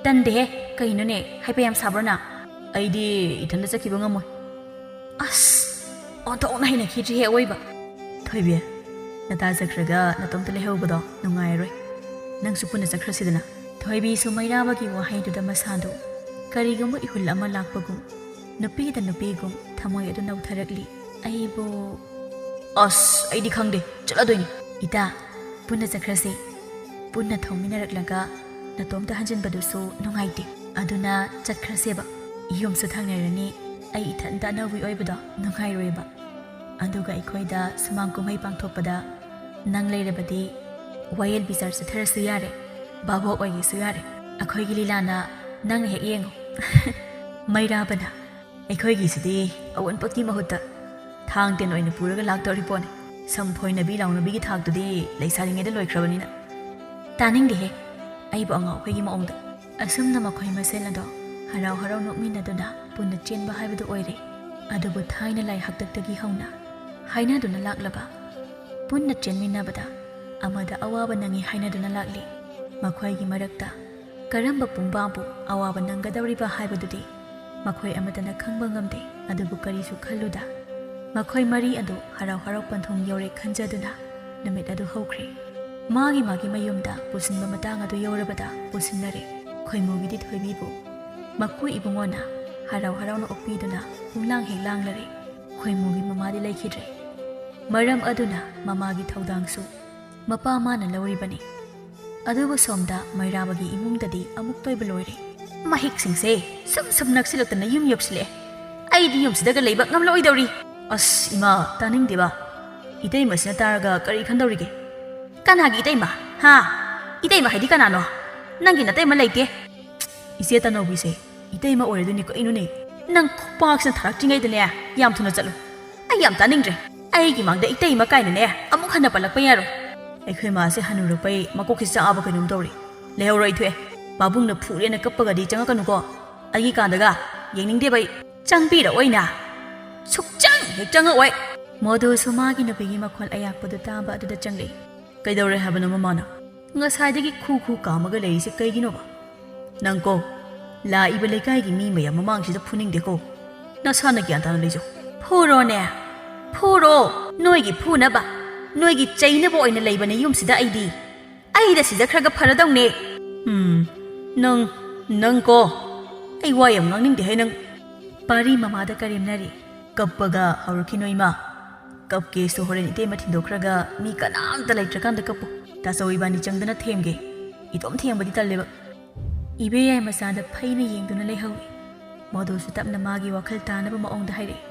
"ꯇꯟꯗꯦꯍꯦ꯫ ꯀꯩꯅꯣꯅꯦ? ꯍꯥꯏꯄ ꯌꯥꯝ ꯁꯥꯕ꯭ꯔꯣ ꯅꯪ?" "ꯑꯩꯗꯤ ꯏꯊꯟꯇ ꯆꯠꯈꯤꯕ ꯉꯝꯃꯣꯏ꯫" ꯑꯁ! ꯑꯣꯟꯊꯣꯛꯅ ꯍꯩꯅꯈꯤꯗ꯭ꯔꯤꯍꯦ ꯑꯋꯣꯏꯕ꯫ "ꯊꯣꯏꯕꯤ, ꯅꯇꯥ ꯆꯠꯈ꯭ꯔꯒ ꯅꯇꯣꯝꯇ ꯂꯩꯍꯧꯕꯗꯣ ꯅꯨꯡꯉꯥꯏꯔꯣꯏ꯫ ꯅꯪꯁꯨ ꯄꯨꯟꯅ ꯆꯠꯈ꯭ꯔꯁꯤꯗꯅ꯫" ꯊꯣꯏꯕꯤꯁꯨ ꯃꯩꯔꯥꯕꯒꯤ ꯋꯥꯍꯩꯗꯨꯗ ꯃꯁꯥꯗꯨ ꯀꯔꯤꯒꯨꯝꯕ ꯏꯍꯨꯜ ꯑꯃ ꯂꯥꯛꯄꯒꯨꯝ, ꯅꯨꯄꯤꯗ ꯅꯨꯄꯤꯒꯨꯝ ꯊꯃꯣꯏ ꯑꯗꯨ ꯅꯧꯊꯔꯛꯂꯤ꯫ "ꯑꯩꯕꯨ..." "ꯑꯁ, ꯑꯩꯗꯤ ꯈꯪꯗꯦ, ꯆꯠꯂꯗꯣꯏꯅꯤ꯫" "ꯏꯇꯥ, ꯄꯨꯟꯅ ꯆꯠꯈ꯭ꯔꯁꯤ꯫ ꯄꯨꯟꯅ ꯊꯧꯃꯤꯟꯅꯔꯛꯂꯒ ꯅꯇꯣꯝꯇ ꯍꯟꯖꯤꯟꯕꯗꯨꯁꯨ ꯅꯨꯡꯉꯥꯏꯇꯦ꯫ ꯑꯗꯨꯅ ꯆꯠꯈ꯭ꯔꯁꯦꯕ꯫ ꯌꯨꯝꯁꯨ ꯊꯪꯅꯔꯅꯤ꯫ ꯑꯩ ꯏꯊꯟꯇ ꯑꯅꯧꯕꯤ ꯑꯣꯏꯕꯗꯣ ꯅꯨꯡꯉꯥꯏꯔꯣꯏꯕ꯫ ꯑꯗꯨꯒ ꯑꯩꯈꯣꯏꯗ ꯁꯨꯃꯥꯡ ꯀꯨꯝꯍꯩ ꯄꯥꯡꯊꯣꯛꯄꯗ ꯅꯪ ꯂꯩꯔꯕꯗꯤ ꯋꯥꯌꯦꯜ ꯕꯤꯆꯥꯔ ꯆꯠꯊꯔꯁꯨ ꯌꯥꯔꯦ, ꯚꯥꯕꯣꯛ ꯑꯣꯏꯒꯦꯁꯨ ꯌꯥꯔꯦ꯫ ꯑꯩꯈꯣꯏꯒꯤ ꯂꯤꯂꯥꯅ ꯅꯪꯅ ꯍꯦꯛ ꯌꯦꯡꯉꯨ꯫" ꯃꯩꯔꯥꯕꯅ, "ꯑꯩꯈꯣꯏꯒꯤꯁꯤꯗꯤ ꯑꯋꯨꯟꯄꯣꯠꯀꯤ ꯃꯍꯨꯠꯇ ꯊꯥꯡ ꯇꯦꯟ ꯑꯣꯏꯅ ꯄꯨꯔꯒ ꯂꯥꯛꯇꯧꯔꯤ ꯄꯣꯠꯅꯤ꯫ ꯁꯝ ꯐꯣꯏꯅꯕꯤ ꯂꯥꯎꯅꯕꯤꯒꯤ ꯊꯥꯛꯇꯨꯗꯤ ꯂꯩꯁꯥꯔꯤꯉꯩꯗ ꯂꯣꯏꯈ꯭ꯔꯕꯅꯤꯅ꯫" "ꯇꯥꯅꯤꯡꯗꯦꯍꯦ, ꯑꯩꯕꯨ ꯑꯉꯥꯎ ꯑꯩꯈꯣꯏꯒꯤ ꯃꯑꯣꯡꯗ꯫" ꯑꯁꯨꯝꯅ ꯃꯈꯣꯏ ꯃꯁꯦꯜ ꯑꯗꯣ ꯍꯔꯥꯎ ꯍꯔꯥꯎ ꯅꯣꯛꯃꯤꯟꯅꯗꯨꯅ ꯄꯨꯟꯅ ꯆꯦꯟꯕ ꯍꯥꯏꯕꯗꯨ ꯑꯣꯏꯔꯦ꯫ ꯑꯗꯨꯕꯨ ꯊꯥꯏꯅ ꯂꯥꯏ ꯍꯥꯛꯇꯛꯇꯒꯤ ꯍꯧꯅ ꯍꯥꯏꯅꯗꯨꯅ ꯂꯥꯛꯂꯕ, ꯄꯨꯟꯅ ꯆꯦꯟꯃꯤꯟꯅꯕꯗ ꯑꯃꯗ ꯑꯋꯥꯕ ꯅꯪꯉꯤ ꯍꯥꯏꯅꯗꯨꯅ ꯂꯥꯛꯂꯤ꯫ ꯃꯈꯣꯏꯒꯤ ꯃꯔꯛꯇ ꯀꯔꯝꯕ ꯄꯨꯡꯕꯥꯕꯨ ꯑꯋꯥꯕ ꯅꯪꯒꯗꯧꯔꯤꯕ ꯍꯥꯏꯕꯗꯨꯗꯤ ꯃꯈꯣꯏ ꯑꯃꯠꯇꯅ ꯈꯪꯕ ꯉꯝꯗꯦ꯫ ꯑꯗꯨꯕꯨ ꯀꯔꯤꯁꯨ ꯈꯜꯂꯨꯗ ꯃꯈꯣꯏ ꯃꯔꯤ ꯑꯗꯨ ꯍꯔꯥꯎ ꯍꯔꯥꯎ ꯄꯟꯊꯨꯡ ꯌꯧꯔꯦ ꯈꯟꯖꯗꯨꯅ ꯅꯨꯃꯤꯠ ꯑꯗꯨ ꯍꯧꯈ꯭ꯔꯦ꯫ ꯃꯥꯒꯤ ꯃꯥꯒꯤ ꯃꯌꯨꯝꯗ ꯄꯨꯁꯤꯟꯕ ꯃꯇꯥꯡ ꯑꯗꯨ ꯌꯧꯔꯕꯗ ꯄꯨꯁꯤꯟꯅꯔꯦ꯫ ꯈꯣꯏꯃꯨꯒꯤꯗꯤ ꯊꯣꯏꯕꯤꯕꯨ ꯃꯀꯨ ꯏꯕꯨꯡꯉꯣꯅ ꯍꯔꯥꯎ ꯍꯔꯥꯎꯅ ꯑꯣꯛꯄꯤꯗꯨꯅ ꯄꯨꯡꯂꯥꯡ ꯍꯦꯛ ꯂꯥꯡꯂꯔꯦ꯫ ꯈꯣꯏꯃꯨꯒꯤ ꯃꯃꯥꯗꯤ ꯂꯩꯈꯤꯗ꯭ꯔꯦ꯫ ꯃꯔꯝ ꯑꯗꯨꯅ ꯃꯃꯥꯒꯤ ꯊꯧꯗꯥꯡꯁꯨ ꯃꯄꯥ ꯃꯥꯅ ꯂꯧꯔꯤꯕꯅꯤ꯫ ꯑꯗꯨꯕꯨ ꯁꯣꯝꯗ ꯃꯩꯔꯥꯕꯒꯤ ꯏꯃꯨꯡꯗꯗꯤ ꯑꯃꯨꯛꯇꯣꯏꯕ ꯂꯣꯏꯔꯦ꯫ ꯃꯍꯤꯛꯁꯤꯡꯁꯦ ꯁꯨꯝ ꯁꯨꯝ ꯅꯛꯁꯤꯜꯂꯛꯇꯅ ꯌꯨꯝ ꯌꯧꯁꯤꯜꯂꯛꯑꯦ꯫ ꯑꯩꯗꯤ ꯌꯨꯝꯁꯤꯗꯒ ꯂꯩꯕ ꯉꯝꯂꯛꯑꯣꯏꯗꯧꯔꯤ꯫ ꯑꯁ, ꯏꯃꯥ, ꯇꯥꯅꯤꯡꯗꯦꯕ꯫ ꯏꯇꯩꯃꯁꯤꯅ ꯇꯥꯔꯒ ꯀꯔꯤ ꯈꯟꯗꯧꯔꯤꯒꯦ? ꯀꯅꯥꯒꯤ ꯏꯇꯩꯃ? ꯍꯥ? ꯏꯇꯩꯃ ꯍꯥꯏꯗꯤ ꯀꯅꯥꯅꯣ? ꯅꯪꯒꯤ ꯅꯇꯩꯃ ꯂꯩꯇꯦ꯫ ꯏꯆꯦ ꯇꯅꯧꯕꯤꯁꯦ ꯏꯇꯩꯃ ꯑꯣꯏꯔꯗꯣꯏꯅꯤ ꯀꯩꯅꯣꯅꯦ? ꯅꯪ ꯈꯨꯄꯥꯛꯁꯤꯅ ꯊꯥꯔꯛꯇ꯭ꯔꯤꯉꯩꯗꯅꯦ, ꯌꯥꯝ ꯊꯨꯅ ꯆꯠꯂꯨ꯫ ꯑꯩ ꯌꯥꯝ ꯇꯥꯅꯤꯡꯗ꯭ꯔꯦ꯫ ꯑꯩꯒꯤ ꯃꯥꯡꯗ ꯏꯇꯩꯃ ꯀꯥꯏꯅꯅꯦ ꯑꯃꯨꯛ ꯍꯟꯅ ꯄꯜꯂꯛꯄ ꯌꯥꯔꯣꯏ꯫ ꯑꯩꯈꯣꯏ ꯃꯥꯁꯦ ꯍꯅꯨꯔꯛꯄꯩ ꯃꯀꯣꯛꯁꯦ ꯆꯥꯛꯑꯕ ꯀꯩꯅꯣꯝ ꯇꯧꯔꯦ꯫ ꯂꯩꯍꯧꯔꯣ, ꯑꯩ ꯊꯣꯛꯑꯦ꯫ ꯄꯥꯕꯨꯡꯅ ꯐꯨꯔꯦꯅ ꯀꯞꯄꯒꯗꯤ ꯆꯪꯉꯛꯀꯅꯨꯀꯣ꯫ ꯑꯩꯒꯤ ꯀꯥꯗꯒ ꯌꯦꯡꯅꯤꯡꯗꯦꯕ ꯑꯩ꯫ ꯆꯪꯕꯤꯔꯛꯑꯣꯏꯅ꯫ ꯁꯨꯛꯆꯪ ꯍꯦꯛ ꯆꯪꯉꯛꯑꯣꯏ꯫ ꯃꯣꯗꯨꯁꯨ ꯃꯥꯒꯤ ꯅꯨꯄꯤꯒꯤ ꯃꯈꯣꯜ ꯑꯌꯥꯛꯄꯗꯨ ꯇꯥꯕ ꯑꯗꯨꯗ ꯆꯪꯂꯛꯏ꯫ ꯀꯩꯗꯧꯔꯦ ꯍꯥꯏꯕꯅꯣ ꯃꯃꯥꯅ? ꯉꯁꯥꯏꯗꯒꯤ ꯈꯨ ꯈꯨ ꯀꯥꯝꯃꯒ ꯂꯩꯔꯤꯁꯦ ꯀꯩꯒꯤꯅꯣꯕ? ꯅꯪꯀꯣ, ꯂꯥꯛꯏꯕ ꯂꯩꯀꯥꯏꯒꯤ ꯃꯤ ꯃꯌꯥꯝ ꯃꯃꯥꯡꯁꯤꯗ ꯐꯨꯅꯤꯡꯗꯦꯀꯣ꯫ ꯅꯁꯥꯅ ꯒ꯭ꯌꯥꯟ ꯇꯥꯅ ꯂꯩꯖꯧ꯫ ꯐꯨꯔꯣꯅꯦ, ꯐꯨꯔꯣ꯫ ꯅꯣꯏꯒꯤ ꯐꯨꯅꯕ, ꯅꯣꯏꯒꯤ ꯆꯩꯅꯕ ꯑꯣꯏꯅ ꯂꯩꯕꯅꯦ ꯌꯨꯝꯁꯤꯗ ꯑꯩꯗꯤ꯫ ꯑꯩꯗ ꯁꯤꯖꯈ꯭ꯔꯒ ꯐꯔꯗꯧꯅꯦ꯫ ꯎꯝ, ꯅꯪ, ꯅꯪꯀꯣ, ꯑꯩ ꯋꯥ ꯌꯥꯝ ꯉꯥꯡꯅꯤꯡꯗꯦ ꯍꯦ ꯅꯪ꯫ ꯄꯥꯔꯤ ꯃꯃꯥꯗ ꯀꯔꯦꯝꯅꯔꯤ꯫ ꯀꯞꯄꯒ ꯍꯧꯔꯛꯈꯤꯅꯣ ꯏꯃꯥ꯫ ꯀꯞꯀꯦꯁꯨ ꯍꯣꯔꯦꯟ ꯏꯇꯩꯃ ꯊꯤꯟꯗꯣꯛꯈ꯭ꯔꯒ ꯃꯤ ꯀꯅꯥꯝꯇ ꯂꯩꯇ꯭ꯔꯀꯥꯟꯗ ꯀꯞꯄꯨ꯫ ꯇꯥꯆꯧ ꯏꯕꯥꯅꯤ ꯆꯪꯗꯅ ꯊꯦꯝꯒꯦ꯫ ꯏꯇꯣꯝ ꯊꯦꯝꯕꯗꯤ ꯇꯜꯂꯦꯕ꯫ ꯏꯕꯦꯌꯥꯏ ꯃꯆꯥꯗ ꯐꯩꯅ ꯌꯦꯡꯗꯨꯅ ꯂꯩꯍꯧꯏ꯫ ꯃꯣꯗꯨꯁꯨ ꯇꯞꯅ ꯃꯥꯒꯤ ꯋꯥꯈꯜ ꯇꯥꯅꯕ ꯃꯑꯣꯡꯗ ꯍꯥꯏꯔꯛꯏ꯫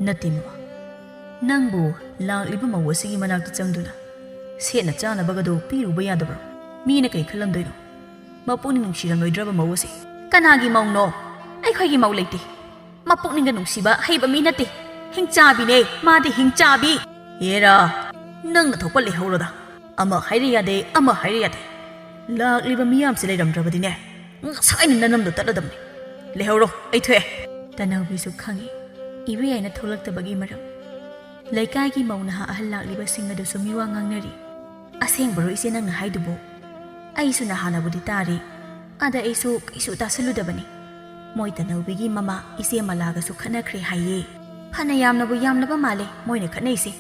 ꯅꯠꯇꯦ ꯃꯃꯥ꯫ ꯅꯪꯕꯨ ꯂꯥꯛꯂꯤꯕ ꯃꯧ ꯑꯁꯤꯒꯤ ꯃꯅꯥꯛꯇ ꯆꯪꯗꯨꯅ ꯁꯦꯠꯅ ꯆꯥꯅꯕꯒꯗꯣ ꯄꯤꯔꯨꯕ ꯌꯥꯗꯕ꯭ꯔꯣ? ꯃꯤꯅ ꯀꯩ ꯈꯜꯂꯝꯗꯣꯏꯅꯣ? ꯃꯄꯨꯛꯅꯤꯡ ꯅꯨꯡꯁꯤꯔꯝꯂꯣꯏꯗ꯭ꯔꯕ ꯃꯧ ꯑꯁꯤ? ꯀꯅꯥꯒꯤ ꯃꯧꯅꯣ? ꯑꯩꯈꯣꯏꯒꯤ ꯃꯧ ꯂꯩꯇꯦ꯫ ꯃꯄꯨꯛꯅꯤꯡꯒ ꯅꯨꯡꯁꯤꯕ ꯍꯩꯕ ꯃꯤ ꯅꯠꯇꯦ꯫ ꯍꯤꯡꯆꯥꯕꯤꯅꯦ, ꯃꯥꯗꯤ ꯍꯤꯡꯆꯥꯕꯤ꯫ ꯍꯦꯔꯥ, ꯅꯪꯅ ꯊꯣꯛꯄ ꯂꯩꯍꯧꯔꯣꯗ꯫ ꯑꯃ ꯍꯥꯏꯔꯦ ꯌꯥꯗꯦ, ꯑꯃ ꯍꯥꯏꯔꯦ ꯌꯥꯗꯦ꯫ ꯂꯥꯛꯂꯤꯕ ꯃꯤꯌꯥꯝꯁꯤ ꯂꯩꯔꯝꯗ꯭ꯔꯕꯗꯤꯅꯦ, ꯉꯁꯥꯏꯅ ꯅꯅꯝꯗꯣ ꯇꯠꯂꯗꯕꯅꯤ꯫ ꯂꯩꯍꯧꯔꯣ, ꯑꯩ ꯊꯣꯛꯑꯦ꯫ ꯇꯅꯧꯕꯤꯁꯨ ꯈꯪꯏ, ꯏꯕꯦꯌꯥꯏꯅ ꯊꯣꯛꯂꯛꯇꯕꯒꯤ ꯃꯔꯝ꯫ ꯂꯩꯀꯥꯏꯒꯤ ꯃꯧ ꯅꯍꯥ ꯑꯍꯜ ꯂꯥꯛꯂꯤꯕꯁꯤꯡ ꯑꯗꯨꯁꯨ ꯃꯤꯋꯥ ꯉꯥꯡꯅꯔꯤ꯫ "ꯑꯁꯦꯡꯕꯔꯣ ꯏꯆꯦ ꯅꯪꯅ ꯍꯥꯏꯗꯨꯕꯨ? ꯑꯩꯁꯨ ꯅꯍꯥꯟꯅꯕꯨꯗꯤ ꯇꯥꯔꯤ, ꯑꯗ ꯑꯩꯁꯨ ꯀꯩꯁꯨ ꯇꯥꯁꯜꯂꯨꯗꯕꯅꯤ꯫ ꯃꯣꯏ ꯇꯅꯧꯕꯤꯒꯤ ꯃꯃꯥ ꯏꯆꯦ ꯃꯂꯥꯒꯁꯨ ꯈꯠꯅꯈ꯭ꯔꯦ ꯍꯥꯏꯌꯦ꯫ ꯐꯅ ꯌꯥꯝꯅꯕꯨ ꯌꯥꯝꯂꯕ ꯃꯥꯜꯂꯦ ꯃꯣꯏꯅ ꯈꯠꯅꯩꯁꯦ꯫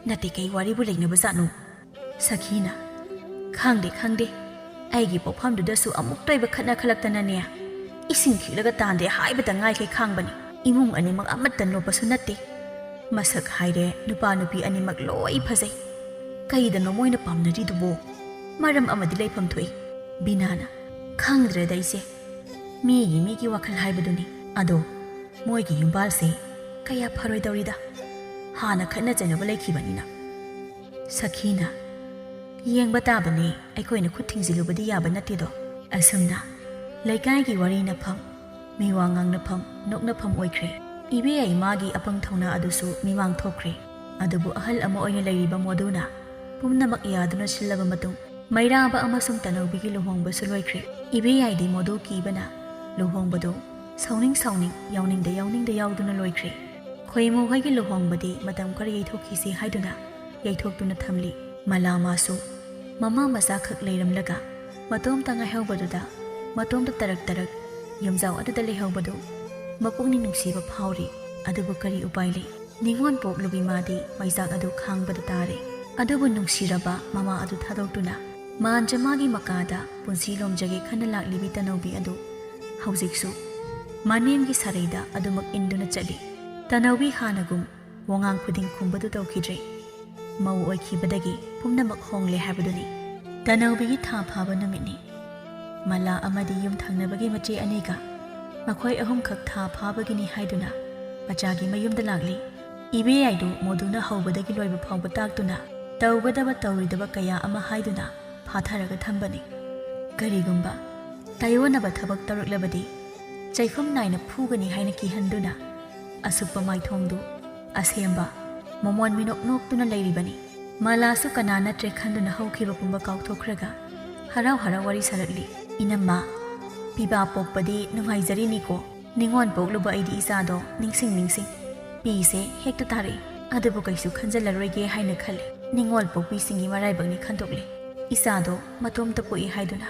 ꯅꯠꯇꯦ, ꯀꯩ ꯋꯥꯔꯤꯕꯨ ꯂꯩꯅꯕꯖꯥꯠꯅꯣ?" ꯁꯈꯤꯅ, "ꯈꯪꯗꯦ, ꯈꯪꯗꯦ꯫ ꯑꯩꯒꯤ ꯄꯣꯛꯐꯝꯗꯨꯗꯁꯨ ꯑꯃꯨꯛꯇ ꯑꯣꯏꯕ ꯈꯠꯅ ꯈꯠꯂꯛꯇꯅꯅꯦ, ꯏꯁꯤꯡ ꯈꯤꯛꯂꯒ ꯇꯥꯟꯗꯦ ꯍꯥꯏꯕꯇ ꯉꯥꯏꯈꯩ ꯈꯥꯡꯕꯅꯤ꯫ ꯏꯃꯨꯡ ꯑꯅꯤꯃꯛ ꯑꯃꯠꯇ ꯅꯣꯞꯄꯁꯨ ꯅꯠꯇꯦ꯫ ꯃꯁꯛ ꯍꯥꯏꯔꯦ, ꯅꯨꯄꯥ ꯅꯨꯄꯤ ꯑꯅꯤꯃꯛ ꯂꯣꯏ ꯐꯖꯩ꯫ ꯀꯩꯗꯅꯣ ꯃꯣꯏꯅ ꯄꯥꯝꯅꯔꯤꯗꯨꯕꯣ? ꯃꯔꯝ ꯑꯃꯗꯤ ꯂꯩꯐꯝ ꯊꯣꯛꯏ꯫" ꯕꯤꯅꯥꯅ, "ꯈꯪꯗ꯭ꯔꯦꯗ ꯑꯩꯁꯦ꯫ ꯃꯤꯒꯤ ꯃꯤꯒꯤ ꯋꯥꯈꯜ ꯍꯥꯏꯕꯗꯨꯅꯤ꯫ ꯑꯗꯣ ꯃꯣꯏꯒꯤ ꯌꯨꯝꯕꯥꯜꯁꯦ ꯀꯌꯥ ꯐꯔꯣꯏꯗꯧꯔꯤꯗ, ꯍꯥꯟꯅ ꯈꯠꯅ ꯆꯩꯅꯕ ꯂꯩꯈꯤꯕꯅꯤꯅ꯫ ꯁꯈꯤꯅ, "ꯌꯦꯡꯕ ꯇꯥꯕꯅꯦ, ꯑꯩꯈꯣꯏꯅ ꯈꯨꯠ ꯊꯤꯡꯖꯤꯜꯂꯨꯕꯗꯤ ꯌꯥꯕ ꯅꯠꯇꯦꯗꯣ"꯫ ꯑꯁꯨꯝꯅ ꯂꯩꯀꯥꯏꯒꯤ ꯋꯥꯔꯤꯅꯐꯝ, ꯃꯤꯋꯥ ꯉꯥꯡꯅꯐꯝ, ꯅꯣꯛꯅꯐꯝ ꯑꯣꯏꯈ꯭ꯔꯦ꯫ ꯏꯕꯦꯌꯥꯏ ꯃꯥꯒꯤ ꯑꯄꯪ ꯊꯧꯅꯥ ꯑꯗꯨꯁꯨ ꯃꯤꯃꯥꯡ ꯊꯣꯛꯈ꯭ꯔꯦ꯫ ꯑꯗꯨꯕꯨ ꯑꯍꯜ ꯑꯃ ꯑꯣꯏꯅ ꯂꯩꯔꯤꯕ ꯃꯣꯗꯨꯅ ꯄꯨꯝꯅꯃꯛ ꯌꯥꯗꯨꯅ ꯁꯤꯜꯂꯕ ꯃꯇꯨꯡ, ꯃꯩꯔꯥꯕ ꯑꯃꯁꯨꯡ ꯇꯅꯧꯕꯤꯒꯤ ꯂꯨꯍꯣꯡꯕꯁꯨ ꯂꯣꯏꯈ꯭ꯔꯦ꯫ ꯏꯕꯦꯌꯥꯏꯗꯤ ꯃꯣꯗꯨ ꯀꯤꯕꯅ ꯂꯨꯍꯣꯡꯕꯗꯨ ꯁꯥꯎꯅꯤꯡ ꯁꯥꯎꯅꯤꯡ, ꯌꯥꯎꯅꯤꯡꯗ ꯌꯥꯎꯅꯤꯡꯗ ꯌꯥꯎꯗꯨꯅ ꯂꯣꯏꯈ꯭ꯔꯦ꯫ ꯈꯣꯏꯃꯨ ꯍꯣꯏꯒꯤ ꯂꯨꯍꯣꯡꯕꯗꯤ ꯃꯇꯝ ꯈꯔ ꯌꯩꯊꯣꯛꯈꯤꯁꯤ ꯍꯥꯏꯗꯨꯅ ꯌꯩꯊꯣꯛꯇꯨꯅ ꯊꯝꯂꯤ꯫ ꯃꯂꯥ ꯃꯥꯁꯨ ꯃꯃꯥ ꯃꯆꯥꯈꯛ ꯂꯩꯔꯝꯂꯒ ꯃꯇꯣꯝꯇ ꯉꯥꯏꯍꯧꯕꯗꯨꯗ, ꯃꯇꯣꯝꯇ ꯇꯔꯛ ꯇꯔꯛ ꯌꯨꯝꯖꯥꯎ ꯑꯗꯨꯗ ꯂꯩꯍꯧꯕꯗꯨ ꯃꯄꯨꯛꯅꯤꯡ ꯅꯨꯡꯁꯤꯕ ꯐꯥꯎꯔꯤ꯫ ꯑꯗꯨꯕꯨ ꯀꯔꯤ ꯎꯄꯥꯏ ꯂꯩ? ꯅꯤꯉꯣꯜ ꯄꯣꯛꯂꯨꯕꯤ ꯃꯥꯗꯤ ꯃꯩꯆꯥꯛ ꯑꯗꯨ ꯈꯥꯡꯕꯗ ꯇꯥꯔꯦ꯫ ꯑꯗꯨꯕꯨ ꯅꯨꯡꯁꯤꯔꯕ ꯃꯃꯥ ꯑꯗꯨ ꯊꯥꯗꯣꯛꯇꯨꯅ ꯃꯥꯟꯖ ꯃꯥꯒꯤ ꯃꯀꯥꯗ ꯄꯨꯟꯁꯤ ꯂꯣꯝꯖꯒꯦ ꯈꯟꯅ ꯂꯥꯛꯂꯤꯕꯤ ꯇꯅꯧꯕꯤ ꯑꯗꯨ ꯍꯧꯖꯤꯛꯁꯨ ꯃꯅꯦꯝꯒꯤ ꯁꯥꯔꯩꯗ ꯑꯗꯨꯃꯛ ꯏꯟꯗꯨꯅ ꯆꯠꯂꯤ꯫ ꯇꯅꯧꯕꯤ ꯍꯥꯟꯅꯒꯨꯝ ꯋꯥꯉꯥꯡ ꯈꯨꯗꯤꯡ ꯈꯨꯝꯕꯗꯨ ꯇꯧꯈꯤꯗ꯭ꯔꯦ꯫ ꯃꯧ ꯑꯣꯏꯈꯤꯕꯗꯒꯤ ꯄꯨꯝꯅꯃꯛ ꯍꯣꯡꯂꯦ ꯍꯥꯏꯕꯗꯨꯅꯤ꯫ ꯇꯅꯧꯕꯤꯒꯤ ꯊꯥ ꯐꯥꯕ ꯅꯨꯃꯤꯠꯅꯤ꯫ ꯃꯂꯥ ꯑꯃꯗꯤ ꯌꯨꯝ ꯊꯪꯅꯕꯒꯤ ꯃꯆꯦ ꯑꯅꯤꯒ ꯃꯈꯣꯏ ꯑꯍꯨꯝꯈꯛ ꯊꯥ ꯐꯥꯕꯒꯤꯅꯤ ꯍꯥꯏꯗꯨꯅ ꯃꯆꯥꯒꯤ ꯃꯌꯨꯝꯗ ꯂꯥꯛꯂꯤ꯫ ꯏꯕꯦꯌꯥꯏꯗꯨ ꯃꯣꯗꯨꯅ ꯍꯧꯕꯗꯒꯤ ꯂꯣꯏꯕ ꯐꯥꯎꯕ ꯇꯥꯛꯇꯨꯅ ꯇꯧꯒꯗꯕ ꯇꯧꯔꯣꯏꯗꯕ ꯀꯌꯥ ꯑꯃ ꯍꯥꯏꯗꯨꯅ ꯐꯥꯊꯔꯒ ꯊꯝꯕꯅꯤ꯫ ꯀꯔꯤꯒꯨꯝꯕ ꯇꯥꯏꯑꯣꯟꯅꯕ ꯊꯕꯛ ꯇꯧꯔꯛꯂꯕꯗꯤ ꯆꯩꯐꯝ ꯅꯥꯏꯅ ꯐꯨꯒꯅꯤ ꯍꯥꯏꯅ ꯀꯤꯍꯟꯗꯨꯅ ꯑꯁꯨꯞꯄ ꯃꯥꯏꯊꯣꯡꯗꯨ ꯑꯁꯦꯝꯕ ꯃꯃꯣꯟ ꯃꯤꯅꯣꯛ ꯅꯣꯛꯇꯨꯅ ꯂꯩꯔꯤꯕꯅꯤ꯫ ꯃꯂꯥꯁꯨ ꯀꯅꯥ ꯅꯠꯇ꯭ꯔꯦ ꯈꯟꯗꯨꯅ ꯍꯧꯈꯤꯕ ꯄꯨꯝꯕ ꯀꯥꯎꯊꯣꯛꯈ꯭ꯔꯒ ꯍꯔꯥꯎ ꯍꯔꯥꯎ ꯋꯥꯔꯤ ꯁꯥꯔꯛꯂꯤ꯫ "ꯏꯅꯝꯃ, ꯄꯤꯕꯥ ꯄꯣꯛꯄꯗꯤ ꯅꯨꯡꯉꯥꯏꯖꯔꯤꯅꯤꯀꯣ꯫ ꯅꯤꯉꯣꯜ ꯄꯣꯛꯂꯨꯕ ꯑꯩꯗꯤ ꯏꯆꯥꯗꯣ ꯅꯤꯡꯁꯤꯡ ꯅꯤꯡꯁꯤꯡ ꯄꯤꯁꯦ ꯍꯦꯛꯇ ꯇꯥꯔꯛꯏ꯫ ꯑꯗꯨꯕꯨ ꯀꯩꯁꯨ ꯈꯟꯖꯜꯂꯔꯣꯏꯒꯦ ꯍꯥꯏꯅ ꯈꯜꯂꯤ꯫ ꯅꯤꯉꯣꯜ ꯄꯣꯛꯄꯤꯁꯤꯡꯒꯤ ꯃꯔꯥꯏꯕꯛꯅꯤ ꯈꯟꯗꯣꯛꯂꯦ꯫ ꯏꯆꯥꯗꯣ ꯃꯇꯣꯝꯇ ꯄꯣꯛꯏ ꯍꯥꯏꯗꯨꯅ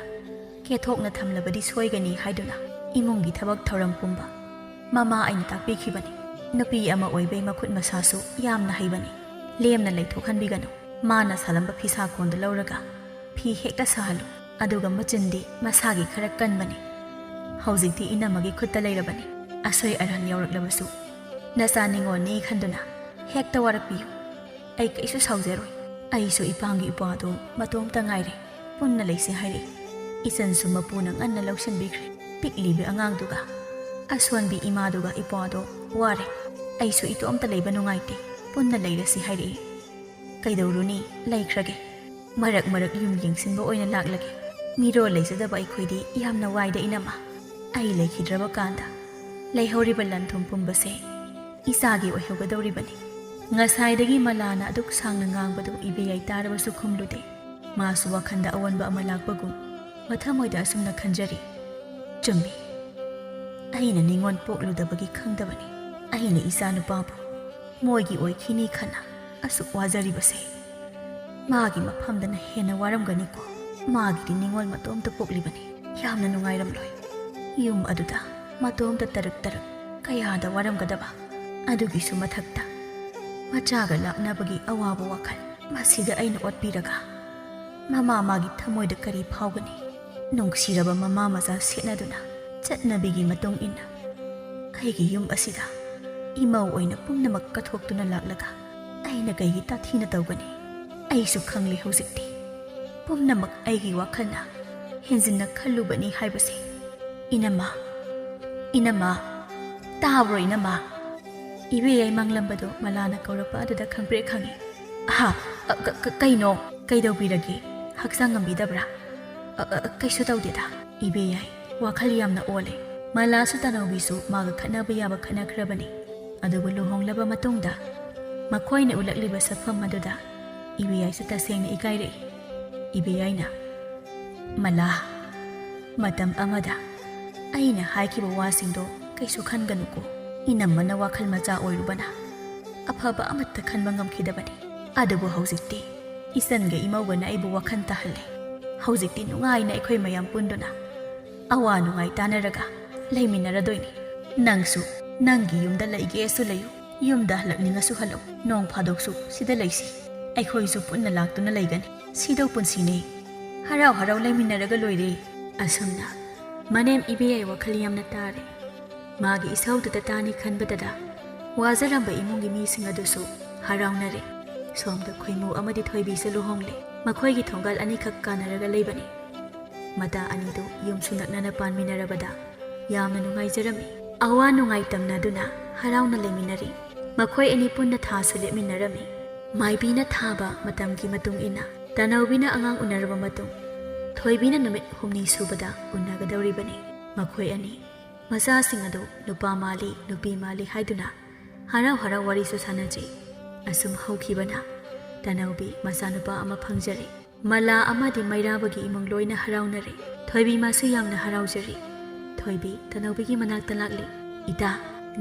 ꯀꯦꯊꯣꯛꯅ ꯊꯝꯂꯕꯗꯤ ꯁꯣꯏꯒꯅꯤ" ꯍꯥꯏꯗꯨꯅ ꯏꯃꯨꯡꯒꯤ ꯊꯕꯛ ꯊꯧꯔꯝ ꯄꯨꯝꯕ ꯃꯃꯥ ꯑꯩꯅ ꯇꯥꯛꯄꯤꯈꯤꯕꯅꯤ꯫ ꯅꯨꯄꯤ ꯑꯃ ꯑꯣꯏꯕꯩ ꯃꯈꯨꯠ ꯃꯁꯥꯁꯨ ꯌꯥꯝꯅ ꯍꯩꯕꯅꯤ꯫ ꯂꯦꯝꯅ ꯂꯩꯊꯣꯛꯍꯟꯕꯤꯒꯅꯨ꯫ ꯃꯥꯅ ꯁꯥꯂꯝꯕ ꯐꯤꯁꯥ ꯀꯣꯟꯗꯨ ꯂꯧꯔꯒ ꯐꯤ ꯍꯦꯛꯇ ꯁꯥꯍꯜꯂꯨ꯫ ꯑꯗꯨꯒ ꯃꯆꯤꯟꯗꯤ ꯃꯁꯥꯒꯤ ꯈꯔ ꯀꯟꯕꯅꯤ꯫ ꯍꯧꯖꯤꯛꯇꯤ ꯏꯅꯝꯃꯒꯤ ꯈꯨꯠꯇ ꯂꯩꯔꯕꯅꯤ꯫ ꯑꯁꯣꯏ ꯑꯔꯥꯟ ꯌꯥꯎꯔꯛꯂꯕꯁꯨ ꯅꯆꯥ ꯅꯤꯉꯣꯜꯅꯤ ꯈꯟꯗꯨꯅ ꯍꯦꯛꯇ ꯋꯥꯔꯛꯄꯤꯌꯨ꯫ ꯑꯩ ꯀꯩꯁꯨ ꯁꯥꯎꯖꯔꯣꯏ꯫ ꯑꯩꯁꯨ ꯏꯄꯥꯝꯒꯤ ꯏꯄ꯭ꯋꯥꯗꯣ ꯃꯇꯣꯝꯇ ꯉꯥꯏꯔꯦ꯫ ꯄꯨꯟꯅ ꯂꯩꯁꯦ ꯍꯥꯏꯔꯛꯏ꯫ ꯏꯆꯟꯁꯨ ꯃꯄꯨꯅ ꯉꯟꯅ ꯂꯧꯁꯤꯟꯕꯤꯈ꯭ꯔꯦ꯫ ꯄꯤꯛꯂꯤꯕꯤ ꯑꯉꯥꯡꯗꯨꯒ꯫ ꯑꯁꯣꯟꯕꯤ ꯏꯃꯥꯗꯨꯒ ꯏꯄ꯭ꯋꯥꯗꯣ ꯋꯥꯔꯦ꯫ ꯑꯩꯁꯨ ꯏꯇꯣꯝꯇ ꯂꯩꯕ ꯅꯨꯡꯉꯥꯏꯇꯦ꯫ ꯄꯨꯟꯅ ꯂꯩꯔꯁꯤ ꯍꯥꯏꯔꯛꯏ꯫ ꯀꯩꯗꯧꯔꯨꯅꯤ, ꯂꯩꯈ꯭ꯔꯒꯦ꯫ ꯃꯔꯛ ꯃꯔꯛ ꯌꯨꯝ ꯌꯦꯡꯁꯤꯟꯕ ꯑꯣꯏꯅ ꯂꯥꯛꯂꯒꯦ꯫ ꯃꯤꯔꯣꯜ ꯂꯩꯖꯗꯕ ꯑꯩꯈꯣꯏꯗꯤ ꯌꯥꯝꯅ ꯋꯥꯏꯗ ꯏꯅꯝꯃ꯫ ꯑꯩ ꯂꯩꯈꯤꯗ꯭ꯔꯕ ꯀꯥꯟꯗ ꯂꯩꯍꯧꯔꯤꯕ ꯂꯟ ꯊꯨꯝ ꯄꯨꯝꯕꯁꯦ ꯏꯆꯥꯒꯤ ꯑꯣꯏꯍꯧꯒꯗꯧꯔꯤꯕꯅꯤ꯫ ꯉꯁꯥꯏꯗꯒꯤ ꯃꯂꯥꯅ ꯑꯗꯨꯛ ꯁꯥꯡꯅ ꯉꯥꯡꯕꯗꯨ ꯏꯕꯦꯌꯥꯏ ꯇꯥꯔꯕꯁꯨ ꯈꯨꯝꯂꯨꯗꯦ꯫ ꯃꯥꯁꯨ ꯋꯥꯈꯜꯗ ꯑꯑꯣꯟꯕ ꯑꯃ ꯂꯥꯛꯄꯒꯨꯝ ꯃꯊꯃꯣꯏꯗ ꯑꯁꯨꯝꯅ ꯈꯟꯖꯔꯤ, "ꯆꯨꯝꯃꯤ, ꯑꯩꯅ ꯅꯤꯉꯣꯜ ꯄꯣꯛꯂꯨꯗꯕꯒꯤ ꯈꯪꯗꯕꯅꯤ꯫ ꯑꯩꯅ ꯏꯆꯥ ꯅꯨꯄꯥꯕꯨ ꯃꯣꯏꯒꯤ ꯑꯣꯏꯈꯤꯅꯤ ꯈꯟꯅ ꯑꯁꯨꯛ ꯋꯥꯖꯔꯤꯕꯁꯦ꯫ ꯃꯥꯒꯤ ꯃꯐꯝꯗꯅ ꯍꯦꯟꯅ ꯋꯥꯔꯝꯒꯅꯤꯀꯣ꯫ ꯃꯥꯒꯤꯗꯤ ꯅꯤꯉꯣꯜ ꯃꯇꯣꯝꯇ ꯄꯣꯛꯂꯤꯕꯅꯤ꯫ ꯌꯥꯝꯅ ꯅꯨꯡꯉꯥꯏꯔꯝꯂꯣꯏ꯫ ꯌꯨꯝ ꯑꯗꯨꯗ ꯃꯇꯣꯝꯇ ꯇꯔꯨꯛ ꯇꯔꯨꯛ ꯀꯌꯥꯗ ꯋꯥꯔꯝꯒꯗꯕ꯫ ꯑꯗꯨꯒꯤꯁꯨ ꯃꯊꯛꯇ ꯃꯆꯥꯒ ꯂꯥꯛꯅꯕꯒꯤ ꯑꯋꯥꯕ ꯋꯥꯈꯜ꯫ ꯃꯁꯤꯗ ꯑꯩꯅ ꯑꯣꯠꯄꯤꯔꯒ ꯃꯃꯥ ꯃꯥꯒꯤ ꯊꯃꯣꯏꯗ ꯀꯔꯤ ꯐꯥꯎꯒꯅꯤ?" ꯅꯨꯡꯁꯤꯔꯕ ꯃꯃꯥ ꯃꯆꯥ ꯁꯦꯠꯅꯗꯨꯅ ꯆꯠꯅꯕꯤꯒꯤ ꯃꯇꯨꯡ ꯏꯟꯅ ꯑꯩꯒꯤ ꯌꯨꯝ ꯑꯁꯤꯗ ꯏꯃꯧ ꯑꯣꯏꯅ ꯄꯨꯝꯅꯃꯛ ꯀꯠꯊꯣꯛꯇꯨꯅ ꯂꯥꯛꯂꯒ ꯑꯩꯅ ꯀꯩꯒꯤ ꯇꯥꯊꯤꯅ ꯇꯧꯒꯅꯤ? ꯑꯩꯁꯨ ꯈꯪꯂꯦ ꯍꯧꯖꯤꯛꯇꯤ꯫ ꯄꯨꯝꯅꯃꯛ ꯑꯩꯒꯤ ꯋꯥꯈꯜꯅ ꯍꯦꯟꯖꯤꯟꯅ ꯈꯜꯂꯨꯕꯅꯤ ꯍꯥꯏꯕꯁꯦ꯫ ꯏꯅꯝꯃ, ꯏꯅꯝꯃ, ꯇꯥꯕ꯭ꯔꯣ ꯏꯅꯝꯃ? ꯏꯕꯦꯌꯥꯏ ꯃꯪꯂꯝꯕꯗꯣ ꯃꯂꯥꯅ ꯀꯧꯔꯛꯄ ꯑꯗꯨꯗ ꯈꯪꯄ꯭ꯔꯦꯛ ꯈꯪꯉꯤ꯫ "ꯑꯍꯥ, ꯑ, ꯀ-, ꯀ-, ꯀꯩꯅꯣ? ꯀꯩꯗꯧꯕꯤꯔꯒꯦ? ꯍꯛꯆꯥꯡ ꯉꯝꯕꯤꯗꯕ꯭ꯔꯥ?" "ꯑ, ꯑ, ꯀꯩꯁꯨ ꯇꯧꯗꯦꯗ꯫" ꯏꯕꯦꯌꯥꯏ ꯋꯥꯈꯜ ꯌꯥꯝꯅ ꯑꯣꯜꯂꯦ꯫ ꯃꯂꯥꯁꯨ ꯇꯅꯧꯕꯤꯁꯨ ꯃꯥꯒ ꯈꯠꯅꯕ ꯌꯥꯕ ꯈꯠꯅꯈ꯭ꯔꯕꯅꯤ꯫ ꯑꯗꯨꯕꯨ ꯂꯨꯍꯣꯡꯂꯕ ꯃꯇꯨꯡꯗ ꯃꯈꯣꯏꯅ ꯎꯠꯂꯛꯂꯤꯕ ꯁꯛꯐꯝ ꯑꯗꯨꯗ ꯏꯕꯦꯌꯥꯏꯁꯨ ꯇꯁꯦꯡꯅ ꯏꯀꯥꯏꯔꯛꯏ꯫ ꯏꯕꯦꯌꯥꯏꯅ, "ꯃꯂꯥ, ꯃꯇꯝ ꯑꯃꯗ ꯑꯩꯅ ꯍꯥꯏꯈꯤꯕ ꯋꯥꯁꯤꯡꯗꯣ ꯀꯩꯁꯨ ꯈꯟꯒꯅꯨꯀꯣ꯫ ꯏꯅꯝꯃꯅ ꯋꯥꯈꯜ ꯃꯆꯥ ꯑꯣꯏꯔꯨꯕꯅ ꯑꯐꯕ ꯑꯃꯠꯇ ꯈꯟꯕ ꯉꯝꯈꯤꯗꯕꯅꯤ꯫ ꯑꯗꯨꯕꯨ ꯍꯧꯖꯤꯛꯇꯤ ꯏꯆꯟꯒ ꯏꯃꯧꯒꯅ ꯑꯩꯕꯨ ꯋꯥꯈꯜ ꯇꯥꯍꯜꯂꯦ꯫ ꯍꯧꯖꯤꯛꯇꯤ ꯅꯨꯡꯉꯥꯏꯅ ꯑꯩꯈꯣꯏ ꯃꯌꯥꯝ ꯄꯨꯟꯗꯨꯅ ꯑꯋꯥ ꯅꯨꯡꯉꯥꯏ ꯇꯥꯟꯅꯔꯒ ꯂꯩꯃꯤꯟꯅꯔꯗꯣꯏꯅꯤ꯫ ꯅꯪꯁꯨ ꯅꯪꯒꯤ ꯌꯨꯝꯗ ꯂꯩꯒꯦꯁꯨ ꯂꯩꯌꯨ, ꯌꯨꯝꯗ ꯍꯜꯂꯛꯅꯤꯡꯉꯁꯨ ꯍꯜꯂꯛꯎ꯫ ꯅꯣꯡ ꯐꯥꯗꯣꯛꯁꯨ ꯁꯤꯗ ꯂꯩꯁꯤ꯫ ꯑꯩꯈꯣꯏꯁꯨ ꯄꯨꯟꯅ ꯂꯥꯛꯇꯨꯅ ꯂꯩꯒꯅꯤ꯫ ꯁꯤꯗꯧ ꯄꯨꯟꯁꯤꯅꯦ꯫ ꯍꯔꯥꯎ ꯍꯔꯥꯎ ꯂꯩꯃꯤꯟꯅꯔꯒ ꯂꯣꯏꯔꯦ꯫" ꯑꯁꯨꯝꯅ ꯃꯅꯦꯝ ꯏꯕꯦꯌꯥꯏ ꯋꯥꯈꯜ ꯌꯥꯝꯅ ꯇꯥꯔꯦ꯫ ꯃꯥꯒꯤ ꯏꯁꯧꯗꯨꯗ ꯇꯥꯅꯤ ꯈꯟꯕꯗꯗ ꯋꯥꯖꯔꯝꯕ ꯏꯃꯨꯡꯒꯤ ꯃꯤꯁꯤꯡ ꯑꯗꯨꯁꯨ ꯍꯔꯥꯎꯅꯔꯦ꯫ ꯁꯣꯝꯗ ꯈꯣꯏꯃꯨ ꯑꯃꯗꯤ ꯊꯣꯏꯕꯤꯁꯨ ꯂꯨꯍꯣꯡꯂꯦ꯫ ꯃꯈꯣꯏꯒꯤ ꯊꯣꯡꯒꯥꯜ ꯑꯅꯤꯈꯛ ꯀꯥꯟꯅꯔꯒ ꯂꯩꯕꯅꯤ꯫ ꯃꯇꯥ ꯑꯅꯤꯗꯨ ꯌꯨꯝꯁꯨ ꯅꯛꯅꯅ ꯄꯥꯟꯃꯤꯟꯅꯔꯕꯗ ꯌꯥꯝꯅ ꯅꯨꯡꯉꯥꯏꯖꯔꯝꯃꯤ꯫ ꯑꯋꯥ ꯅꯨꯡꯉꯥꯏ ꯇꯝꯅꯗꯨꯅ ꯍꯔꯥꯎꯅ ꯂꯩꯃꯤꯟꯅꯔꯤ꯫ ꯃꯈꯣꯏ ꯑꯅꯤ ꯄꯨꯟꯅ ꯊꯥꯁꯨ ꯂꯦꯞꯃꯤꯟꯅꯔꯝꯃꯤ꯫ ꯃꯥꯏꯕꯤꯅ ꯊꯥꯕ ꯃꯇꯝꯒꯤ ꯃꯇꯨꯡ ꯏꯟꯅ ꯇꯅꯧꯕꯤꯅ ꯑꯉꯥꯡ ꯎꯅꯔꯕ ꯃꯇꯨꯡ ꯊꯣꯏꯕꯤꯅ ꯅꯨꯃꯤꯠ ꯍꯨꯝꯅꯤ ꯁꯨꯕꯗ ꯎꯅꯒꯗꯧꯔꯤꯕꯅꯤ꯫ ꯃꯈꯣꯏ ꯑꯅꯤ ꯃꯆꯥꯁꯤꯡ ꯑꯗꯨ ꯅꯨꯄꯥ ꯃꯥꯜꯂꯤ, ꯅꯨꯄꯤ ꯃꯥꯜꯂꯤ ꯍꯥꯏꯗꯨꯅ ꯍꯔꯥꯎ ꯍꯔꯥꯎ ꯋꯥꯔꯤꯁꯨ ꯁꯥꯟꯅꯖꯩ꯫ ꯑꯁꯨꯝ ꯍꯧꯈꯤꯕꯅ ꯇꯅꯧꯕꯤ ꯃꯆꯥꯅꯨꯄꯥ ꯑꯃ ꯐꯪꯖꯔꯦ꯫ ꯃꯂꯥ ꯑꯃꯗꯤ ꯃꯩꯔꯥꯕꯒꯤ ꯏꯃꯨꯡ ꯂꯣꯏꯅ ꯍꯔꯥꯎꯅꯔꯦ꯫ ꯊꯣꯏꯕꯤ ꯃꯥꯁꯨ ꯌꯥꯝꯅ ꯍꯔꯥꯎꯖꯔꯤ꯫ ꯊꯣꯏꯕꯤ ꯇꯅꯧꯕꯤꯒꯤ ꯃꯅꯥꯛꯇ ꯂꯥꯛꯂꯤ꯫ "ꯏꯇꯥ,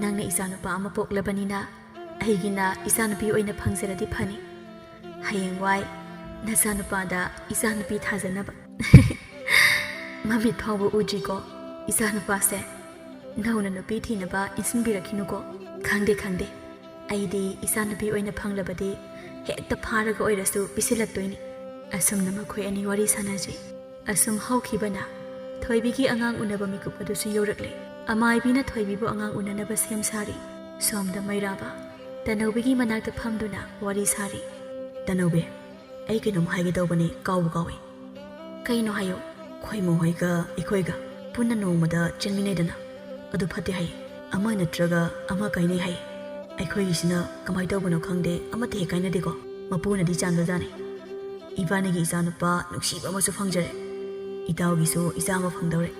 ꯅꯪꯅ ꯏꯆꯥꯅꯨꯄꯥ ꯑꯃ ꯄꯣꯛꯂꯕꯅꯤꯅ ꯑꯩꯒꯤꯅ ꯏꯆꯥꯅꯨꯄꯤ ꯑꯣꯏꯅ ꯐꯪꯖꯔꯗꯤ ꯐꯅꯤ꯫ ꯍꯌꯦꯡꯋꯥꯏ ꯅꯆꯥꯅꯨꯄꯥꯗ ꯏꯆꯥꯅꯨꯄꯤ ꯊꯥꯖꯅꯕ꯫" "ꯃꯃꯤꯠ ꯐꯥꯎꯕ ꯎꯗ꯭ꯔꯤꯀꯣ ꯏꯆꯥꯅꯨꯄꯥꯁꯦ꯫ ꯅꯧꯅ ꯅꯨꯄꯤ ꯊꯤꯅꯕ ꯏꯟꯁꯤꯟꯕꯤꯔꯛꯈꯤꯅꯨꯀꯣ꯫" "ꯈꯪꯗꯦ, ꯈꯪꯗꯦ꯫ ꯑꯩꯗꯤ ꯏꯆꯥꯅꯨꯄꯤ ꯑꯣꯏꯅ ꯐꯪꯂꯕꯗꯤ ꯍꯦꯛꯇ ꯐꯥꯔꯒ ꯑꯣꯏꯔꯁꯨ ꯄꯤꯁꯤꯜꯂꯛꯇꯣꯏꯅꯤ꯫" ꯑꯁꯨꯝꯅ ꯃꯈꯣꯏ ꯑꯅꯤ ꯋꯥꯔꯤ ꯁꯥꯟꯅꯖꯩ꯫ ꯑꯁꯨꯝ ꯍꯧꯈꯤꯕꯅ ꯊꯣꯏꯕꯤꯒꯤ ꯑꯉꯥꯡ ꯎꯅꯕ ꯃꯤꯀꯨꯞ ꯑꯗꯨꯁꯨ ꯌꯧꯔꯛꯂꯦ꯫ ꯑꯃꯥꯏꯕꯤꯅ ꯊꯣꯏꯕꯤꯕꯨ ꯑꯉꯥꯡ ꯎꯅꯅꯕ ꯁꯦꯝ ꯁꯥꯔꯤ꯫ ꯁꯣꯝꯗ ꯃꯩꯔꯥꯕ ꯇꯅꯧꯕꯤꯒꯤ ꯃꯅꯥꯛꯇ ꯐꯝꯗꯨꯅ ꯋꯥꯔꯤ ꯁꯥꯔꯤ꯫ "ꯇꯅꯧꯕꯤ, ꯑꯩ ꯀꯩꯅꯣꯝ ꯍꯥꯏꯒꯦ ꯇꯧꯕꯅꯤ, ꯀꯥꯎꯕꯨ ꯀꯥꯎꯏ꯫" "ꯀꯩꯅꯣ ꯍꯥꯏꯌꯣ꯫" "ꯈꯣꯏꯃꯨ ꯍꯣꯏꯒ ꯑꯩꯈꯣꯏꯒ ꯄꯨꯟꯅ ꯅꯣꯡꯃꯗ ꯆꯦꯟꯃꯤꯟꯅꯩꯗꯅ, ꯑꯗꯨ ꯐꯠꯇꯦ ꯍꯥꯏꯌꯦ꯫ ꯑꯃ ꯅꯠꯇ꯭ꯔꯒ ꯑꯃ ꯀꯥꯏꯅꯩ ꯍꯥꯏꯌꯦ꯫ ꯑꯩꯈꯣꯏꯒꯤꯁꯤꯅ ꯀꯃꯥꯏꯅ ꯇꯧꯕꯅꯣ ꯈꯪꯗꯦ, ꯑꯃꯠꯇ ꯍꯦꯛ ꯀꯥꯏꯅꯗꯦꯀꯣ꯫ ꯃꯄꯨꯅꯗꯤ ꯆꯥꯟꯕꯖꯥꯠꯅꯤ꯫ ꯏꯕꯥꯅꯤꯒꯤ ꯏꯆꯥꯅꯨꯄꯥ ꯅꯨꯡꯁꯤꯕ ꯑꯃꯁꯨ ꯐꯪꯖꯔꯦ꯫ ꯏꯇꯥꯎꯒꯤꯁꯨ ꯏꯆꯥ ꯑꯃ ꯐꯪꯗꯧꯔꯦ꯫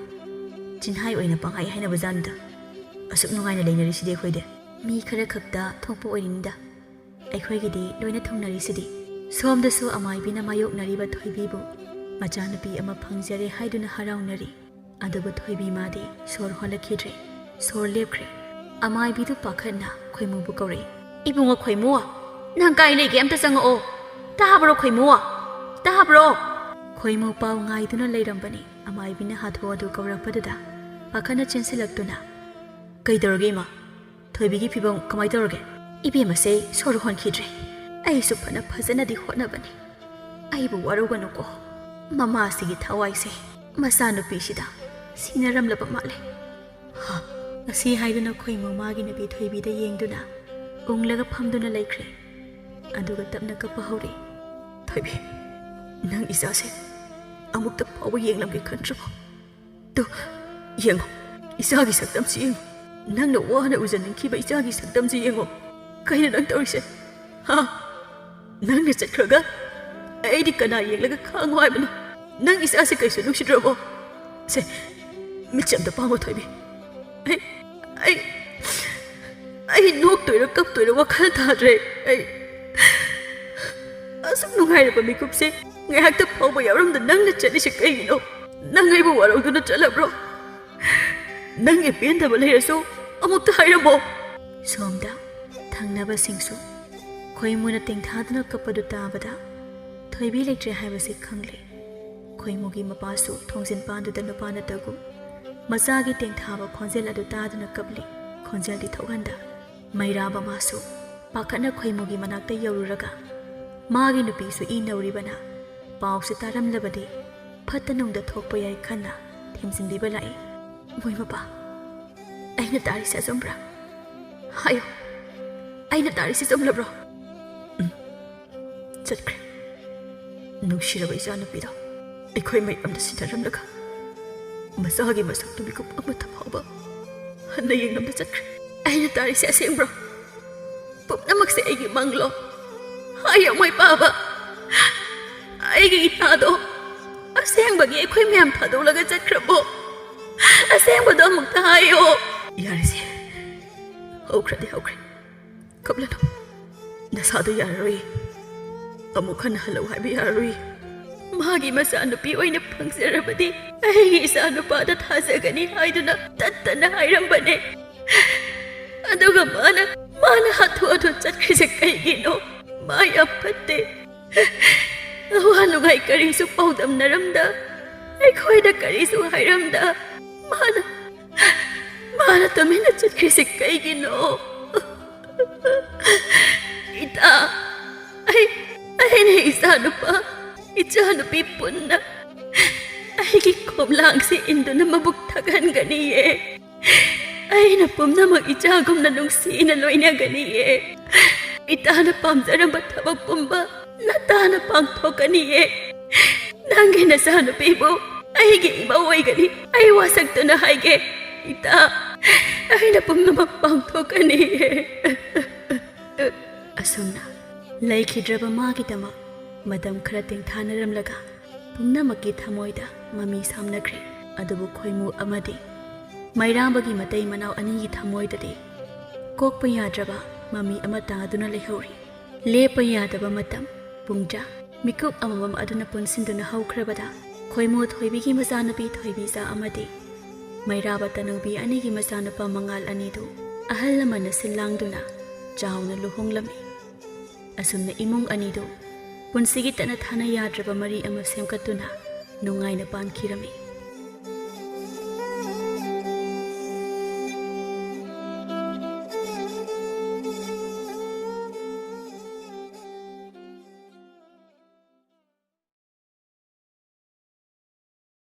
ꯆꯤꯟꯍꯥꯏ ꯑꯣꯏꯅ ꯄꯪꯍꯥꯏ ꯍꯥꯏꯅꯕ ꯖꯥꯠꯅꯤꯗ꯫ ꯑꯁꯨꯛ ꯅꯨꯡꯉꯥꯏꯅ ꯂꯩꯅꯔꯤꯁꯤꯗꯤ ꯑꯩꯈꯣꯏꯗꯤ꯫ ꯃꯤ ꯈꯔ ꯈꯛꯇ ꯊꯣꯛꯄ ꯑꯣꯏꯔꯤꯅꯤꯗ꯫ ꯑꯩꯈꯣꯏꯒꯤꯗꯤ ꯂꯣꯏꯅ ꯊꯨꯡꯅꯔꯤꯁꯤꯗꯤ꯫" ꯁꯣꯝꯗꯁꯨ ꯑꯃꯥꯏꯕꯤꯅ ꯃꯥꯌꯣꯛꯅꯔꯤꯕ ꯊꯣꯏꯕꯤꯕꯨ ꯃꯆꯥꯅꯨꯄꯤ ꯑꯃ ꯐꯪꯖꯔꯦ ꯍꯥꯏꯗꯨꯅ ꯍꯔꯥꯎꯅꯔꯤ꯫ ꯑꯗꯨꯕꯨ ꯊꯣꯏꯕꯤ ꯃꯥꯗꯤ ꯁꯣꯔ ꯍꯣꯜꯂꯛꯈꯤꯗ꯭ꯔꯦ꯫ ꯁꯣꯔ ꯂꯦꯞꯈ꯭ꯔꯦ꯫ ꯑꯃꯥꯏꯕꯤꯗꯨ ꯄꯥꯈꯠꯅ ꯈꯣꯏꯃꯨꯕꯨ ꯀꯧꯔꯛꯏ꯫ "ꯏꯕꯨꯡꯉꯣ ꯈꯣꯏꯃꯨ, ꯅꯪ ꯀꯥꯏ ꯂꯩꯒꯦ? ꯑꯝꯇ ꯆꯪꯉꯛꯑꯣ꯫ ꯇꯥꯕ꯭ꯔꯣ ꯈꯣꯏꯃꯨ? ꯇꯥꯕ꯭ꯔꯣ?" ꯈꯣꯏꯃꯨ ꯄꯥꯎ ꯉꯥꯏꯗꯨꯅ ꯂꯩꯔꯝꯕꯅꯤ꯫ ꯑꯃꯥꯏꯕꯤꯅ ꯍꯥꯊꯨ ꯍꯥꯊꯨ ꯀꯧꯔꯛꯄꯗꯨꯗ ꯄꯥꯈꯠꯅ ꯆꯦꯟꯁꯤꯜꯂꯛꯇꯨꯅ, "ꯀꯩꯗꯧꯔꯒꯦ ꯏꯃꯥ? ꯊꯣꯏꯕꯤꯒꯤ ꯐꯤꯕꯝ ꯀꯃꯥꯏ ꯇꯧꯔꯒꯦ?" "ꯏꯕꯦꯝꯃꯁꯦ ꯁꯣꯔ ꯍꯣꯟꯈꯤꯗ꯭ꯔꯦ꯫ ꯑꯩꯁꯨ ꯐꯅ ꯐꯖꯅꯗꯤ ꯍꯣꯠꯅꯕꯅꯤ꯫ ꯑꯩꯕꯨ ꯋꯥꯔꯧꯒꯅꯨꯀꯣ꯫ ꯃꯃꯥꯁꯤꯒꯤ ꯊꯋꯥꯏꯁꯦ ꯃꯆꯥꯅꯨꯄꯤꯁꯤꯗ ꯁꯤꯟꯅꯔꯝꯂꯕ ꯃꯥꯜꯂꯦ꯫" "ꯍꯥ?" ꯑꯁꯤ ꯍꯥꯏꯗꯨꯅ ꯈꯣꯏꯃꯨ ꯃꯥꯒꯤ ꯅꯨꯄꯤ ꯊꯣꯏꯕꯤꯗ ꯌꯦꯡꯗꯨꯅ ꯎꯪꯂꯒ ꯐꯝꯗꯨꯅ ꯂꯩꯈ꯭ꯔꯦ꯫ ꯑꯗꯨꯒ ꯇꯞꯅ ꯀꯞꯄ ꯍꯧꯔꯦ꯫ "ꯊꯣꯏꯕꯤ, ꯅꯪ ꯏꯆꯥꯁꯦ ꯑꯃꯨꯛꯇ ꯐꯥꯎꯕ ꯌꯦꯡꯂꯝꯒꯦ ꯈꯟꯗ꯭ꯔꯕꯣ? ꯇꯨ, ꯌꯦꯡꯉꯣ, ꯏꯆꯥꯒꯤ ꯁꯛꯇꯝꯁꯤ ꯌꯦꯡꯉꯣ꯫ ꯅꯪꯅ ꯋꯥꯅ ꯎꯖꯅꯤꯡꯈꯤꯕ ꯏꯆꯥꯒꯤ ꯁꯛꯇꯝꯁꯤ ꯌꯦꯡꯉꯣ꯫ ꯀꯩꯅꯣ ꯅꯪ ꯇꯧꯔꯤꯁꯦ? ꯍꯥ? ꯅꯪꯅ ꯆꯠꯈ꯭ꯔꯒ ꯑꯩꯗꯤ ꯀꯅꯥ ꯌꯦꯡꯂꯒ ꯈꯥꯡꯉꯣ ꯍꯥꯏꯕꯅꯣ? ꯅꯪ ꯏꯆꯥꯁꯦ ꯀꯩꯁꯨ ꯅꯨꯡꯁꯤꯗ꯭ꯔꯕꯣ? ꯁꯦ, ꯃꯤꯠꯁꯦ ꯑꯝꯇ ꯄꯥꯡꯉꯣ, ꯊꯣꯏꯕꯤ꯫ ꯑꯩ, ꯑꯩ, ꯑꯩ ꯅꯣꯛꯇꯣꯏꯔ ꯀꯞꯇꯣꯏꯔ ꯋꯥꯈꯜ ꯇꯥꯗ꯭ꯔꯦ꯫ ꯑꯩ ꯑꯁꯨꯛ ꯅꯨꯡꯉꯥꯏꯔꯕ ꯃꯤꯀꯨꯞꯁꯦ ꯉꯥꯏꯍꯥꯛꯇ ꯐꯥꯎꯕ ꯌꯥꯎꯔꯝꯗ ꯅꯪꯅ ꯆꯠꯂꯤꯁꯦ ꯀꯩꯒꯤꯅꯣ? ꯅꯪ ꯑꯩꯕꯨ ꯋꯥꯔꯧꯗꯨꯅ ꯆꯠꯂꯕ꯭ꯔꯣ? ꯅꯪꯒꯤ ꯄꯦꯟꯗꯕ ꯂꯩꯔꯁꯨ ꯑꯃꯨꯛꯇ ꯍꯥꯏꯔꯝꯃꯣ꯫ ꯁꯣꯝꯗ ꯊꯪꯅꯕꯁꯤꯡꯁꯨ ꯈꯣꯏꯃꯨꯅ ꯇꯦꯡꯊꯥꯗꯨꯅ ꯀꯞꯄꯗꯨ ꯇꯥꯕꯗ ꯊꯣꯏꯕꯤ ꯂꯩꯇ꯭ꯔꯦ ꯍꯥꯏꯕꯁꯤ ꯈꯪꯂꯦ꯫ ꯈꯣꯏꯃꯨꯒꯤ ꯃꯄꯥꯁꯨ ꯊꯣꯡꯖꯤꯟ ꯄꯥꯟꯗꯨꯗ ꯅꯨꯄꯥ ꯅꯠꯇꯒꯨꯝ ꯃꯆꯥꯒꯤ ꯇꯦꯡꯊꯥꯕ ꯈꯣꯟꯖꯦꯜ ꯑꯗꯨ ꯇꯥꯗꯨꯅ ꯀꯞꯂꯤ꯫ ꯈꯣꯟꯖꯦꯜꯗꯤ ꯊꯣꯛꯍꯟꯗ ꯃꯩꯔꯥ ꯃꯃꯥꯁꯨ ꯄꯥꯈꯠꯅ ꯈꯣꯏꯃꯨꯒꯤ ꯃꯅꯥꯛꯇ ꯌꯧꯔꯨꯔꯒ ꯃꯥꯒꯤ ꯅꯨꯄꯤꯁꯨ ꯏ ꯅꯧꯔꯤꯕꯅ ꯄꯥꯎꯁꯤ ꯇꯥꯔꯝꯂꯕꯗꯤ ꯐꯠꯇ ꯅꯨꯡꯗ ꯊꯣꯛꯄ ꯌꯥꯏ ꯈꯟꯅ ꯊꯦꯝꯖꯤꯟꯕꯤꯕ ꯂꯥꯛꯏ꯫ ꯃꯣꯏ ꯃꯄꯥ, ꯑꯩꯅ ꯇꯥꯔꯤꯁꯦ ꯑꯆꯨꯝꯕ꯭ꯔꯥ? ꯍꯥꯏꯌꯨ, ꯑꯩꯅ ꯇꯥꯔꯤꯁꯦ ꯆꯨꯝꯂꯕ꯭ꯔꯣ? ꯎꯝ, ꯆꯠꯈ꯭ꯔꯦ꯫ ꯅꯨꯡꯁꯤꯔꯕ ꯏꯆꯥꯅꯨꯄꯤꯗꯣ ꯑꯩꯈꯣꯏ ꯃꯌꯥꯝꯗ ꯁꯤꯟꯅꯔꯝꯂꯒ ꯃꯆꯥꯒꯤ ꯃꯁꯛꯇꯨ ꯃꯤꯀꯨꯞ ꯑꯃꯠꯇ ꯐꯥꯎꯕ ꯍꯟꯅ ꯌꯦꯡꯂꯝꯗ ꯆꯠꯈ꯭ꯔꯦ꯫ ꯑꯩꯅ ꯇꯥꯔꯤꯁꯦ ꯑꯁꯦꯡꯕ꯭ꯔꯣ? ꯄꯨꯝꯅꯃꯛꯁꯦ ꯑꯩꯒꯤ ꯃꯪꯂꯣ? ꯍꯥꯏꯌꯣ ꯃꯣꯏ ꯄꯥꯕ, ꯑꯩꯒꯤ ꯏꯇꯥꯗꯣ ꯑꯁꯦꯡꯕꯒꯤ ꯑꯩꯈꯣꯏ ꯃꯌꯥꯝ ꯊꯥꯗꯣꯛꯂꯒ ꯆꯠꯈ꯭ꯔꯕꯣ? ꯑꯁꯦꯡꯕꯗꯣ ꯑꯃꯨꯛꯇ ꯍꯥꯏꯌꯣ꯫ ꯌꯥꯔꯦꯁꯦ, ꯍꯧꯈ꯭ꯔꯗꯤ ꯍꯧꯈ꯭ꯔꯦ, ꯀꯞꯂꯅꯨ꯫ ꯅꯁꯥꯗꯣ ꯌꯥꯔꯔꯣꯏ, ꯑꯃꯨꯛ ꯍꯟꯅ ꯍꯜꯂꯛꯎ ꯍꯥꯏꯕ ꯌꯥꯔꯔꯣꯏ꯫ ꯃꯥꯒꯤ ꯃꯆꯥꯅꯨꯄꯤ ꯑꯣꯏꯅ ꯐꯪꯖꯔꯕꯗꯤ ꯑꯩꯒꯤ ꯏꯆꯥꯅꯨꯄꯥꯗ ꯊꯥꯖꯒꯅꯤ ꯍꯥꯏꯗꯨꯅ ꯇꯠꯇꯅ ꯍꯥꯏꯔꯝꯕꯅꯦ꯫ ꯑꯗꯨꯒ ꯃꯥꯅ, ꯃꯥꯅ ꯍꯥꯊꯨ ꯍꯥꯊꯨ ꯆꯠꯈ꯭ꯔꯤꯁꯦ ꯀꯩꯒꯤꯅꯣ? ꯃꯥ ꯌꯥꯝ ꯐꯠꯇꯦ꯫ ꯑꯋꯥ ꯅꯨꯡꯉꯥꯏ ꯀꯔꯤꯁꯨ ꯄꯥꯎꯗꯝꯅꯔꯝꯗ, ꯑꯩꯈꯣꯏꯗ ꯀꯔꯤꯁꯨ ꯍꯥꯏꯔꯝꯗ, ꯃꯥꯅ, ꯃꯥꯅ ꯇꯨꯃꯤꯟꯅ ꯆꯠꯈ꯭ꯔꯤꯁꯦ ꯀꯩꯒꯤꯅꯣ? ꯏꯇꯥ, ꯑꯩ, ꯑꯩꯅ ꯏꯆꯥꯅꯨꯄꯥ, ꯏꯆꯥꯅꯨꯄꯤ ꯄꯨꯟꯅ ꯑꯩꯒꯤ ꯈꯣꯝꯂꯥꯡꯁꯤ ꯏꯟꯗꯨꯅ ꯃꯕꯨꯛ ꯊꯛꯍꯟꯒꯅꯤꯌꯦ꯫ ꯑꯩꯅ ꯄꯨꯝꯅꯃꯛ ꯏꯆꯥꯒꯨꯝꯅ ꯅꯨꯡꯁꯤꯅ ꯂꯣꯏꯅꯒꯅꯤꯌꯦ꯫ ꯏꯇꯥꯅ ꯄꯥꯝꯖꯔꯝꯕ ꯊꯕꯛ ꯄꯨꯝꯕ ꯅꯇꯥꯅ ꯄꯥꯡꯊꯣꯛꯀꯅꯤꯌꯦ꯫ ꯅꯪꯒꯤ ꯅꯆꯥꯅꯨꯄꯤꯕꯨ ꯑꯩꯒꯤ ꯏꯃꯧ ꯑꯣꯏꯒꯅꯤ꯫ ꯑꯩ ꯋꯥꯁꯛꯇꯨꯅ ꯍꯥꯏꯒꯦ, ꯏꯇꯥ, ꯑꯩꯅ ꯄꯨꯝꯅꯃꯛ ꯄꯥꯡꯊꯣꯛꯀꯅꯤ꯫ ꯑꯁꯨꯝꯅ ꯂꯩꯈꯤꯗ꯭ꯔꯕ ꯃꯥꯒꯤꯗꯃꯛ ꯃꯇꯝ ꯈꯔ ꯇꯦꯡꯊꯥꯅꯔꯝꯂꯒ ꯄꯨꯝꯅꯃꯛꯀꯤ ꯊꯃꯣꯏꯗ ꯃꯃꯤ ꯁꯥꯝꯅꯈ꯭ꯔꯦ꯫ ꯑꯗꯨꯕꯨ ꯈꯣꯏꯃꯨ ꯑꯃꯗꯤ ꯃꯩꯔꯥꯕꯒꯤ ꯃꯇꯩ ꯃꯅꯥꯎ ꯑꯅꯤꯒꯤ ꯊꯃꯣꯏꯗꯗꯤ ꯀꯣꯛꯄ ꯌꯥꯗ꯭ꯔꯕ ꯃꯃꯤ ꯑꯃ ꯇꯥꯗꯨꯅ ꯂꯩꯍꯧꯔꯤ꯫ ꯂꯦꯞꯄ ꯌꯥꯗꯕ ꯃꯇꯝ, ꯄꯨꯡꯖꯥ, ꯃꯤꯀꯨꯞ ꯑꯃꯃꯝ ꯑꯗꯨꯅ ꯄꯨꯟꯁꯤꯟꯗꯨꯅ ꯍꯧꯈ꯭ꯔꯕꯗ, ꯈꯣꯏꯃꯨ ꯊꯣꯏꯕꯤꯒꯤ ꯃꯆꯥꯅꯨꯄꯤ ꯊꯣꯏꯕꯤꯖꯥ ꯑꯃꯗꯤ ꯃꯩꯔꯥꯕ ꯇꯅꯨꯕꯤ ꯑꯅꯤꯒꯤ ꯃꯆꯥꯅꯨꯄꯥ ꯃꯉꯥꯜ ꯑꯅꯤꯗꯨ ꯑꯍꯜ ꯂꯃꯟꯅ ꯁꯤꯜ ꯂꯥꯡꯗꯨꯅ ꯆꯥꯎꯅ ꯂꯨꯍꯣꯡꯂꯝꯃꯤ꯫ ꯑꯁꯨꯝꯅ ꯏꯃꯨꯡ ꯑꯅꯤꯗꯨ ꯄꯨꯟꯁꯤꯒꯤ ꯇꯠꯅ ꯊꯥꯅ ꯌꯥꯗ꯭ꯔꯕ ꯃꯔꯤ ꯑꯃ ꯁꯦꯝꯒꯠꯇꯨꯅ ꯅꯨꯡꯉꯥꯏꯅ ꯄꯥꯟꯈꯤꯔꯝꯃꯤ꯫